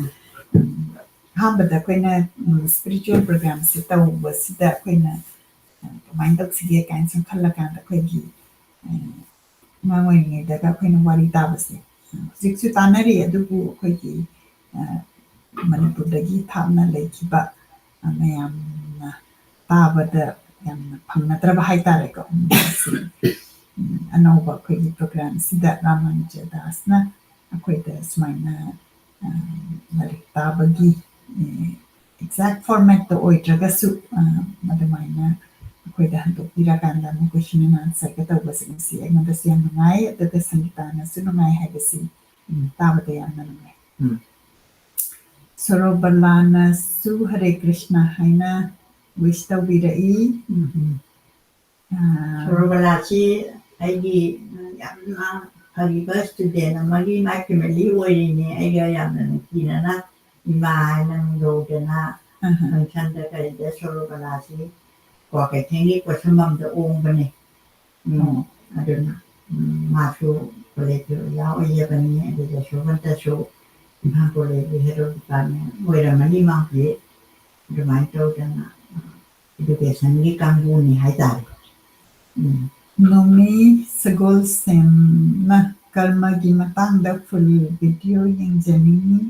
ꯎꯝ, ꯑꯍꯥꯟꯕꯗ ꯑꯩꯈꯣꯏꯅ, ꯎꯝ, spiritual program ꯁꯤ ꯇꯧꯕꯁꯤꯗ ꯑꯩꯈꯣꯏꯅ, ꯑ, ꯀꯃꯥꯏꯅ ꯇꯧꯁꯤꯒꯦ ꯀꯥꯏꯅ ꯁꯨꯝ ꯈꯜꯂꯀꯥꯟꯗ ꯑꯩꯈꯣꯏꯒꯤ, ꯑ, ꯑꯉꯥꯡ ꯑꯣꯏꯔꯤꯉꯩꯗꯒ ꯑꯩꯈꯣꯏꯅ ꯋꯥꯔꯤ ꯇꯥꯕꯁꯦ, ꯍꯧꯖꯤꯛꯁꯨ ꯇꯥꯟꯅꯔꯤ, ꯑꯗꯨꯕꯨ ꯑꯩꯈꯣꯏꯒꯤ, ꯑ, ꯃꯅꯤꯄꯨꯔꯗꯒꯤ ꯊꯥꯞꯅ ꯂꯩꯈꯤꯕ, ꯑ, ꯃꯌꯥꯝꯅ ꯇꯥꯕꯗ ꯌꯥꯝꯅ ꯐꯪꯅꯗ꯭ꯔꯕ ꯍꯥꯏꯇꯥꯔꯦꯀꯣ꯫ ꯎꯝ, ꯑꯅꯧꯕ ꯑꯩꯈꯣꯏꯒꯤ program ꯁꯤꯗ ꯔꯥꯃꯥꯅꯨꯖ ꯗꯥꯁꯅ ꯑꯩꯈꯣꯏꯗ ꯁꯨꯃꯥꯏꯅ, ꯑ, ꯂꯥꯏꯔꯤꯛ ꯇꯥꯕꯒꯤ, ꯑ, exact format ꯇ ꯑꯣꯏꯗ꯭ꯔꯒꯁꯨ, ꯑ, ꯑꯗꯨꯃꯥꯏꯅ ꯑꯩꯈꯣꯏꯗ ꯍꯟꯗꯣꯛꯄꯤꯔꯀꯥꯟꯗ ꯑꯃꯨꯛ question and answer ꯒ ꯇꯧꯕꯁꯤꯡꯁꯤ ꯑꯩꯉꯣꯟꯗꯁꯨ ꯌꯥꯝ ꯅꯨꯡꯉꯥꯏ, ꯑꯗꯨꯒ ꯁꯪꯒꯤꯇꯥꯅꯁꯨ ꯅꯨꯡꯉꯥꯏ ꯍꯥꯏꯕꯁꯤ, ꯎꯝ, ꯇꯥꯕꯗ ꯌꯥꯝꯅ ꯅꯨꯡꯉꯥꯏ꯫ ꯎꯝ꯫ ꯁꯣꯔꯣꯕꯂꯥꯅꯁꯨ ꯍꯔꯦ ꯀ꯭ꯔꯤꯁꯅ ꯍꯥꯏꯅ wish ꯇꯧꯕꯤꯔꯛꯏ꯫ ꯎꯝ, ꯎꯝ꯫ ꯑ, ꯁꯣꯔꯣꯕꯂꯥꯁꯤ ꯑꯩꯒꯤ ꯌꯥꯝꯅ ꯐꯔꯤꯕ student ꯑꯃꯒꯤ ꯃꯥꯏ family ꯑꯣꯏꯔꯤꯅꯦ꯫ ꯑꯩꯒ ꯌꯥꯝꯅ ꯅꯨꯡꯁꯤꯅꯅ ꯏꯃꯥ ꯍꯥꯏꯅ ꯃꯤꯡꯒꯧꯗꯅ ꯑꯍ꯫ Function ꯗ ꯀꯔꯤꯗ ꯁꯣꯔꯣꯕꯂꯥꯁꯤ ꯀ꯭ꯋꯥꯀꯩꯊꯦꯜꯒꯤ ꯄꯣꯠꯁꯝꯕꯝꯗ ꯑꯣꯡꯕꯅꯦ꯫ ꯎꯝ, ꯑꯣ꯫ ꯑꯗꯨꯅ, ꯎꯝ, ꯃꯥꯁꯨ college ꯀꯤ ꯑꯣꯖꯥ ꯑꯣꯏꯖꯕꯅꯤ, ꯑꯗꯨꯒ ꯁꯣꯕꯟꯇꯁꯨ ꯏꯝꯐꯥꯜ college ꯀꯤ head of department ꯑꯣꯏꯔꯝꯃꯅꯤ ꯃꯥ ꯍꯧꯖꯤꯛ꯫ ꯑꯗꯨꯃꯥꯏꯅ ꯇꯧꯗꯅ, education ꯒꯤ ꯀꯥꯡꯕꯨꯅꯤ ꯍꯥꯏꯇꯥꯔꯦ꯫ ꯎꯝ, ꯅꯣꯃꯤ ꯁꯒꯣꯜꯁꯦꯝꯅ ꯀꯔꯃꯒꯤ ꯃꯇꯥꯡꯗ full video ꯌꯦꯡꯖꯅꯤꯡꯉꯤ꯫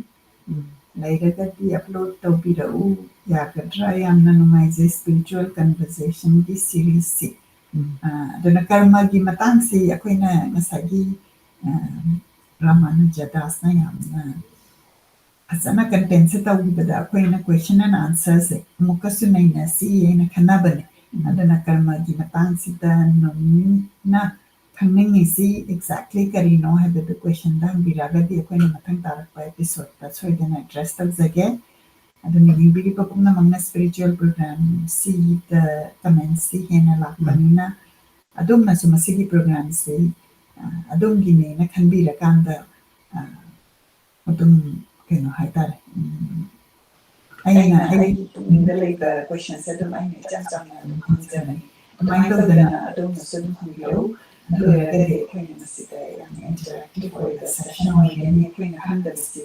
ꯎꯝ, ꯂꯩꯔꯒꯗꯤ upload ꯇꯧꯕꯤꯔꯛꯎ, ꯌꯥꯒꯗ꯭ꯔꯥ? ꯌꯥꯝꯅ ꯅꯨꯡꯉꯥꯏꯖꯩ spiritual conversationꯒꯤ seriesꯁꯤ꯫ ꯎꯝ꯫ ꯑ, ꯑꯗꯨꯅ ꯀꯔꯃꯒꯤ ꯃꯇꯥꯡꯁꯤ ꯑꯩꯈꯣꯏꯅ ꯉꯁꯥꯏꯒꯤ, ꯑ, ꯔꯥꯃꯥꯅꯨꯖ ꯗꯥꯁꯅ ꯌꯥꯝꯅ ꯐꯖꯅ contentꯁꯦ ꯇꯧꯈꯤꯕꯗ ꯑꯩꯈꯣꯏꯅ question and answerꯁꯦ ꯑꯃꯨꯛꯀꯁꯨ ꯅꯩꯅꯁꯤ ꯍꯥꯏꯅ ꯈꯟꯅꯕꯅꯦ꯫ ꯎꯝ꯫ ꯑꯗꯨꯅ ꯀꯔꯃꯒꯤ ꯃꯇꯥꯡꯁꯤꯗ ꯅꯣꯃꯤꯅ ꯈꯪꯅꯤꯡꯉꯤꯁꯤ exactly ꯀꯔꯤꯅꯣ ꯍꯥꯏꯕꯗꯨ questionꯗ ꯍꯪꯕꯤꯔꯛꯑꯒꯗꯤ ꯑꯩꯈꯣꯏꯅ ꯃꯊꯪ ꯇꯥꯔꯛꯄ episodeꯇ ꯁꯣꯏꯗꯅ address ꯇꯧꯖꯒꯦ꯫ ꯑꯗꯨꯅ ꯌꯦꯡꯕꯤꯔꯤꯕ ꯄꯨꯝꯅꯃꯛꯅ spiritual programꯁꯤꯗ commentꯁꯤ ꯍꯦꯟꯅ ꯂꯥꯛꯄꯅꯤꯅ, ꯑꯗꯣꯝꯅꯁꯨ ꯃꯁꯤꯒꯤ programꯁꯤ, ꯑ, ꯑꯗꯣꯝꯒꯤꯅꯦꯅ ꯈꯟꯕꯤꯔꯀꯥꯟꯗ, ꯑ, ꯑꯗꯨꯝ ꯀꯩꯅꯣ ꯍꯥꯏꯇꯥꯔꯦ, ꯎꯝ, ꯑꯩꯅ ꯑꯩꯒꯤ ꯄꯨꯛꯅꯤꯡꯗ ꯂꯩꯕ questionꯁꯦ ꯑꯗꯨꯝ ꯑꯩꯅ ꯏꯆꯝ ꯆꯝꯅ ꯑꯗꯨꯝ ꯍꯪꯖꯕꯅꯤ꯫ ꯑꯗꯨꯃꯥꯏꯅ ꯇꯧꯗꯅ ꯑꯗꯣꯝꯅꯁꯨ ꯑꯗꯨꯝ ꯍꯪꯕꯤꯔꯛꯎ꯫ ꯑꯗꯨ ꯑꯣꯏꯔꯒꯗꯤ ꯑꯩꯈꯣꯏꯅ ꯃꯁꯤꯗ ꯌꯥꯝꯅ interactive ꯑꯣꯏꯕ session ꯑꯣꯏꯒꯅꯤ꯫ ꯑꯩꯈꯣꯏꯅ ꯈꯪꯗꯕꯁꯤ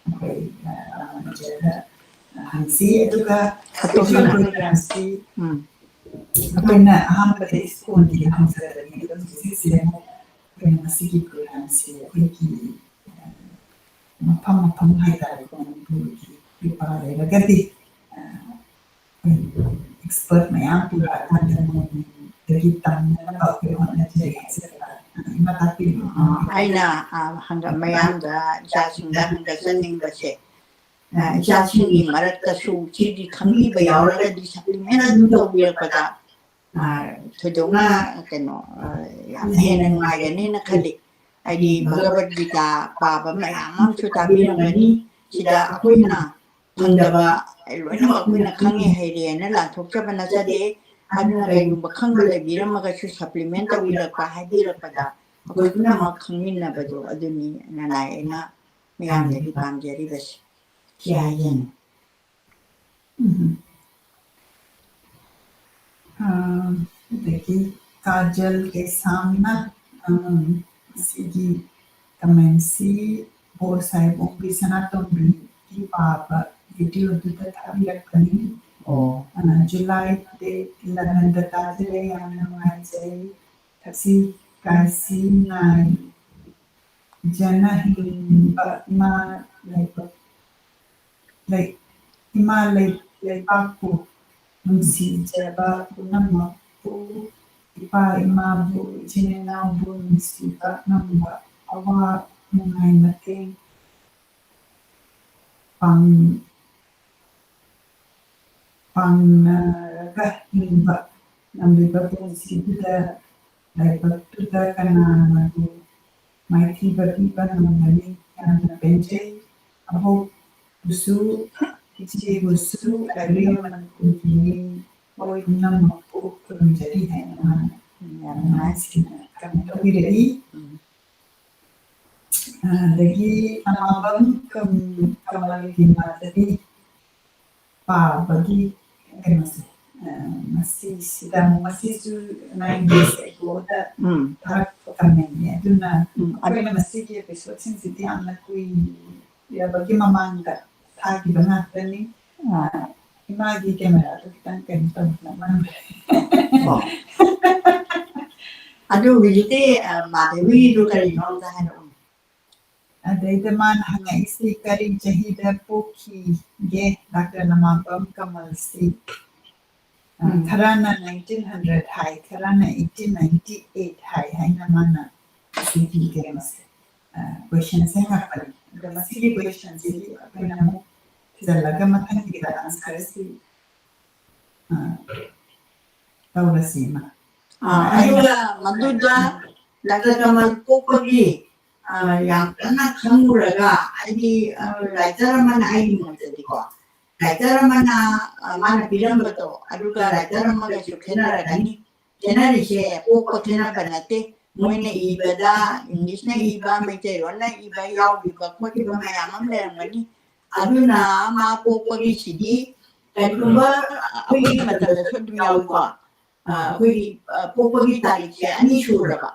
ꯑꯩꯈꯣꯏ, ꯑ, ꯔꯥꯃꯥꯅꯨꯖꯗ, ꯑ, ꯍꯪꯁꯤ꯫ ꯑꯗꯨꯒ spiritual programꯁꯤ, ꯎꯝ, ꯑꯩꯈꯣꯏꯅ ꯑꯍꯥꯟꯕꯗ ꯏꯁꯀꯣꯟꯒꯤ ꯍꯪꯖꯕꯅꯤ, ꯑꯗꯨꯝ ꯍꯧꯖꯤꯛꯁꯦ ꯑꯃꯨꯛ ꯑꯩꯈꯣꯏꯅ ꯃꯁꯤꯒꯤ programꯁꯦ ꯑꯩꯈꯣꯏꯒꯤ, ꯑ, ꯃꯐꯝ ꯃꯐꯝ ꯍꯥꯏꯇꯥꯔꯦꯀꯣ, ꯃꯅꯤꯄꯨꯔꯒꯤ ꯀ꯭ꯔꯤꯄꯥ ꯂꯩꯔꯒꯗꯤ, ꯑ, ꯑꯩꯈꯣꯏ expert ꯃꯌꯥꯝ ꯄꯨꯔꯛꯑꯀꯥꯟꯗ ꯃꯣꯏꯗꯒꯤ ꯇꯝꯅꯕ ꯑꯩꯈꯣꯏ ꯍꯣꯠꯅꯖꯔꯤ ꯍꯥꯏꯖꯕ ꯇꯥꯔꯦ꯫ ꯑ, ꯏꯃꯥ ꯇꯥꯛꯄꯤꯔꯤꯕ ꯑ, ꯑꯩꯅ, ꯑ, ꯍꯪꯒ-, ꯃꯌꯥꯝꯗ, ꯏꯆꯥꯁꯤꯡꯗ ꯍꯪꯒꯠꯆꯅꯤꯡꯕꯁꯦ, ꯑ, ꯏꯆꯥꯁꯤꯡꯒꯤ ꯃꯔꯛꯇꯁꯨ ꯁꯤꯗꯤ ꯈꯪꯕꯤꯕ ꯌꯥꯎꯔꯒꯗꯤ supplement ꯑꯗꯨꯝ ꯇꯧꯕꯤꯔꯛꯄꯗ, ꯑ, ꯊꯣꯏꯗꯣꯛꯅ ꯀꯩꯅꯣ, ꯑ, ꯌꯥꯝꯅ ꯍꯦꯟꯅ ꯅꯨꯡꯉꯥꯏꯒꯅꯤꯅ ꯈꯜꯂꯤ꯫ ꯍꯥꯏꯗꯤ ꯚꯒꯕꯠ ꯒꯤꯇꯥ ꯄꯥꯕ ꯃꯌꯥꯝ ꯑꯃꯁꯨ ꯇꯥꯕꯤꯔꯝꯒꯅꯤ꯫ ꯁꯤꯗ ꯑꯩꯈꯣꯏꯅ ꯐꯪꯗꯕ ꯂꯣꯏꯅꯃꯛ ꯑꯩꯈꯣꯏꯅ ꯈꯪꯉꯦ ꯍꯩꯔꯦꯅ ꯂꯥꯟꯊꯣꯛꯆꯕ ꯅꯠꯆꯗꯦ꯫ ꯑꯗꯨꯅ ꯀꯔꯤꯒꯨꯝꯕ ꯈꯪꯕ ꯂꯩꯕꯤꯔꯝꯃꯒꯁꯨ supplement ꯇꯧꯕꯤꯔꯛꯄ, ꯍꯥꯏꯕꯤꯔꯛꯄꯗ ꯑꯩꯈꯣꯏ ꯄꯨꯝꯅꯃꯛ ꯈꯪꯃꯤꯟꯅꯕꯗꯣ ꯑꯗꯨꯅꯤ ꯅꯅꯥꯏ ꯑꯩꯅ ꯃꯌꯥꯝꯗꯒꯤ ꯄꯥꯝꯖꯔꯤꯕꯁꯦ꯫ ꯁꯤ ꯍꯥꯏꯖꯅꯤꯡꯉꯤ꯫ ꯎꯝ꯫ ꯑ, ꯑꯗꯒꯤ ꯀꯥꯖꯜ ꯀꯦꯁꯥꯝꯅ, ꯎꯝ, ꯁꯤꯒꯤ commentꯁꯤ ꯕꯣꯔ ꯁꯥꯍꯦꯕ ꯑꯣꯡꯕꯤ ꯁꯅꯥꯇꯣꯝꯕꯤꯒꯤ ꯄꯥꯕ videoꯗꯨꯗ ꯊꯥꯕꯤꯔꯛꯄꯅꯤ꯫ ꯑꯣ꯫ ꯑ, July date elevenꯗ ꯇꯥꯖꯔꯦ, ꯌꯥꯝꯅ ꯅꯨꯡꯉꯥꯏꯖꯩ꯫ ꯀꯥꯁꯤ ꯀꯥꯁꯤ ꯅꯥꯏ ꯖꯅ ꯍꯤꯡꯕ ꯏꯃꯥ ꯂꯩꯕꯥꯛ ꯂꯩ ꯏꯃꯥ ꯂꯩ ꯂꯩꯕꯥꯛꯄꯨ ꯅꯨꯡꯁꯤꯖꯕ ꯄꯨꯝꯅꯃꯛꯄꯨ, ꯏꯄꯥ ꯏꯃꯥꯕꯨ, ꯏꯆꯤꯟ ꯏꯅꯥꯎꯕꯨ ꯅꯨꯡꯁꯤꯕ ꯉꯝꯕ, ꯑꯋꯥ ꯅꯨꯡꯉꯥꯏ ꯃꯇꯦꯡ ꯄꯥꯡ ꯄꯥꯡꯅꯔꯒ ꯍꯤꯡꯕ ꯉꯝꯂꯤꯕ ꯄꯨꯟꯁꯤꯗꯨꯗ ꯂꯥꯏꯕꯛꯇꯨꯗ ꯀꯅꯥꯅꯕꯨ ꯃꯥꯏꯊꯤꯕ ꯄꯤꯕ ꯉꯝꯒꯅꯤ? ꯌꯥꯝꯅ ꯄꯦꯟꯖꯩ꯫ ꯑꯕꯣꯛꯄꯨꯁꯨ ꯏꯆꯦꯕꯨꯁꯨ ꯀꯥꯏꯕꯤꯌꯣ ꯃꯅꯤꯄꯨꯔꯒꯤ ꯃꯤꯑꯣꯏ ꯄꯨꯝꯅꯃꯛꯄꯨ ꯈꯨꯔꯨꯝꯖꯔꯤ ꯍꯥꯏꯅ ꯃꯥꯅ ꯌꯥꯝ ꯅꯨꯡꯉꯥꯏ꯫ ꯅꯨꯡꯁꯤꯅ ꯀꯃꯦꯟ ꯇꯧꯕꯤꯔꯛꯏ꯫ ꯎꯝ꯫ ꯑꯗꯒꯤ ꯅꯃꯥꯕꯝ ꯀꯝ- ꯀꯃꯜꯒꯤ ꯃꯥꯗꯗꯤ ꯄꯥꯕꯒꯤ ꯀꯩꯅꯣꯁꯦ, ꯑ, ꯃꯁꯤꯁꯤꯗ ꯑꯃꯨꯛ ꯃꯁꯤꯁꯨ ꯅꯥꯏꯟꯇꯤꯁ ꯑꯩꯠꯇꯤꯗ ꯎꯝ꯫ ꯊꯥꯔꯛꯄ ꯀꯃꯦꯟꯅꯦ꯫ ꯑꯗꯨꯅ ꯎꯝ, ꯑꯗꯨ ꯑꯩꯈꯣꯏꯅ ꯃꯁꯤꯒꯤ ꯑꯦꯄꯤꯁꯣꯗꯁꯤꯡꯁꯤꯗꯤ ꯌꯥꯝꯅ ꯀꯨꯏꯔꯕꯒꯤ ꯃꯃꯥꯡꯗ ꯊꯥꯈꯤꯕ ꯉꯥꯛꯇꯅꯤ꯫ ꯑ, ꯏꯃꯥꯒꯤ ꯀꯦꯃꯦꯔꯥꯗꯣ ꯈꯤꯇꯪ ꯀꯩꯅꯣ ꯇꯧꯕ ꯃꯥꯟꯈ꯭ꯔꯦ꯫ ꯑꯣ꯫ ꯑꯗꯨ ꯍꯧꯖꯤꯛꯇꯤ, ꯑ, ꯃꯥꯙꯕꯤꯒꯤꯗꯨ ꯀꯔꯤꯅꯣ ꯑꯝꯇ ꯍꯥꯏꯔꯛꯎꯅꯦ꯫ ꯑꯗꯩꯗ ꯃꯥꯅ ꯍꯪꯉꯛꯏꯁꯤ, "ꯀꯔꯤ ꯆꯍꯤꯗ ꯄꯣꯛꯈꯤꯒꯦ ꯗꯥꯛꯇꯔ ꯅꯃꯥꯕꯝ ꯀꯃꯜꯁꯤ?" ꯑ, ꯎꯝ꯫ ꯈꯔꯅ ꯅꯥꯏꯟꯇꯤꯟ ꯍꯟꯗ꯭ꯔꯦꯠ ꯍꯥꯏ, ꯈꯔꯅ ꯑꯩꯠꯇꯤꯟ ꯅꯥꯏꯟꯇꯤ ꯑꯩꯠ ꯍꯥꯏ ꯍꯥꯏꯅ ꯃꯥꯅ ꯁꯤꯒꯤ ꯀꯩꯅꯣꯁꯦ, ꯑ, ꯀꯣꯏꯁꯟꯁꯦ ꯍꯪꯉꯛꯄꯅꯤ꯫ ꯑꯗꯣ ꯃꯁꯤꯒꯤ ꯀꯣꯏꯁꯟꯁꯤ ꯑꯩꯈꯣꯏꯅ ꯑꯃꯨꯛ ꯊꯤꯖꯤꯜꯂꯒ ꯃꯊꯪꯒꯤꯗ ꯑꯟꯁꯔꯁꯤ, ꯑ, ꯇꯧꯔꯁꯤ ꯏꯃꯥ꯫ ꯑ, ꯑꯗꯨꯒ ꯃꯗꯨꯗ ꯗꯥꯛꯇꯔ ꯀꯃꯜ ꯄꯣꯛꯄꯒꯤ, ꯑ, ꯌꯥꯝ ꯀꯟꯅ ꯈꯪꯉꯨꯔꯒ, ꯍꯥꯏꯗꯤ, ꯑ, ꯔꯥꯏꯇꯔ ꯑꯃꯅ, ꯑꯩꯒꯤ ꯃꯣꯠꯇꯗꯤꯀꯣ, ꯔꯥꯏꯇꯔ ꯑꯃꯅ, ꯑ, ꯃꯥꯅ ꯄꯤꯔꯝꯕꯗꯣ, ꯑꯗꯨꯒ ꯔꯥꯏꯇꯔ ꯑꯃꯒꯁꯨ ꯈꯦꯠꯅꯔꯒꯅꯤ꯫ ꯈꯦꯠꯅꯔꯤꯁꯦ ꯄꯣꯛꯄ ꯈꯦꯠꯅꯕ ꯅꯠꯇꯦ꯫ ꯃꯣꯏꯅ ꯏꯕꯗ, ꯏꯪꯂꯤꯁꯅ ꯏꯕ, ꯃꯩꯇꯩꯂꯣꯟꯅ ꯏꯕ ꯌꯥꯎꯈꯤꯕ ꯈꯣꯠꯈꯤꯕ ꯃꯌꯥꯝ ꯑꯃ ꯂꯩꯔꯝꯒꯅꯤ꯫ ꯑꯗꯨꯅ ꯃꯥ ꯄꯣꯛꯄꯒꯤꯁꯤꯗꯤ ꯀꯔꯤꯒꯨꯝꯕ ꯑꯩꯈꯣꯏꯒꯤ ꯃꯇꯝꯗꯁꯨ ꯑꯗꯨꯝ ꯌꯥꯎꯏꯀꯣ꯫ ꯑ, ꯑꯩꯈꯣꯏꯒꯤ, ꯑ, ꯄꯣꯛꯄꯒꯤ ꯇꯥꯔꯤꯛꯁꯦ ꯑꯅꯤ ꯁꯨꯔꯕ꯫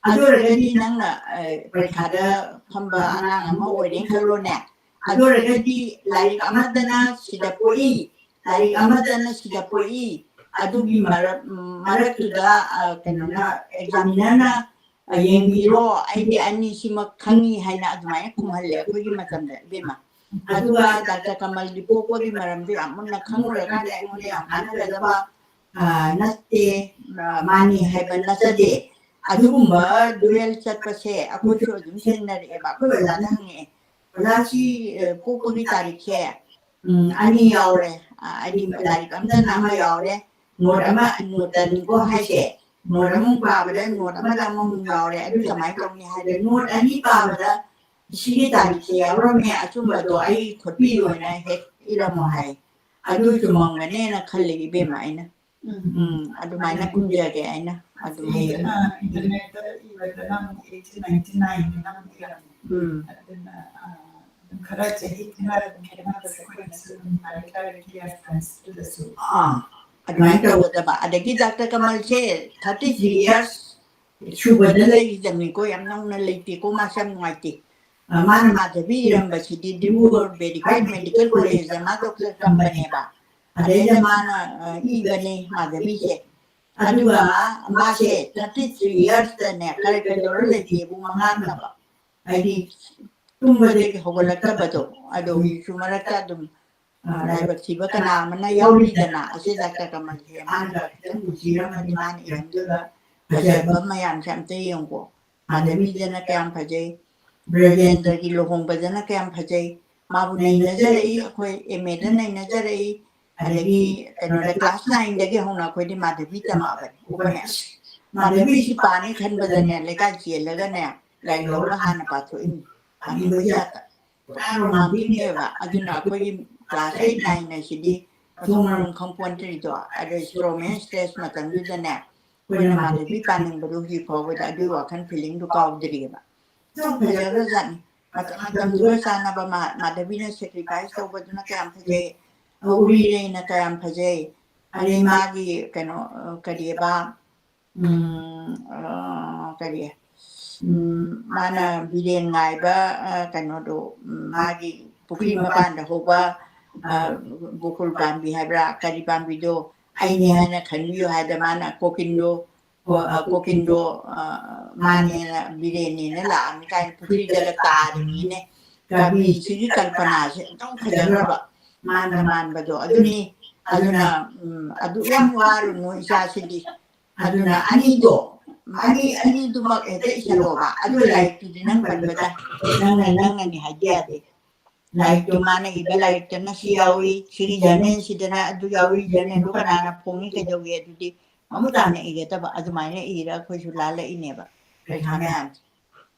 ꯑꯗꯨ ꯑꯣꯏꯔꯒꯗꯤ ꯅꯪꯅ, ꯑ, ꯄꯔꯤꯈꯥꯗ ꯐꯝꯕ ꯑꯉꯥꯡ ꯑꯃ ꯑꯣꯏꯔꯦꯅ ꯈꯜꯂꯣꯅꯦ꯫ ꯑꯗꯨ ꯑꯣꯏꯔꯒꯗꯤ ꯂꯥꯏꯔꯤꯛ ꯑꯃꯗꯅ ꯁꯤꯗ ꯄꯣꯛꯏ, ꯂꯥꯏꯔꯤꯛ ꯑꯃꯗꯅ ꯁꯤꯗ ꯄꯣꯛꯏ, ꯑꯗꯨꯒꯤ ꯃꯔꯛ ꯃꯔꯛꯇꯨꯗ ꯀꯩꯅꯣꯅ, ꯑꯦꯛꯖꯥꯃꯤꯅꯔꯅ, "ꯌꯦꯡꯕꯤꯔꯣ, ꯑꯩꯗꯤ ꯑꯅꯤꯁꯤꯃꯛ ꯈꯪꯉꯤ" ꯍꯥꯏꯅ ꯑꯗꯨꯃꯥꯏꯅ ꯈꯨꯝꯍꯜꯂꯦ ꯑꯩꯈꯣꯏꯒꯤ ꯃꯇꯝꯗ, ꯏꯕꯦꯝꯃ꯫ ꯑꯗꯨꯒ ꯗꯥꯛꯇꯔ ꯀꯃꯜꯒꯤ ꯄꯣꯛꯄꯒꯤ ꯃꯔꯝꯗꯨ ꯌꯥꯝ ꯃꯨꯟꯅ ꯈꯪꯉꯨꯔꯀꯥꯟꯗ ꯑꯩꯉꯣꯟꯗ ꯌꯥꯝ ꯀꯥꯟꯅꯒꯗꯕ ꯅꯠꯇꯦ, ꯃꯥꯅꯤ ꯍꯥꯏꯕ ꯅꯠꯆꯗꯦ꯫ ꯑꯗꯨꯒꯨꯝꯕ ꯗꯨꯋꯦꯜ ꯆꯠꯄꯁꯦ ꯑꯩꯈꯣꯏꯁꯨ ꯑꯗꯨꯝ ꯊꯦꯡꯅꯔꯛꯑꯦꯕ꯫ ꯑꯩꯈꯣꯏ ꯑꯣꯖꯥꯅ ꯍꯪꯉꯛꯑꯦ, "ꯑꯣꯖꯥ, ꯁꯤ ꯄꯣꯛꯄꯒꯤ ꯇꯥꯔꯤꯛꯁꯦ ꯑꯅꯤ ꯌꯥꯎꯔꯦ, ꯍꯥꯏꯗꯤ ꯂꯥꯏꯔꯤꯛ ꯑꯝꯇꯅ ꯑꯃ ꯌꯥꯎꯔꯦ, ꯅꯣꯠ ꯑꯃ, ꯅꯣꯠꯇꯅꯤꯀꯣ ꯍꯥꯏꯁꯦ, ꯅꯣꯠ ꯑꯃꯨꯛ ꯄꯥꯕꯗ ꯅꯣꯠ ꯑꯃꯗ ꯑꯃꯃꯨꯛ ꯌꯥꯎꯔꯦ, ꯑꯗꯨ ꯀꯃꯥꯏꯅ ꯇꯧꯅꯤ?" ꯍꯥꯏꯗ, ꯅꯣꯠ ꯑꯅꯤ ꯄꯥꯕꯗ ꯁꯤꯒꯤ ꯇꯥꯔꯤꯛꯁꯦ ꯌꯥꯎꯔꯝꯃꯦ, ꯑꯆꯨꯝꯕꯗꯣ ꯑꯩ ꯈꯣꯠꯄꯤꯌꯣꯅ ꯍꯦꯛ ꯏꯔꯝꯃꯣ ꯍꯥꯏ꯫ ꯑꯗꯨ ꯆꯨꯝꯃꯝꯒꯅꯦꯅ ꯈꯜꯂꯤ, ꯏꯕꯦꯝꯃ, ꯑꯩꯅ꯫ ꯎꯝ, ꯑꯗꯨꯃꯥꯏꯅ ꯈꯨꯝꯖꯒꯦ ꯑꯩꯅ꯫ ꯑꯗꯨꯝ ꯍꯌꯦꯡ꯫ ꯏꯟꯇꯔꯅꯦꯠꯇ ꯏꯕꯗ ꯅꯪ eighteen ninety-nine ꯅꯪ ꯏꯔꯝꯃꯤ꯫ ꯎꯝ꯫ ꯑꯗꯨꯅ, ꯑ, ꯑꯗꯨꯝ ꯈꯔ ꯆꯍꯤ ꯈꯔ ꯑꯗꯨꯝ ꯈꯦꯠꯅꯕꯁꯦ ꯑꯩꯈꯣꯏꯅꯁꯨ ꯑꯗꯨꯝ ꯂꯥꯏꯔꯤꯛ ꯂꯥꯏꯔꯤꯛꯀꯤ reference ꯇꯨꯗꯁꯨ꯫ ꯑꯥ, ꯑꯗꯨꯃꯥꯏꯅ ꯇꯧꯒꯗꯕ꯫ ꯑꯗꯒꯤ ꯗꯥꯛꯇꯔ ꯀꯃꯜꯁꯦ thirty three years ꯁꯨꯕꯗ ꯂꯩꯔꯤꯗꯕꯅꯤꯀꯣ, ꯌꯥꯝ ꯅꯧꯅ ꯂꯩꯇꯦꯀꯣ, ꯃꯥꯁꯦ ꯌꯥꯝ ꯅꯨꯡꯉꯥꯏꯇꯦ꯫ ꯑ, ꯃꯥꯅ ꯃꯥꯙꯕꯤ ꯏꯔꯝꯕꯁꯤꯗꯤ ꯗꯤꯕ꯭ꯔꯨꯒꯔ ꯃꯦꯗꯤꯀꯦꯜ, ꯃꯦꯗꯤꯀꯦꯜ ꯀꯣꯂꯦꯖꯇ ꯃꯥ ꯗꯣꯛꯇꯔ ꯇꯝꯕꯅꯦꯕ꯫ ꯑꯗꯩꯗ ꯃꯥꯅ, ꯑ, ꯏꯕꯅꯦ ꯃꯥꯙꯕꯤꯁꯦ꯫ ꯑꯗꯨꯒ ꯃꯥꯁꯦ thirty three yearsꯇꯅꯦ ꯀꯔꯤ ꯀꯩꯗꯧꯔ ꯂꯩꯒꯦꯕꯨ ꯃꯉꯥꯡꯅꯕ꯫ ꯍꯥꯏꯗꯤ ꯇꯨꯝꯕꯗꯒꯤ ꯍꯧꯒꯠꯂꯛꯇꯕꯗꯣ, ꯑꯗꯣ ꯍꯧꯖꯤꯛꯁꯨ ꯃꯔꯛꯇ ꯑꯗꯨꯝ, ꯑ, ꯂꯥꯏꯕꯛ ꯊꯤꯕ ꯀꯅꯥ ꯑꯃꯅ ꯌꯥꯎꯔꯤꯗꯅ꯫ ꯑꯁꯤ ꯗꯥꯛꯇꯔ ꯀꯃꯜꯁꯦ ꯃꯥꯅꯒ ꯈꯤꯇꯪ ꯎꯖꯤꯔꯝꯃꯗꯤ ꯃꯥꯅ ꯏꯔꯝꯗꯣꯏꯕ ꯐꯖꯕ ꯃꯌꯥꯝꯁꯦ ꯑꯝꯇ ꯌꯦꯡꯉꯨꯀꯣ꯫ ꯃꯥꯙꯕꯤꯗꯅ ꯀꯌꯥꯝ ꯐꯖꯩ, ꯕ꯭ꯔꯖꯦꯟꯗ꯭ꯔꯒꯤ ꯂꯨꯍꯣꯡꯕꯗꯅ ꯀꯌꯥꯝ ꯐꯖꯩ, ꯃꯥꯕꯨ ꯅꯩꯅꯖꯔꯛꯏ, ꯑꯩꯈꯣꯏ ꯑꯦꯝ ꯑꯦꯗ ꯅꯩꯅꯖꯔꯛꯏ, ꯑꯗꯒꯤ ꯀꯩꯅꯣꯗ class nineꯗꯒꯤ ꯍꯧꯅ ꯑꯩꯈꯣꯏꯗꯤ ꯃꯥꯙꯕꯤ ꯇꯝꯃꯛꯑꯕꯅꯤ꯫ ꯎꯕꯅꯦ, ꯑꯁ, ꯃꯥꯙꯕꯤꯁꯤ ꯄꯥꯅꯤ ꯈꯟꯕꯗꯅꯦ ꯂꯩꯀꯥꯏ ꯆꯦꯜꯂꯒꯅꯦ ꯂꯥꯏꯔꯤꯛ ꯂꯧꯔꯒ ꯍꯥꯟꯅ ꯄꯥꯊꯣꯛꯏꯅꯤ꯫ ꯄꯥꯅꯤꯡꯕꯒꯤ ꯖꯥꯠꯇ꯫ ꯄꯨꯔꯥ romanticꯅꯦꯕ꯫ ꯑꯗꯨꯅ ꯑꯩꯈꯣꯏꯒꯤ class eight nine ꯑꯁꯤꯗꯤ ꯃꯊꯣꯡ ꯃꯔꯝ ꯈꯪꯄꯣꯟꯇ꯭ꯔꯤꯗꯣ꯫ ꯑꯗꯩ romance stage ꯃꯇꯝꯗꯨꯗꯅꯦ ꯑꯩꯈꯣꯏꯅ ꯃꯥꯙꯕꯤ ꯄꯥꯅꯤꯡꯕꯗꯨ ꯍꯧꯖꯤꯛ ꯐꯥꯎꯕꯗ ꯑꯗꯨꯒꯤ ꯋꯥꯈꯜ feelingꯗꯨ ꯀꯥꯎꯗ꯭ꯔꯤꯑꯕ꯫ ꯌꯥꯝ ꯐꯖꯈ꯭ꯔꯖꯥꯠꯅꯤ꯫ ꯃꯇꯝ ꯃꯇꯝꯗꯨꯒ ꯆꯥꯟꯅꯕ ꯃꯥ-, ꯃꯥꯙꯕꯤꯅ sacrifice ꯇꯧꯕꯗꯨꯅ ꯀꯌꯥꯝ ꯐꯖꯩ, ꯎꯔꯤꯔꯩꯅ ꯀꯌꯥꯝ ꯐꯖꯩ, ꯑꯗꯩ ꯃꯥꯒꯤ ꯀꯩꯅꯣ, ꯑ, ꯀꯔꯤꯑꯕ, ꯎꯝ, ꯑ, ꯀꯔꯤ, ꯎꯝ, ꯃꯥꯅ ꯕꯤꯔꯦꯟ ꯉꯥꯏꯕ, ꯑ, ꯀꯩꯅꯣꯗꯣ, ꯎꯝ, ꯃꯥꯒꯤ ꯄꯨꯈ꯭ꯔꯤ ꯃꯄꯥꯟꯗ ꯍꯧꯕ, ꯑ, ꯒꯣꯀꯨꯜ ꯄꯥꯝꯕꯤ ꯍꯥꯏꯕ꯭ꯔꯥ, ꯀꯔꯤ ꯄꯥꯝꯕꯤꯗꯣ, ꯑꯩꯅꯦ ꯍꯥꯏꯅ ꯈꯟꯕꯤꯌꯨ ꯍꯥꯏꯗ ꯃꯥꯅ ꯀꯣꯀꯤꯟꯗꯣ, ꯀꯣ-, ꯑ, ꯀꯣꯀꯤꯟꯗꯣ, ꯑ, ꯃꯥꯅꯦꯅ ꯕꯤꯔꯦꯟꯅꯦꯅ ꯂꯥꯛꯑꯝꯃꯤ ꯀꯥꯏꯅ ꯄꯨꯈ꯭ꯔꯤꯗꯒ ꯇꯥꯔꯤꯃꯤꯅꯦ꯫ ꯀꯕꯤꯁꯤꯒꯤ ꯀꯜꯄꯅꯥꯁꯦ ꯑꯝꯇꯪ ꯐꯖꯈ꯭ꯔꯕ ꯃꯥꯅ ꯃꯥꯟꯕꯗꯣ ꯑꯗꯨꯅꯤ꯫ ꯑꯗꯨꯅ, ꯎꯝ, ꯑꯗꯨ ꯌꯥꯝ ꯋꯥꯔꯨꯅꯨ ꯏꯆꯥꯁꯤꯗꯤ꯫ ꯑꯗꯨꯅ ꯑꯅꯤꯗꯣ, ꯑꯅꯤ, ꯑꯅꯤꯗꯨꯃꯛ ꯍꯦꯛꯇ ꯏꯁꯜꯂꯣꯕ꯫ ꯑꯗꯨ ꯂꯥꯏꯔꯤꯛꯇꯨꯗꯤ ꯅꯪ ꯄꯟꯕꯗ ꯅꯪꯅ, ꯅꯪꯅꯅꯤ ꯍꯥꯏꯗꯤ ꯌꯥꯗꯦ꯫ ꯂꯥꯏꯔꯤꯛꯇꯣ ꯃꯥꯅ ꯏꯕ ꯂꯥꯏꯔꯤꯛꯇꯅ ꯁꯤ ꯌꯥꯎꯏ, ꯁꯤꯒꯤ ꯖꯔꯅꯦꯜꯁꯤꯗꯅ ꯑꯗꯨ ꯌꯥꯎꯏ, ꯖꯔꯅꯦꯜꯗꯣ ꯀꯅꯥꯅ ꯐꯣꯡꯉꯤ ꯀꯩꯗꯧꯏ ꯑꯗꯨꯗꯤ ꯃꯃꯨꯠ ꯇꯥꯅ ꯏꯒꯗꯕ꯫ ꯑꯗꯨꯃꯥꯏꯅ ꯏꯔ ꯑꯩꯈꯣꯏꯁꯨ ꯂꯥꯜꯂꯛꯏꯅꯦꯕ ꯄꯩꯈꯥ ꯃꯌꯥꯝꯁꯦ꯫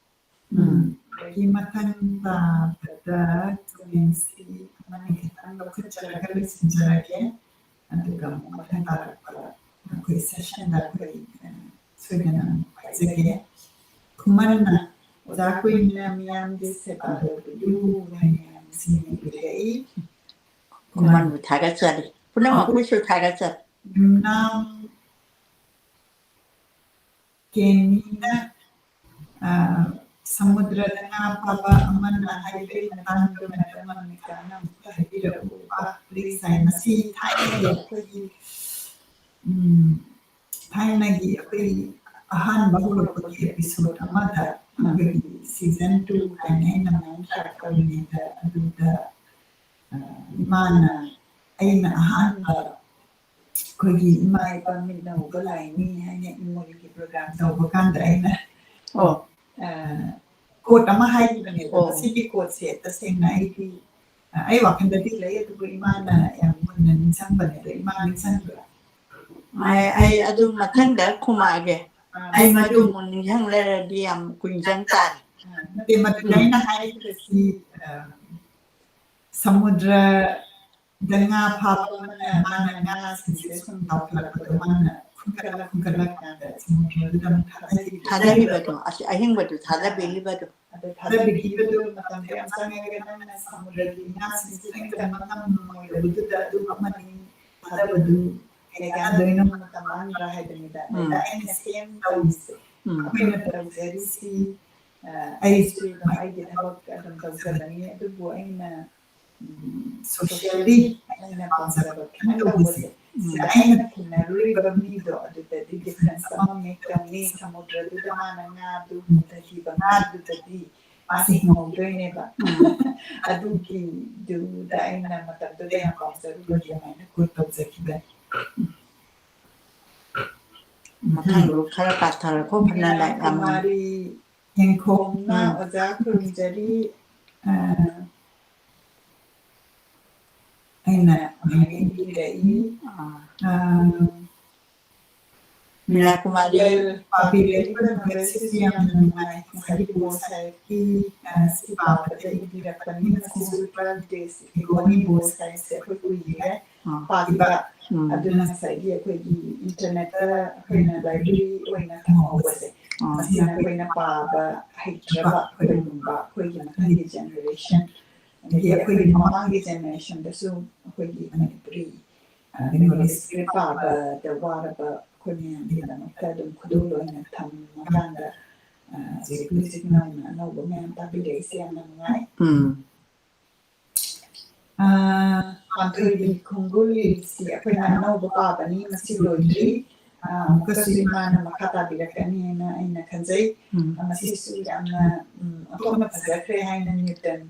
ꯎꯝ꯫ ꯑꯗꯒꯤ ꯃꯊꯪ ꯇꯥꯕꯗ ꯇꯨꯔꯦꯟꯁꯤ ꯑꯃꯅꯤ ꯈꯤꯇꯪ ꯂꯧꯈꯠꯆꯔꯒ ꯂꯣꯏꯁꯤꯟꯖꯔꯒꯦ꯫ ꯑꯗꯨꯒ ꯑꯃꯨꯛ ꯃꯊꯪ ꯇꯥꯔꯛꯄ ꯑꯩꯈꯣꯏ ꯁꯦꯁꯟꯗ ꯑꯩꯈꯣꯏ, ꯑ, ꯁꯣꯏꯗꯅ ꯑꯃꯨꯛ ꯍꯥꯏꯖꯒꯦ꯫ ꯈꯨꯃꯟꯅ ꯑꯣꯖꯥ ꯀꯨꯏꯅ ꯃꯤꯌꯥꯝꯒꯤ ꯁꯦꯕꯥ ꯇꯧꯕꯤꯌꯨ ꯍꯥꯏꯅ ꯃꯌꯥꯝꯁꯤꯡꯅ ꯏꯕꯤꯔꯛꯏ꯫ ꯈꯨꯃꯟꯕꯨ ꯊꯥꯒꯠꯆꯔꯤ꯫ ꯄꯨꯝꯅꯃꯛꯄꯨꯁꯨ ꯊꯥꯒꯠꯆꯔꯤ꯫ ꯌꯨꯝꯅꯥꯝ ꯀꯦꯅꯤꯅ, ꯑ, ꯁꯃꯨꯗ꯭ꯔꯗ ꯉꯥ ꯐꯥꯕ ꯑꯃꯅ ꯍꯥꯏꯕꯒꯤ ꯃꯇꯥꯡꯗ ꯃꯦꯗꯝ ꯑꯃꯤꯀꯥꯅ ꯑꯃꯨꯛꯇ ꯍꯥꯏꯕꯤꯔꯛꯎꯕ, please ꯍꯥꯏ꯫ ꯃꯁꯤ ꯊꯥꯏꯅꯒꯤ ꯑꯩꯈꯣꯏꯒꯤ, ꯎꯝ, ꯊꯥꯏꯅꯒꯤ ꯑꯩꯈꯣꯏ ꯑꯍꯥꯟꯕ ꯍꯧꯔꯛꯄꯒꯤ episode ꯑꯃꯗ, ꯑꯩꯈꯣꯏꯒꯤ season two ꯍꯥꯏꯅ ꯑꯩꯅ ꯃꯌꯥꯝ ꯇꯧꯔꯤꯉꯩꯗ ꯑꯗꯨꯗ, ꯑ, ꯏꯃꯥꯅ ꯑꯩꯅ ꯑꯍꯥꯟꯕ ꯑꯩꯈꯣꯏꯒꯤ ꯏꯃꯥ ꯏꯄꯥ ꯃꯤꯠꯅ ꯎꯕ ꯂꯥꯏꯅꯤ ꯍꯥꯏꯅ ꯏꯃꯣꯏꯒꯤ program ꯇꯧꯕ ꯀꯥꯟꯗ ꯑꯩꯅ, ꯑꯣ꯫ ꯑ, quote ꯑꯃ ꯍꯥꯏꯈꯤꯕꯅꯦꯕ꯫ ꯑꯣ꯫ ꯃꯁꯤꯒꯤ quoteꯁꯦ ꯇꯁꯦꯡꯅ ꯑꯩꯗꯤ, ꯑ, ꯑꯩ ꯋꯥꯈꯜꯗꯗꯤ ꯂꯩ, ꯑꯗꯨꯕꯨ ꯏꯃꯥꯅ ꯌꯥꯝ ꯃꯨꯟꯅ ꯅꯤꯡꯁꯤꯡꯕꯅꯦ꯫ ꯑꯗꯣ ꯏꯃꯥ ꯅꯤꯡꯁꯤꯡꯕ꯭ꯔꯥ? ꯑꯩ, ꯑꯩ ꯑꯗꯨ ꯃꯊꯪꯗ ꯈꯨꯝꯃꯛꯑꯒꯦ꯫ ꯑ, ꯑꯩ ꯃꯗꯨ ꯑꯃꯨꯛ ꯅꯤꯡꯁꯤꯡ ꯂꯩꯔꯗꯤ ꯌꯥꯝ ꯀꯨꯏꯅ ꯆꯪ ꯇꯥꯔꯦ꯫ ꯑ, ꯅꯠꯇꯦ, ꯃꯗꯨꯗ ꯎꯝ꯫ ꯑꯩꯅ ꯍꯥꯏꯔꯤꯕꯁꯤ, ꯑ, ꯁꯃꯨꯗ꯭ꯔꯗ ꯉꯥ ꯐꯥꯕ ꯑꯃꯅ ꯃꯥꯅ ꯉꯥꯁꯤꯡꯁꯦ ꯁꯨꯝ ꯂꯧꯈꯠꯂꯛꯄꯗꯣ ꯃꯥꯅ ꯈꯨꯟꯒꯠꯂ ꯈꯨꯟꯒꯠꯂꯀꯥꯟꯗ ꯁꯃꯨꯗ꯭ꯔꯗꯨꯗ ꯑꯃꯨꯛ ꯊꯥꯗꯈꯤꯕ꯫ ꯊꯥꯗꯈꯤꯕꯗꯣ, ꯑꯁꯤ ꯑꯍꯤꯡꯕꯗꯨ ꯊꯥꯗꯕꯤꯈꯤꯕꯗꯣ꯫ ꯑꯗꯨ ꯊꯥꯗꯕꯤꯈꯤꯕꯗꯨ ꯃꯇꯝꯗꯣ ꯌꯥꯝ ꯆꯪꯉꯒ ꯅꯪꯅ ꯁꯃꯨꯗ꯭ꯔꯒꯤ ꯉꯥꯁꯤꯡꯁꯦ ꯂꯣꯏ ꯀꯟꯕ ꯉꯝꯃꯣꯏꯗꯕꯗꯨꯗ ꯑꯗꯨ ꯑꯃꯅꯤ ꯊꯥꯗꯕꯗꯨ ꯀꯌꯥꯗ ꯂꯣꯏꯅ ꯃꯇꯝ ꯃꯥꯡꯗ꯭ꯔꯥ ꯍꯥꯏꯕꯅꯤꯗ꯫ ꯎꯝ꯫ ꯑꯗ ꯑꯩꯅ ꯁꯦꯝ ꯇꯧꯔꯤꯁꯦ꯫ ꯎꯝ꯫ ꯑꯩꯈꯣꯏꯅ ꯇꯧꯖꯔꯤꯁꯤ, ꯑ, ꯑꯩꯁꯨ ꯑꯗꯨꯝ ꯑꯩꯒꯤ ꯊꯕꯛ ꯑꯗꯨꯝ ꯇꯧꯖꯕꯅꯤ, ꯑꯗꯨꯕꯨ ꯑꯩꯅ, ꯎꯝ, socially ꯑꯩꯅ ꯄꯥꯝꯖꯕ ꯈꯤꯇꯪ ꯇꯧꯕꯁꯦ꯫ ꯁꯤꯗ ꯑꯩꯅ ꯊꯦꯡꯅꯔꯨꯔꯤꯕ ꯃꯤꯗꯣ ꯑꯗꯨꯗꯗꯤ difference ꯑꯃ make ꯇꯧꯅꯤ꯫ ꯁꯃꯨꯗ꯭ꯔꯗꯨꯗ ꯃꯥꯅ ꯉꯥꯗꯨ ꯃꯨꯟꯊꯈꯤꯕ ꯉꯥꯗꯨꯗꯗꯤ ꯃꯥꯁꯦ ꯍꯤꯡꯍꯧꯗꯣꯏꯅꯦꯕ꯫ ꯑꯗꯨꯒꯤꯗꯨꯗ ꯑꯩꯅ ꯃꯇꯝꯗꯨꯗ ꯌꯥꯝ ꯄꯥꯝꯖꯔꯨꯕꯒꯤ ꯑꯗꯨꯃꯥꯏꯅ quote ꯇꯧꯖꯈꯤꯕꯅꯤ꯫ ꯃꯊꯪꯗꯣ ꯈꯔ ꯄꯥꯊꯔꯛꯈꯣ, ꯐꯅ ꯂꯥꯏꯔꯤꯛ ꯌꯥꯝ ꯀꯨꯃꯥꯔꯤ ꯌꯦꯡꯈꯣꯝꯅ ꯎꯝ꯫ ꯑꯣꯖꯥ ꯈꯨꯔꯨꯝꯖꯔꯤ꯫ ꯑ, ꯑꯩꯅ ꯍꯥꯏꯅꯤꯡꯂꯤꯔꯛꯏ꯫ ꯑꯥ꯫ ꯑꯥ, ꯃꯤꯅꯥ ꯀꯨꯃꯥꯔꯤ꯫ ꯄꯥꯕꯤꯔꯛꯏꯕ ꯅꯣꯕꯦꯜꯁꯤꯁꯨ ꯌꯥꯝꯅ ꯅꯨꯡꯉꯥꯏ꯫ ꯉꯁꯥꯏꯒꯤ ꯕꯣꯁ ꯍꯥꯏꯔꯛꯀꯤ, ꯑꯥ, ꯁꯤ ꯄꯥꯕꯗ ꯏꯕꯤꯔꯛꯄꯅꯤ꯫ ꯃꯁꯤꯁꯨ ꯇ꯭ꯋꯦꯜꯐ ꯗꯦꯖ ꯑꯦꯒꯣꯅꯤ ꯕꯣꯁ ꯍꯥꯏꯁꯦ ꯑꯩꯈꯣꯏ ꯀꯨꯏꯔꯦ ꯑꯥ꯫ ꯄꯥꯈꯤꯕ꯫ ꯎꯝ꯫ ꯑꯗꯨꯅ ꯉꯁꯥꯏꯒꯤ ꯑꯩꯈꯣꯏꯒꯤ ꯏꯟꯇꯔꯅꯦꯠꯇ ꯑꯩꯈꯣꯏꯅ ꯂꯥꯏꯕ꯭ꯔꯦꯔꯤ ꯑꯣꯏꯅ ꯊꯝꯍꯧꯕꯁꯦ, ꯑꯥ꯫ ꯃꯁꯤꯅ ꯑꯩꯈꯣꯏꯅ ꯄꯥꯕ ꯍꯩꯇ꯭ꯔꯕ ꯑꯩꯈꯣꯏꯒꯨꯝꯕ ꯑꯩꯈꯣꯏꯒꯤ ꯃꯊꯪꯒꯤ ꯖꯦꯅꯦꯔꯦꯁꯟ, ꯑꯗꯒꯤ ꯑꯩꯈꯣꯏꯒꯤ ꯃꯃꯥꯡꯒꯤ ꯖꯦꯅꯦꯔꯦꯁꯟꯗꯁꯨ ꯑꯩꯈꯣꯏꯒꯤ ꯃꯅꯤꯄꯨꯔꯤ, ꯑ, ꯀꯩꯅꯣ, ꯁ꯭ꯀ꯭ꯔꯤꯞ ꯄꯥꯕꯗ ꯋꯥꯔꯕ ꯑꯩꯈꯣꯏ ꯃꯌꯥꯝꯒꯤꯗꯃꯛꯇ ꯑꯗꯨꯝ ꯈꯨꯗꯣꯜ ꯑꯣꯏꯅ ꯊꯝꯃꯀꯥꯟꯗ, ꯑ, ꯍꯧꯖꯤꯛ ꯍꯧꯖꯤꯛ ꯅꯧꯅ ꯑꯅꯧꯕ ꯃꯌꯥꯝ ꯇꯥꯛꯄꯤꯔꯛꯏꯁꯦ ꯌꯥꯝꯅ ꯅꯨꯡꯉꯥꯏ꯫ ꯎꯝ꯫ ꯑ, ꯄꯥꯟꯊꯣꯏꯕꯤ ꯈꯣꯡꯒꯨꯜꯁꯤ ꯑꯩꯈꯣꯏꯅ ꯑꯅꯧꯕ ꯄꯥꯕꯅꯤ, ꯃꯁꯤ ꯂꯣꯏꯗ꯭ꯔꯤ꯫ ꯑ, ꯑꯃꯨꯛꯀꯁꯨ ꯏꯃꯥꯅ ꯃꯈꯥ ꯇꯥꯕꯤꯔꯛꯀꯅꯤꯅ ꯑꯩꯅ ꯈꯟꯖꯩ꯫ ꯎꯝ꯫ ꯑ, ꯃꯁꯤꯁꯨ ꯌꯥꯝꯅ, ꯎꯝ, ꯑꯣꯟꯊꯣꯛꯅ ꯐꯖꯈ꯭ꯔꯦ ꯍꯥꯏꯅ ꯅ꯭ꯌꯨꯇꯟ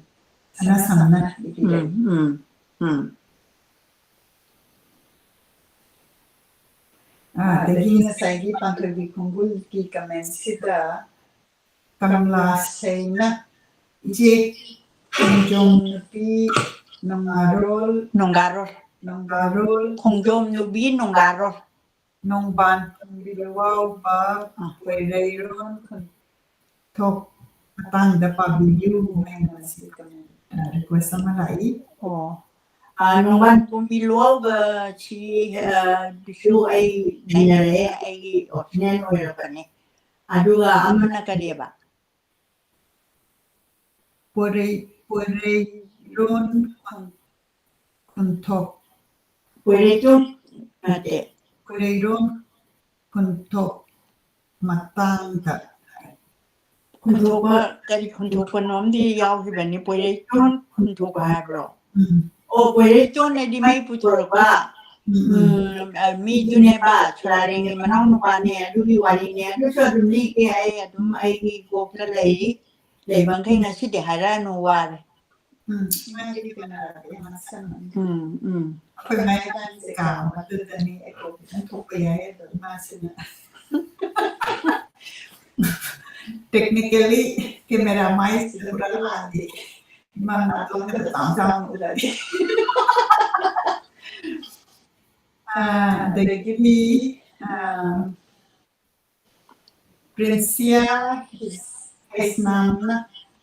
ꯁꯅꯥ ꯁꯝꯅ ꯏꯕꯤꯔꯛꯏ꯫ ꯎꯝ, ꯎꯝ, ꯎꯝ꯫ ꯑ, ꯑꯗꯒꯤ ꯉꯁꯥꯏꯒꯤ ꯄꯥꯟꯊꯣꯏꯕꯤ ꯈꯣꯡꯒꯨꯜꯒꯤ ꯀꯃꯦꯟꯁꯤꯗ ꯀꯃꯂꯥ ꯁꯩꯅ, ꯏꯆꯦ ꯈꯣꯡꯖꯣꯝ ꯅꯨꯄꯤ ꯅꯣꯡꯉꯥꯔꯣꯜ, ꯅꯣꯡꯒꯥꯔꯣꯜ꯫ ꯅꯣꯡꯒꯥꯔꯣꯜ, ꯈꯣꯡꯖꯣꯝ ꯅꯨꯄꯤ ꯅꯣꯡꯒꯥꯔꯣꯜ꯫ ꯅꯣꯡꯕꯥꯟ ꯈꯣꯡꯕꯤ ꯂꯨꯋꯥꯎꯕ, ꯑꯥ꯫ ꯈꯣꯏꯔꯩꯔꯣꯟ ꯈꯣꯟꯊꯣꯛ ꯃꯇꯥꯡꯗ ꯄꯥꯕꯤꯌꯨ ꯍꯥꯏꯅ ꯃꯁꯤ ꯀꯃꯦꯟ, ꯑ, ꯔꯤꯀ꯭ꯋꯦꯁ ꯑꯃ ꯂꯥꯛꯏ꯫ ꯑꯣ꯫ ꯑ, ꯅꯣꯡꯕꯥꯟ ꯈꯣꯡꯕꯤ ꯂꯨꯋꯥꯎꯕ ꯁꯤ, ꯑ, ꯗꯨꯁꯨ ꯑꯩ ꯅꯩꯅꯔꯛꯑꯦ, ꯑꯩꯒꯤ ꯑꯣꯄꯤꯅꯤꯌꯟ ꯑꯣꯏꯔꯛꯄꯅꯦ꯫ ꯑꯗꯨꯒ ꯑꯃꯅ ꯀꯔꯤꯑꯕ? ꯄꯣꯏꯔꯩ-, ꯄꯣꯏꯔꯩꯔꯣꯟ ꯈꯣꯟ-, ꯈꯣꯟꯊꯣꯛ꯫ ꯄꯣꯏꯔꯩꯇꯣꯟ ꯅꯠꯇꯦ꯫ ꯄꯣꯏꯔꯩꯔꯣꯟ ꯈꯣꯟꯊꯣꯛ ꯃꯇꯥꯡꯗ꯫ ꯈꯣꯟꯊꯣꯛꯄ, ꯀꯔꯤ ꯈꯣꯟꯊꯣꯛꯄꯅꯣ ꯑꯃꯗꯤ ꯌꯥꯎꯈꯤꯕꯅꯤ, ꯄꯣꯏꯔꯩꯇꯣꯟ ꯈꯣꯟꯊꯣꯛꯄ ꯍꯥꯏꯕ꯭ꯔꯣ? ꯎꯝ꯫ ꯑꯣ, ꯄꯣꯏꯔꯩꯇꯣꯟ ꯍꯥꯏꯗꯤ ꯃꯩ ꯄꯨꯊꯣꯔꯛꯄ꯫ ꯎꯝ, ꯎꯝ, ꯑ, ꯃꯤꯗꯨꯅꯦꯕ, ꯁꯨꯔꯥꯔꯦꯟꯒꯤ ꯃꯅꯥꯎ ꯅꯨꯄꯥꯅꯦ, ꯑꯗꯨꯒꯤ ꯋꯥꯔꯤꯅꯦ, ꯑꯗꯨꯁꯨ ꯑꯗꯨꯝ ꯂꯤꯒꯦ꯫ ꯑꯩ ꯑꯗꯨꯝ ꯑꯩꯒꯤ ꯀꯣꯛꯇ ꯂꯩꯔꯤ꯫ ꯂꯩꯕꯈꯩ ꯉꯁꯤꯗꯤ ꯍꯥꯏꯔꯛꯑꯅꯨ, ꯋꯥꯔꯦ꯫ ꯎꯝ, ꯏꯃꯥꯒꯤꯗꯤ ꯀꯅꯥ ꯂꯥꯛꯀꯦ? ꯃꯁꯝ ꯑꯅꯤ꯫ ꯎꯝ, ꯎꯝ꯫ ꯑꯩꯈꯣꯏ ꯃꯌꯥꯝꯁꯦ ꯀꯥ ꯑꯃꯗꯨꯗꯅꯤ, ꯑꯩ ꯀꯣꯛ ꯈꯤꯇꯪ ꯊꯣꯛꯄ ꯌꯥꯏ, ꯑꯗꯣ ꯏꯃꯥꯁꯤꯅ technically camera ꯃꯥꯏꯁꯤꯗ ꯄꯨꯔꯥ ꯂꯥꯛꯑꯗꯤ ꯏꯃꯥ ꯅꯥꯇꯣꯟꯒꯗꯣ ꯆꯥꯎ ꯆꯥꯎꯅ ꯎꯔꯗꯤ꯫ ꯑꯥ, ꯑꯗꯒꯤꯗꯤ, ꯑꯥ, ꯄ꯭ꯔꯤꯟꯁꯤꯌꯥ ꯍꯩꯁꯅꯥꯝꯅ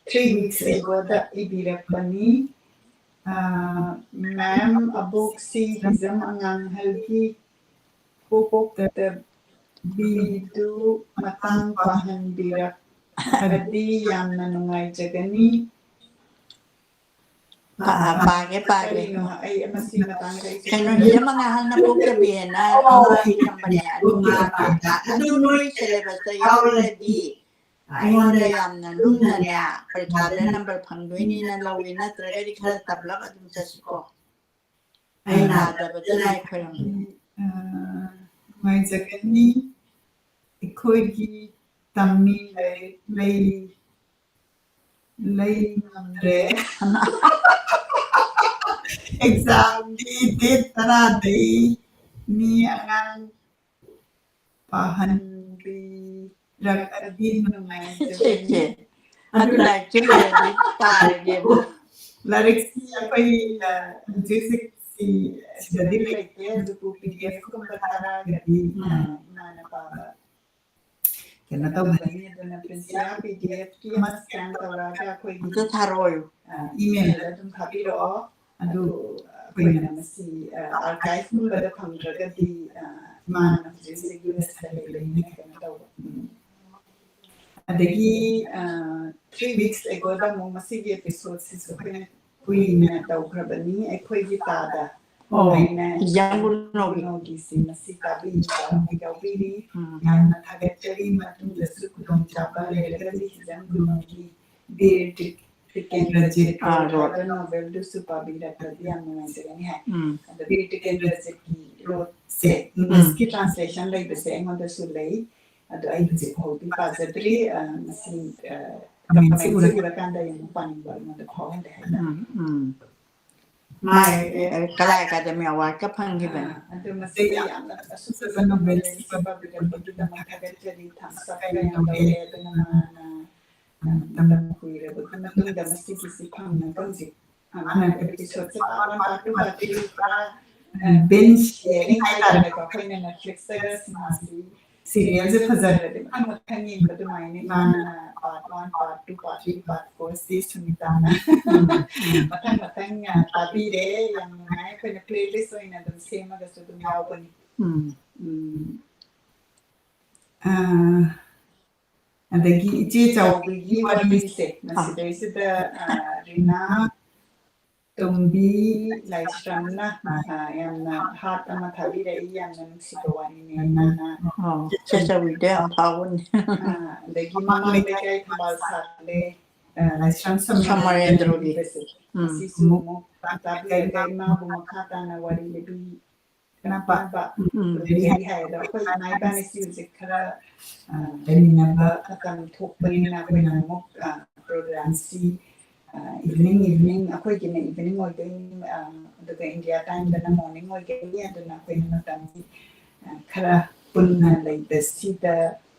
three weeks agoꯗ ꯏꯕꯤꯔꯛꯄꯅꯤ꯫ ꯑꯥ, ꯃꯦꯝ, ꯑꯕꯣꯛꯁꯤ ꯍꯤꯖꯝ ꯑꯉꯥꯡꯍꯜꯒꯤ ꯄꯣꯛꯄꯣꯛꯇꯕꯤꯗꯨ ꯃꯇꯥꯡ ꯄꯥꯍꯟꯕꯤꯔꯛꯑꯗꯤ ꯌꯥꯝꯅ ꯅꯨꯡꯉꯥꯏꯖꯒꯅꯤ꯫ ꯄꯥ-, ꯄꯥꯒꯦ, ꯄꯥꯒꯦ꯫ ꯀꯔꯤꯅꯣ? ꯑꯩ ꯃꯁꯤ ꯃꯇꯥꯡꯗ ꯑꯩ ꯀꯩꯅꯣ, ꯍꯤꯖꯝ ꯑꯉꯥꯡꯍꯜꯅ ꯄꯣꯛꯇꯕꯤꯅ ꯑꯃ ꯏꯔꯝꯕꯅꯦ, ꯑꯗꯨ ꯉꯥꯛꯇ꯫ ꯑꯗꯨ ꯅꯣꯏ syllabusꯇ ꯌꯥꯎꯔꯗꯤ ꯑꯩꯉꯣꯟꯗ ꯌꯥꯝꯅ ꯂꯨꯝꯅꯅꯦ, ꯄꯔꯤꯈꯥꯗ number ꯐꯪꯗꯣꯏꯅꯤꯅ ꯂꯧꯏ, ꯅꯠꯇ꯭ꯔꯒꯗꯤ ꯈꯔ ꯇꯞꯂꯞ ꯑꯗꯨꯝ ꯆꯠꯁꯤꯀꯣ꯫ ꯑꯩ ꯅꯥꯗꯕꯗ ꯂꯥꯏ ꯈꯣꯏꯔꯝꯒꯦ꯫ ꯑ, ꯅꯨꯡꯉꯥꯏꯖꯒꯅꯤ꯫ ꯑꯩꯈꯣꯏꯒꯤ ꯇꯝꯃꯤ ꯂꯩ, ꯂꯩ, ꯂꯩ ꯉꯝꯗ꯭ꯔꯦ꯫ Examꯗꯤ date ꯇꯔꯥꯗꯩꯅꯤ꯫ ꯑꯉꯥꯡ ꯄꯥꯍꯟꯕꯤꯔꯛꯑꯗꯤ ꯅꯨꯡꯉꯥꯏꯖꯒꯅꯤ꯫ ꯁꯦ, ꯁꯦ꯫ ꯑꯗꯨ ꯂꯥꯏꯔꯤꯛꯁꯦ ꯂꯣꯏꯔꯗꯤ ꯄꯥꯔꯒꯦꯕ꯫ ꯂꯥꯏꯔꯤꯛꯁꯤ ꯑꯩꯈꯣꯏ, ꯑ, ꯍꯧꯖꯤꯛ ꯍꯧꯖꯤꯛ ꯁꯤ, ꯁꯤꯗꯗꯤ ꯂꯩꯇꯦ, ꯑꯗꯨꯕꯨ PDF ꯀꯨꯝꯕ ꯊꯥꯔꯛꯑꯒꯗꯤ, ꯑ, ꯎꯝ꯫ ꯏꯃꯥꯅ ꯄꯥꯕ ꯀꯩꯅꯣ ꯇꯧꯒꯅꯤ꯫ ꯑꯗꯨꯅ ꯄ꯭ꯔꯤꯟꯁꯤꯌꯥ PDFꯀꯤ ꯑꯃ scan ꯇꯧꯔꯒ ꯑꯩꯈꯣꯏꯒꯤ ꯑꯝꯇ ꯊꯥꯔꯛꯑꯣ꯫ ꯑ, emailꯗ ꯑꯗꯨꯝ ꯊꯥꯕꯤꯔꯛꯑꯣ꯫ ꯑꯗꯨ ꯑꯩꯈꯣꯏꯅ ꯃꯁꯤ, ꯑ, archiveꯀꯨꯝꯕꯗ ꯐꯪꯗ꯭ꯔꯒꯗꯤ, ꯑ, ꯏꯃꯥꯅ ꯍꯧꯖꯤꯛ ꯍꯧꯖꯤꯛ USꯇ ꯂꯩꯕꯅꯤꯅ ꯀꯩꯅꯣ ꯇꯧꯕ꯫ ꯎꯝ꯫ ꯑꯗꯒꯤ, ꯑ, three weeks agoꯗ ꯑꯃꯨꯛ ꯃꯁꯤꯒꯤ episodeꯁꯤꯁꯨ ꯑꯩꯈꯣꯏꯅ ꯀꯨꯏꯅ ꯇꯧꯈ꯭ꯔꯕꯅꯤ꯫ ꯑꯩꯈꯣꯏꯒꯤ ꯇꯥꯗ ꯑꯣ, ꯍꯥꯏꯅ ꯌꯥꯝ ꯒꯨꯅꯣꯒꯤ꯫ ꯒꯨꯅꯣꯒꯤꯁꯤ ꯃꯁꯤ ꯇꯥꯕꯤꯕ ꯑꯃ ꯌꯥꯎꯕꯤꯔꯤ꯫ ꯎꯝ꯫ ꯌꯥꯝꯅ ꯊꯥꯒꯠꯆꯔꯤ꯫ ꯃꯇꯨꯡꯗꯁꯨ ꯈꯨꯗꯣꯡꯆꯥꯕ ꯂꯩꯔꯒꯗꯤ ꯍꯤꯖꯝ ꯒꯨꯅꯣꯒꯤ ꯕꯤꯔ ꯇ꯭ꯔꯤ-, ꯀꯦꯟꯗ꯭ꯔꯖꯤꯠ ꯑꯥ, ꯔꯣꯠ ꯔꯣꯠ꯫ ꯍꯥꯏꯕ ꯅꯣꯕꯦꯜꯗꯨꯁꯨ ꯄꯥꯕꯤꯔꯛꯂꯗꯤ ꯌꯥꯝ ꯅꯨꯡꯉꯥꯏꯖꯒꯅꯤ ꯍꯥꯏ꯫ ꯎꯝ꯫ ꯑꯗꯣ ꯕꯤꯔ ꯇꯤꯀꯦꯟꯗ꯭ꯔꯖꯤꯠꯀꯤ ꯔꯣꯠꯁꯦ ꯏꯪꯂꯤꯁꯀꯤ ꯇ꯭ꯔꯥꯟꯁꯂꯦꯁꯟ ꯂꯩꯕꯁꯦ ꯑꯩꯉꯣꯟꯗꯁꯨ ꯂꯩ꯫ ꯑꯗꯣ ꯑꯩ ꯍꯧꯖꯤꯛ ꯐꯥꯎꯗꯤ ꯄꯥꯖꯗ꯭ꯔꯤ꯫ ꯑ, ꯃꯁꯤ, ꯑ, ꯀꯃꯦꯟꯁꯤ ꯀꯃꯦꯟꯁꯤ ꯎꯔꯒ꯫ ꯎꯔꯀꯥꯟꯗ ꯌꯥꯝꯅ ꯄꯥꯅꯤꯡꯕ ꯑꯩꯉꯣꯟꯗ ꯐꯥꯎꯍꯜꯂꯦ ꯍꯥꯏꯇꯥꯔꯦ꯫ ꯎꯝ, ꯎꯝ꯫ ꯃꯥ, ꯑꯦ, ꯑꯦ, ꯀꯂꯥ ꯑꯦꯀꯥꯗꯦꯃꯤ ꯑꯦꯋꯥꯔꯗꯀ ꯐꯪꯈꯤꯕꯅꯤ꯫ ꯑ, ꯑꯗꯨ ꯃꯁꯤ ꯌꯥꯝꯅ ꯑꯁꯨꯛ ꯐꯖꯕ ꯅꯣꯕꯦꯜꯁꯤ ꯄꯥꯕꯤꯔꯛꯄꯒꯤꯗꯃꯛ ꯊꯥꯒꯠꯆꯔꯤ꯫ ꯊꯝꯁ ꯑꯞꯀ ꯌꯥꯝ ꯇꯧꯔꯦ꯫ ꯑꯗꯨꯅ ꯃꯥꯅ, ꯑ, ꯃꯇꯝ ꯀꯨꯏꯔꯕꯒꯤ ꯃꯇꯨꯡꯗ ꯃꯁꯤꯒꯤꯁꯤ ꯐꯪꯅꯕ ꯍꯧꯖꯤꯛ, ꯑ, ꯃꯥꯅ ꯑꯦꯄꯤꯁꯣꯗꯁꯦ part one, part two, part three ꯄꯨꯔꯥ, ꯑ, ꯕꯤꯟꯖ ꯌꯦꯡꯉꯤ ꯍꯥꯏꯇꯥꯔꯦꯀꯣ꯫ ꯑꯩꯈꯣꯏꯅ Netflixꯇꯒ ꯁꯤꯅꯦꯃꯥꯁꯤ ꯁꯤꯔꯤꯌꯦꯜꯁꯦ ꯐꯖꯔꯗꯤ ꯃꯊꯪ ꯃꯊꯪ ꯌꯦꯡꯕ ꯑꯗꯨꯃꯥꯏꯅ ꯏꯃꯥꯅ part one, part two, part three, part four ꯁꯤ ꯁꯨꯅꯤꯇꯥꯅ ꯃꯊꯪ ꯃꯊꯪ, ꯑ, ꯇꯥꯕꯤꯔꯦ꯫ ꯌꯥꯝ ꯅꯨꯡꯉꯥꯏ꯫ ꯑꯩꯈꯣꯏꯅ playlist ꯑꯣꯏꯅ ꯑꯗꯨꯝ ꯁꯦꯝꯃꯒꯁꯨ ꯑꯗꯨꯝ ꯌꯥꯎꯕꯅꯤ꯫ ꯎꯝ꯫ ꯎꯝ꯫ ꯑ, ꯑꯗꯒꯤ ꯏꯆꯦ ꯆꯥꯎꯕꯤꯒꯤ ꯋꯥꯔꯤꯁꯦ ꯃꯁꯤꯗꯩꯁꯤꯗ, ꯑ, ꯔꯤꯅꯥ ꯇꯣꯝꯕꯤ ꯂꯥꯏꯁ꯭ꯔꯝꯅ, ꯑ, ꯌꯥꯝꯅ heart ꯑꯃ ꯊꯥꯕꯤꯔꯛꯏ, ꯌꯥꯝꯅ ꯅꯨꯡꯁꯤꯕ ꯋꯥꯔꯤꯅꯦꯅ꯫ ꯑꯣ, ꯏꯆꯦ ꯆꯥꯎꯕꯤꯗ ꯌꯥꯝ ꯐꯥꯎꯕꯅꯤ꯫ ꯑ, ꯑꯗꯒꯤ ꯃꯃꯥꯡ ꯂꯩꯀꯥꯏ ꯊꯝꯕꯥꯜ ꯁꯥꯠꯂꯦ, ꯑ, ꯂꯥꯏꯁ꯭ꯔꯝ ꯁꯃꯔꯦꯟꯗ꯭ꯔꯣꯒꯤ꯫ ꯂꯩꯕꯁꯦ꯫ ꯎꯝ꯫ ꯑꯁꯤꯁꯨ ꯑꯃꯨꯛ ꯇꯥꯕꯤꯔꯒ ꯏꯃꯥꯕꯨ ꯃꯈꯥ ꯇꯥꯅ ꯋꯥꯔꯤ ꯂꯤꯕꯤ ꯀꯅꯥꯄ ꯎꯝ꯫ ꯂꯩ ꯍꯥꯏ꯫ ꯑꯗꯣ ꯑꯩꯈꯣꯏ ꯏꯃꯥ ꯏꯕꯥꯅꯤꯁꯤ ꯍꯧꯖꯤꯛ ꯈꯔ, ꯑ, ꯂꯩꯃꯤꯟꯅꯕ ꯃꯇꯝ ꯊꯣꯛꯄꯅꯤꯅ ꯑꯩꯈꯣꯏꯅ ꯑꯃꯨꯛ, ꯑ, programꯁꯤ, ꯑ, evening, evening, ꯑꯩꯈꯣꯏꯒꯤꯅ evening ꯑꯣꯏꯗꯣꯏꯅꯤ, ꯑ, ꯑꯗꯨꯒ India timeꯗꯅ morning ꯑꯣꯏꯒꯅꯤ꯫ ꯑꯗꯨꯅ ꯑꯩꯈꯣꯏꯅ ꯃꯇꯝꯁꯤ, ꯑ, ꯈꯔ ꯄꯨꯟꯅ ꯂꯩꯕꯁꯤꯗ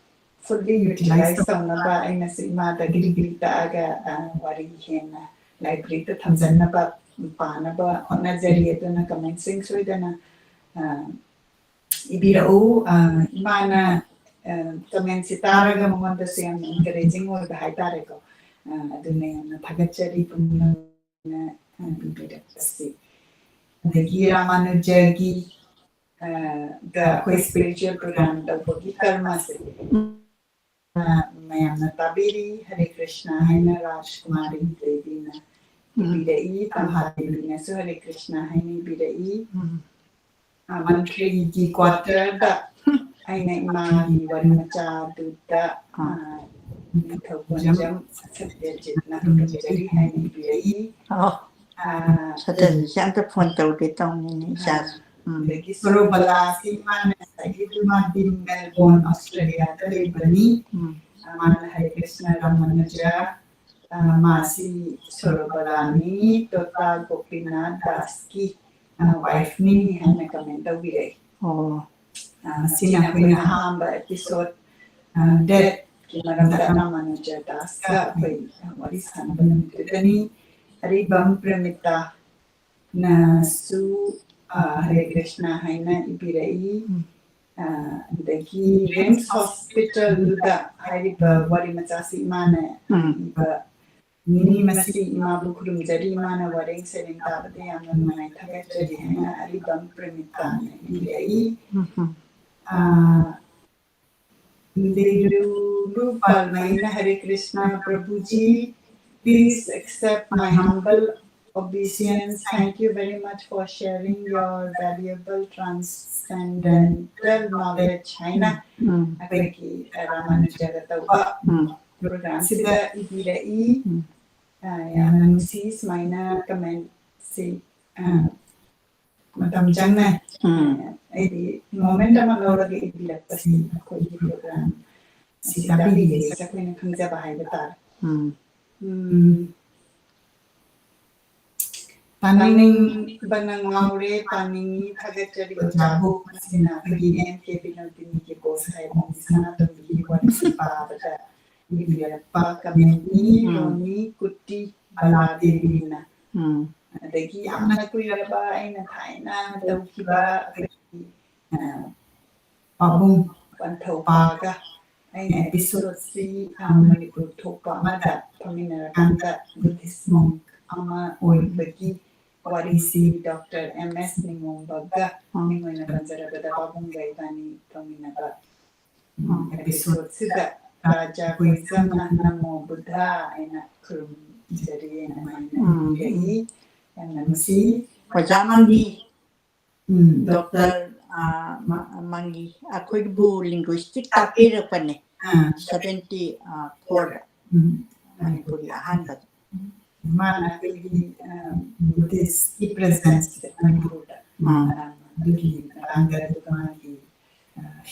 fully utilize ꯇꯧꯅꯕ ꯑꯩꯅꯁꯨ ꯏꯃꯥꯗ ꯒꯤꯔꯤ ꯒꯤꯔꯤ ꯇꯛꯑꯒ, ꯑ, ꯋꯥꯔꯤ ꯍꯦꯟꯅ libraryꯗ ꯊꯝꯖꯟꯅꯕ, ꯄꯥꯅꯕ ꯍꯣꯠꯅꯖꯔꯤ꯫ ꯑꯗꯨꯅ commentꯁꯤꯡ ꯁꯣꯏꯗꯅ, ꯑ, ꯏꯕꯤꯔꯛꯎ꯫ ꯑ, ꯏꯃꯥꯅ, ꯑ, commentꯁꯤ ꯇꯥꯔꯒ ꯃꯉꯣꯟꯗꯁꯨ ꯌꯥꯝꯅ encouraging ꯑꯣꯏꯕ ꯍꯥꯏꯇꯥꯔꯦꯀꯣ꯫ ꯑ, ꯑꯗꯨꯅ ꯌꯥꯝꯅ ꯊꯥꯒꯠꯆꯔꯤ ꯄꯨꯝꯅꯃꯛꯅ, ꯑ, ꯄꯤꯕꯤꯔꯛꯄꯁꯤ꯫ ꯑꯗꯒꯤ ꯔꯥꯃꯥꯅꯨꯖꯒꯤ, ꯑ, ꯗ ꯑꯩꯈꯣꯏ spiritual program ꯇꯧꯕꯒꯤ ꯀꯔꯃꯁꯦ, ꯑ, ꯃꯌꯥꯝꯅ ꯇꯥꯕꯤꯔꯤ꯫ ꯍꯔꯦ ꯀ꯭ꯔꯤꯁꯅ ꯍꯥꯏꯅ ꯔꯥꯖꯀꯨꯃꯥꯔꯤ ꯗꯦꯕꯤꯅ ꯏꯕꯤꯔꯛꯏ, ꯇꯝꯐꯥ ꯗꯦꯕꯤꯅꯁꯨ ꯍꯔꯦ ꯀ꯭ꯔꯤꯁꯅ ꯍꯥꯏꯅ ꯏꯕꯤꯔꯛꯏ꯫ ꯎꯝ꯫ ꯑ, ꯃꯟꯇ꯭ꯔꯤꯒꯤ quarterꯗ ꯑꯩꯅ ꯏꯃꯥꯒꯤ ꯋꯥꯔꯤ ꯃꯆꯥꯗꯨꯗ, ꯑ, ꯅꯤꯡꯊꯧ ꯀꯣꯟꯖꯝ ꯁꯇ꯭ꯌꯖꯤꯠꯅ ꯈꯨꯔꯨꯝꯖꯔꯤ ꯍꯥꯏꯅ ꯏꯕꯤꯔꯛꯏ꯫ ꯑꯣ, ꯑꯥ, ꯁꯇ꯭ꯌꯖꯤꯠꯁꯦ ꯑꯝꯇ ꯐꯣꯟ ꯇꯧꯒꯦ ꯇꯧꯅꯤꯅꯦ ꯏꯆꯥꯁꯦ꯫ ꯎꯝ꯫ ꯑꯗꯒꯤ ꯁꯣꯔꯣꯕꯂꯥꯁꯤ ꯃꯥꯅ ꯉꯁꯥꯏꯒꯤ ꯗꯨꯃꯥꯗꯤꯟ ꯃꯦꯜꯕꯣꯔꯟ ꯑꯣꯁꯇ꯭ꯔꯦꯂꯤꯌꯥꯗ ꯂꯩꯕꯅꯤ꯫ ꯎꯝ꯫ ꯃꯥꯅ ꯍꯔꯦ ꯀ꯭ꯔꯤꯁꯅ ꯔꯥꯃꯥꯅꯨꯖ, ꯑ, ꯃꯥꯁꯤ ꯁꯣꯔꯣꯕꯂꯥꯅꯤ ꯇꯣꯇꯥ ꯒꯣꯄꯤꯅꯥꯊ ꯗꯥꯁꯀꯤ, ꯑ, ꯋꯥꯏꯐꯅꯤ ꯍꯥꯏꯅ ꯀꯃꯦꯟ ꯇꯧꯕꯤꯔꯛꯏ꯫ ꯑꯣ꯫ ꯑ, ꯁꯤꯅ ꯑꯩꯈꯣꯏꯅ ꯑꯍꯥꯟꯕ ꯑꯦꯄꯤꯁꯣꯗ, ꯑ, ꯗꯦꯠꯀꯤ ꯃꯔꯝꯗ ꯔꯥꯃꯥꯅꯨꯖ ꯗꯥꯁꯀ ꯑꯩꯈꯣꯏ ꯋꯥꯔꯤ ꯁꯥꯟꯅꯕ ꯅꯨꯃꯤꯠꯇꯨꯗꯅꯤ꯫ ꯑꯔꯤꯕꯝ ꯄ꯭ꯔꯦꯃꯤꯇꯥꯅꯁꯨ, ꯑ, ꯍꯔꯦ ꯀ꯭ꯔꯤꯁꯅ ꯍꯥꯏꯅ ꯏꯕꯤꯔꯛꯏ꯫ ꯎꯝ꯫ ꯑ, ꯑꯗꯒꯤ ꯔꯤꯝꯁ ꯍꯣꯁꯄꯤꯇꯥꯜꯗꯨꯗ ꯍꯥꯏꯔꯤꯕ ꯋꯥꯔꯤ ꯃꯆꯥꯁꯤ ꯏꯃꯥꯅ ꯎꯝ꯫ ꯏꯕ ꯅꯤꯅꯤ ꯃꯁꯤ ꯏꯃꯥꯕꯨ ꯈꯨꯔꯨꯝꯖꯔꯤ, ꯏꯃꯥꯅ ꯋꯥꯔꯦꯡ ꯁꯩꯔꯦꯡ ꯇꯥꯕꯗ ꯌꯥꯝꯅ ꯅꯨꯡꯉꯥꯏ, ꯊꯥꯒꯠꯆꯔꯤ ꯍꯥꯏꯅ ꯑꯔꯤꯕꯝ ꯄ꯭ꯔꯦꯃꯤꯇꯥꯅ ꯏꯕꯤꯔꯛꯏ꯫ ꯎꯝ, ꯎꯝ꯫ ꯑ, ꯂꯤꯔꯨꯂꯨ ꯄꯥꯜꯃꯩꯅ ꯍꯔꯦ Krishna ꯄ꯭ꯔꯚꯨꯖꯤ, please accept my humble obeisance. Thank you very much for sharing your valuable transcendental knowledge ꯍꯥꯏꯅ ꯎꯝ꯫ ꯑꯩꯈꯣꯏꯒꯤ ꯔꯥꯃꯥꯅꯨꯖꯒ ꯇꯧꯕ ꯎꯝ꯫ ꯄ꯭ꯔꯣꯒ꯭ꯔꯥꯝꯁꯤꯗ ꯏꯕꯤꯔꯛꯏ꯫ ꯎꯝ꯫ ꯑ, ꯌꯥꯝꯅ ꯅꯨꯡꯁꯤ ꯁꯨꯃꯥꯏꯅ ꯀꯃꯦꯟꯁꯤ, ꯑ, ꯃꯇꯝ ꯆꯪꯅ, ꯎꯝ꯫ ꯑ, ꯑꯩꯗꯤ ꯃꯣꯃꯦꯟ ꯑꯃ ꯂꯧꯔꯒ ꯏꯕꯤꯔꯛꯄꯁꯤ ꯑꯩꯈꯣꯏꯒꯤ ꯄ꯭ꯔꯣꯒ꯭ꯔꯥꯝ ꯁꯤ ꯇꯥꯕꯤꯔꯤꯁꯦ ꯑꯩꯈꯣꯏꯅ ꯈꯪꯖꯕ ꯍꯥꯏꯕ ꯇꯥꯔꯦ꯫ ꯎꯝ꯫ ꯎꯝ꯫ ꯇꯥꯅꯤꯡꯕꯅ ꯉꯥꯎꯔꯦ, ꯄꯥꯅꯤꯡꯉꯤ, ꯊꯥꯒꯠꯆꯔꯤ ꯑꯣꯖꯥꯕꯨ꯫ ꯃꯁꯤꯅ ꯑꯩꯈꯣꯏꯒꯤ ꯑꯦꯝ ꯀꯦ ꯕꯤꯅꯣꯗꯤꯅꯤꯒꯤ ꯕꯣꯁ ꯍꯥꯏꯕ ꯁꯅꯥꯇꯣꯝꯕꯤꯒꯤ ꯋꯥꯔꯤꯁꯤ ꯄꯥꯕꯗ ꯏꯕꯤꯔꯛꯄ ꯀꯃꯦꯟꯅꯤ꯫ ꯎꯝ꯫ ꯔꯣꯅꯤ ꯀꯨꯇꯤ ꯕꯂꯥꯗꯦꯕꯤꯅ꯫ ꯎꯝ꯫ ꯑꯗꯒꯤ ꯌꯥꯝꯅ ꯀꯨꯏꯔꯕ ꯑꯩꯅ ꯊꯥꯏꯅ ꯇꯧꯈꯤꯕ ꯑꯩꯈꯣꯏꯒꯤ, ꯑ, ꯄꯥꯕꯨꯡ ꯄꯟꯊꯧꯄꯥꯒ ꯑꯩꯅ ꯑꯦꯄꯤꯁꯣꯗꯁꯤ, ꯑ, ꯃꯅꯤꯄꯨꯔ ꯊꯣꯛꯄ ꯑꯃꯗ ꯐꯝꯃꯤꯟꯅꯔꯀꯥꯟꯗ ꯕꯨꯙꯤꯁ ꯃꯣꯡꯛ ꯑꯃ ꯑꯣꯏꯕꯒꯤ ꯋꯥꯔꯤꯁꯤ ꯗꯣꯛꯇꯔ ꯑꯦꯝ ꯑꯦꯁ ꯅꯤꯉꯣꯝꯕꯒ, ꯃꯤꯡ ꯑꯣꯏꯅ ꯄꯟꯖꯔꯕꯗ ꯄꯥꯕꯨꯡꯒ ꯏꯕꯥꯅꯤ ꯇꯧꯃꯤꯟꯅꯕ, ꯎꯝ, ꯑꯦꯄꯤꯁꯣꯗꯁꯤꯗ ꯔꯥꯖꯥ ꯀꯣꯏꯖꯝꯅ ꯅꯃꯣ ꯕꯨꯙ ꯍꯥꯏꯅ ꯈꯨꯔꯨꯝꯖꯔꯤ ꯍꯥꯏꯅ ꯎꯝ꯫ ꯏꯔꯛꯏ꯫ ꯌꯥꯝꯅ ꯅꯨꯡꯁꯤ꯫ ꯑꯣꯖꯥ ꯃꯪꯒꯤ, ꯎꯝ, ꯗꯣꯛꯇꯔ, ꯑ, ꯃ-, ꯃꯪꯒꯤ ꯑꯩꯈꯣꯏꯕꯨ ꯂꯤꯡꯒ꯭ꯋꯤꯁꯇꯤꯛ ꯇꯥꯛꯄꯤꯔꯛꯄꯅꯦ꯫ ꯑꯥ, ꯁꯚꯦꯟꯇꯤ ꯐꯣꯔꯗ ꯎꯝ, ꯃꯅꯤꯄꯨꯔꯒꯤ ꯑꯍꯥꯟꯕꯗ꯫ ꯃꯥꯅ ꯑꯩꯈꯣꯏꯒꯤ ꯕꯨꯙꯤꯁꯀꯤ ꯄ꯭ꯔꯦꯖꯦꯟꯁꯁꯦ ꯃꯅꯤꯄꯨꯔꯗ ꯑꯥ꯫ ꯑꯗꯨꯒꯤ ꯃꯇꯥꯡꯗ ꯑꯗꯨꯒ ꯃꯥꯒꯤ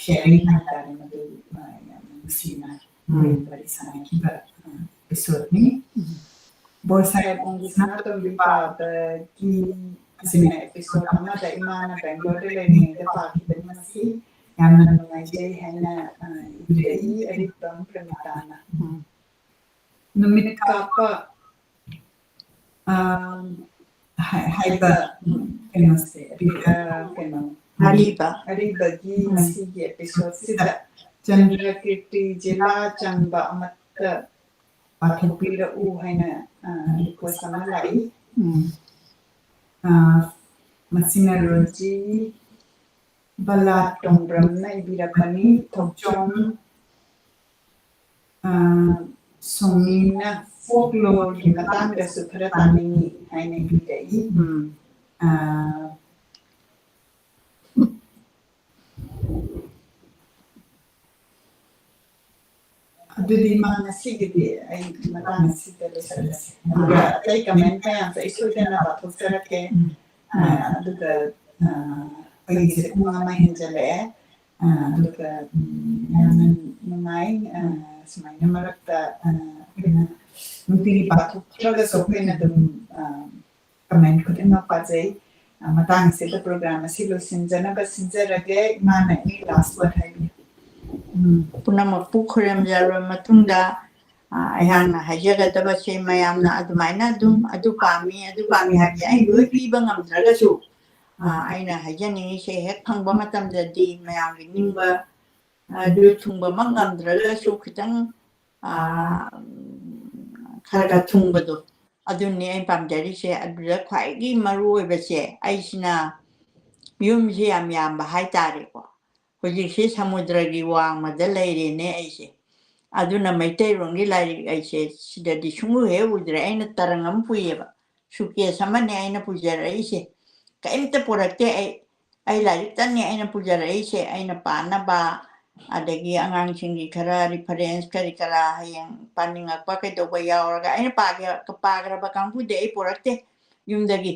ꯁꯦꯌꯔꯤꯡ ꯍꯥꯏꯇꯥꯔꯦ, ꯃꯗꯨ ꯌꯥꯝꯅ ꯅꯨꯡꯁꯤꯅ ꯑꯩꯈꯣꯏ ꯋꯥꯔꯤ ꯁꯥꯟꯅꯈꯤꯕ ꯑꯦꯄꯤꯁꯣꯗꯅꯤ꯫ ꯕꯣꯁ ꯁꯥꯍꯦꯕ ꯑꯣꯡꯕꯤ ꯁꯅꯥꯇꯣꯝꯕꯤ ꯄꯥꯕꯒꯤ ꯑꯁꯤꯅ ꯑꯦꯄꯤꯁꯣꯗ ꯑꯃꯗ ꯏꯃꯥꯅ ꯕꯦꯡꯒ꯭ꯂꯣꯔꯗ ꯂꯩꯔꯤꯉꯩꯗ ꯄꯥꯈꯤꯕꯅꯤ꯫ ꯃꯁꯤ ꯌꯥꯝꯅ ꯅꯨꯡꯉꯥꯏꯖꯩ ꯍꯥꯏꯅ ꯑ, ꯏꯕꯤꯔꯛꯏ ꯑꯔꯤꯕꯝ ꯄ꯭ꯔꯃꯤꯇꯥꯅ꯫ ꯎꯝ꯫ ꯅꯨꯃꯤꯠ ꯀꯥꯞꯄ ꯑ, ꯍꯥꯏ- ꯍꯥꯏꯕ ꯀꯩꯅꯣꯁꯦ, ꯑ, ꯀꯩꯅꯣ ꯑꯔꯤꯕ꯫ ꯑꯔꯤꯕꯒꯤ ꯉꯁꯤꯒꯤ ꯑꯦꯄꯤꯁꯣꯗꯁꯤꯗ ꯆꯟꯗ꯭ꯔꯀꯤꯔꯇꯤ ꯖꯤꯂꯥ ꯆꯪꯕ ꯑꯃꯠꯇ ꯄꯥꯊꯣꯛꯄꯤꯔꯛꯎ ꯍꯥꯏꯅ ꯔꯤꯀ꯭ꯋꯦꯁ ꯑꯃ ꯂꯥꯛꯏ꯫ ꯎꯝ꯫ ꯑ, ꯃꯁꯤꯅ ꯔꯣꯖꯤ ꯕꯂꯥ ꯇꯣꯡꯕ꯭ꯔꯝꯅ ꯏꯕꯤꯔꯛꯄꯅꯤ꯫ ꯊꯣꯛꯆꯣꯝ ꯑ, ꯁꯣꯃꯤꯅ ꯐꯣꯛꯂꯣꯔꯒꯤ ꯃꯇꯥꯡꯗꯁꯨ ꯈꯔ ꯇꯥꯅꯤꯡꯏ ꯍꯥꯏꯅ ꯏꯕꯤꯔꯛꯏ꯫ ꯎꯝ꯫ ꯑ, ꯑꯗꯨꯗꯤ ꯏꯃꯥ ꯉꯁꯤꯒꯤꯗꯤ ꯑꯩ ꯃꯇꯥꯡ ꯑꯁꯤꯗ ꯂꯣꯏꯁꯤꯜꯂꯁꯤ꯫ ꯑꯗꯨꯒ ꯑꯇꯩ ꯀꯃꯦꯟ ꯃꯌꯥꯝꯁꯦ ꯑꯩ ꯁꯣꯏꯗꯅ ꯄꯥꯊꯣꯛꯆꯔꯛꯀꯦ꯫ ꯑ, ꯑꯗꯨꯒ ꯑ, ꯑꯩꯈꯣꯏꯒꯤꯁꯦ ꯄꯨꯡ ꯑꯃ ꯍꯦꯟꯖꯜꯂꯛꯑꯦ꯫ ꯑ, ꯑꯗꯨꯒ ꯎꯝ, ꯌꯥꯝꯅ ꯅꯨꯡꯉꯥꯏ꯫ ꯑ, ꯁꯨꯃꯥꯏꯅ ꯃꯔꯛꯇ ꯑ, ꯑꯩꯈꯣꯏꯅ ꯅꯨꯡꯇꯤꯒꯤ ꯄꯥꯊꯣꯛꯇ꯭ꯔꯒꯁꯨ ꯑꯩꯈꯣꯏꯅ ꯑꯗꯨꯝ ꯑ, ꯀꯃꯦꯟ ꯈꯨꯗꯤꯡꯃꯛ ꯄꯥꯖꯩ꯫ ꯑ, ꯃꯇꯥꯡ ꯑꯁꯤꯗ ꯄ꯭ꯔꯣꯒ꯭ꯔꯥꯝ ꯑꯁꯤ ꯂꯣꯏꯁꯤꯟꯖꯅꯕ ꯁꯤꯟꯖꯔꯒꯦ꯫ ꯏꯃꯥꯅ ꯑꯦꯅꯤ ꯂꯥꯁ ꯋꯥꯔꯗ ꯍꯥꯏꯕꯤꯌꯨ꯫ ꯎꯝ, ꯄꯨꯝꯅꯃꯛꯄꯨ ꯈꯨꯔꯨꯝꯖꯔꯕ ꯃꯇꯨꯡꯗ, ꯑ, ꯑꯩꯍꯥꯛꯅ ꯍꯥꯏꯖꯒꯗꯕꯁꯦ ꯃꯌꯥꯝꯅ ꯑꯗꯨꯃꯥꯏꯅ ꯑꯗꯨꯝ ꯑꯗꯨ ꯄꯥꯝꯃꯤ, ꯑꯗꯨ ꯄꯥꯝꯃꯤ ꯍꯥꯏꯕꯁꯦ ꯑꯩ ꯂꯣꯏ ꯄꯤꯕ ꯉꯝꯗ꯭ꯔꯒꯁꯨ, ꯑ, ꯑꯩꯅ ꯍꯥꯏꯖꯅꯤꯡꯉꯤꯁꯦ ꯍꯦꯛ ꯐꯪꯕ ꯃꯇꯝꯗꯗꯤ ꯃꯌꯥꯝꯒꯤ ꯅꯤꯡꯕ ꯑꯗꯨ ꯊꯨꯡꯕꯃꯛ ꯉꯝꯗ꯭ꯔꯒꯁꯨ ꯈꯤꯇꯪ, ꯑ, ꯈꯔ ꯈꯔ ꯊꯨꯡꯕꯗꯣ, ꯑꯗꯨꯅꯤ ꯑꯩꯅ ꯄꯥꯝꯖꯔꯤꯁꯦ꯫ ꯑꯗꯨꯗ ꯈ꯭ꯋꯥꯏꯗꯒꯤ ꯃꯔꯨ ꯑꯣꯏꯕꯁꯦ ꯑꯩꯁꯤꯅ ꯌꯨꯝꯁꯦ ꯌꯥꯝ ꯌꯥꯝꯕ ꯍꯥꯏꯇꯥꯔꯦꯀꯣ꯫ ꯍꯧꯖꯤꯛꯁꯦ ꯁꯃꯨꯗ꯭ꯔꯒꯤ ꯋꯥꯡꯃꯗ ꯂꯩꯔꯦꯅꯦ ꯑꯩꯁꯦ꯫ ꯑꯗꯨꯅ ꯃꯩꯇꯩꯔꯣꯟꯒꯤ ꯂꯥꯏꯔꯤꯛ ꯑꯩꯁꯦ ꯁꯤꯗꯗꯤ ꯁꯨꯡꯎ ꯍꯦꯛ ꯎꯗ꯭ꯔꯦ꯫ ꯑꯩꯅ ꯇꯔꯪ ꯑꯃ ꯄꯨꯏꯌꯦꯕ, ꯁꯨꯀꯦꯁ ꯑꯃꯅꯦ ꯑꯩꯅ ꯄꯨꯖꯔꯛꯏꯁꯦ꯫ ꯀꯔꯤꯝꯇ ꯄꯨꯔꯛꯇꯦ ꯑꯩ꯫ ꯑꯩ ꯂꯥꯏꯔꯤꯛꯇꯅꯤ ꯑꯩꯅ ꯄꯨꯖꯔꯛꯏꯁꯦ, ꯑꯩꯅ ꯄꯥꯅꯕ꯫ ꯑꯗꯒꯤ ꯑꯉꯥꯡꯁꯤꯡꯒꯤ ꯈꯔ reference ꯀꯔꯤ ꯀꯔꯥ ꯍꯌꯦꯡ ꯄꯥꯅꯤꯡꯉꯛꯄ ꯀꯩꯗꯧꯕ ꯌꯥꯎꯔꯒ, ꯑꯩꯅ ꯄꯥꯒꯦ-, ꯄꯥꯈ꯭ꯔꯕ ꯀꯥꯡꯕꯨꯗꯤ ꯑꯩ ꯄꯨꯔꯛꯇꯦ ꯌꯨꯝꯗꯒꯤ꯫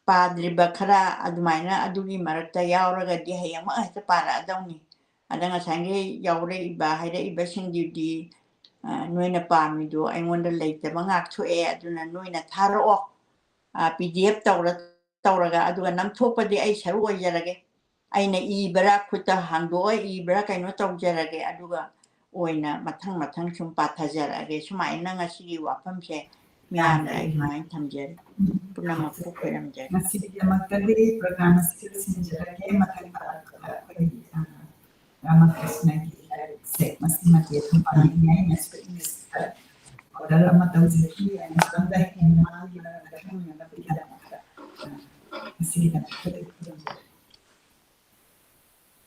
ꯄꯥꯗ꯭ꯔꯤꯕ ꯈꯔ ꯑꯗꯨꯃꯥꯏꯅ ꯑꯗꯨꯒꯤ ꯃꯔꯛꯇ ꯌꯥꯎꯔꯒꯗꯤ ꯍꯌꯦꯡꯃꯛ ꯍꯦꯛꯇ ꯄꯥꯔꯛꯑꯗꯧꯅꯤ꯫ ꯑꯗ ꯉꯁꯥꯏꯒꯤ ꯌꯥꯎꯔꯛꯏꯕ, ꯍꯥꯏꯔꯛꯏꯕꯁꯤꯡꯗꯨꯗꯤ, ꯑ, ꯅꯣꯏꯅ ꯄꯥꯝꯃꯤꯗꯣ ꯑꯩꯉꯣꯟꯗ ꯂꯩꯇꯕ ꯉꯥꯛꯊꯣꯛꯑꯦ, ꯑꯗꯨꯅ ꯅꯣꯏꯅ ꯊꯥꯔꯛꯑꯣ꯫ ꯑ, PDF ꯇꯧꯔ, ꯇꯧꯔꯒ, ꯑꯗꯨꯒ ꯅꯝꯊꯣꯛꯄꯗꯤ ꯑꯩ ꯁꯔꯨꯛ ꯑꯣꯏꯖꯔꯒꯦ꯫ ꯑꯩꯅ ꯏꯕ꯭ꯔꯥ, ꯈꯨꯠꯇ ꯍꯥꯡꯗꯣꯛꯑ ꯏꯕ꯭ꯔꯥ ꯀꯩꯅꯣ ꯇꯧꯖꯔꯒꯦ, ꯑꯗꯨꯒ ꯑꯣꯏꯅ ꯃꯊꯪ ꯃꯊꯪ ꯁꯨꯝ ꯄꯥꯊꯖꯔꯛꯑꯒꯦ꯫ ꯁꯨꯃꯥꯏꯅ ꯉꯁꯤꯒꯤ ꯋꯥꯐꯝꯁꯦ ꯃꯌꯥꯝꯗ ꯑꯩ ꯁꯨꯃꯥꯏꯅ ꯊꯝꯖꯔꯤ꯫ ꯄꯨꯝꯅꯃꯛꯄꯨ ꯈꯣꯏꯔꯝꯖꯔꯤ꯫ ꯉꯁꯤꯒꯤꯗꯃꯛꯇꯗꯤ program ꯑꯁꯤ ꯂꯣꯏꯁꯤꯟꯖꯔꯒꯦ꯫ ꯃꯊꯪ ꯇꯥꯔꯛꯄꯗ ꯑꯩꯈꯣꯏ, ꯑ, ꯔꯥꯃꯀ꯭ꯔꯤꯁꯅꯒꯤ ꯂꯥꯏꯔꯤꯛꯁꯦ ꯃꯁꯤꯃꯗꯤ ꯑꯗꯨꯝ ꯄꯥꯅꯤꯡꯉꯦ꯫ ꯑꯩꯅꯁꯨ English ꯇ order ꯑꯃ ꯇꯧꯖꯈꯤ꯫ ꯑꯩꯅ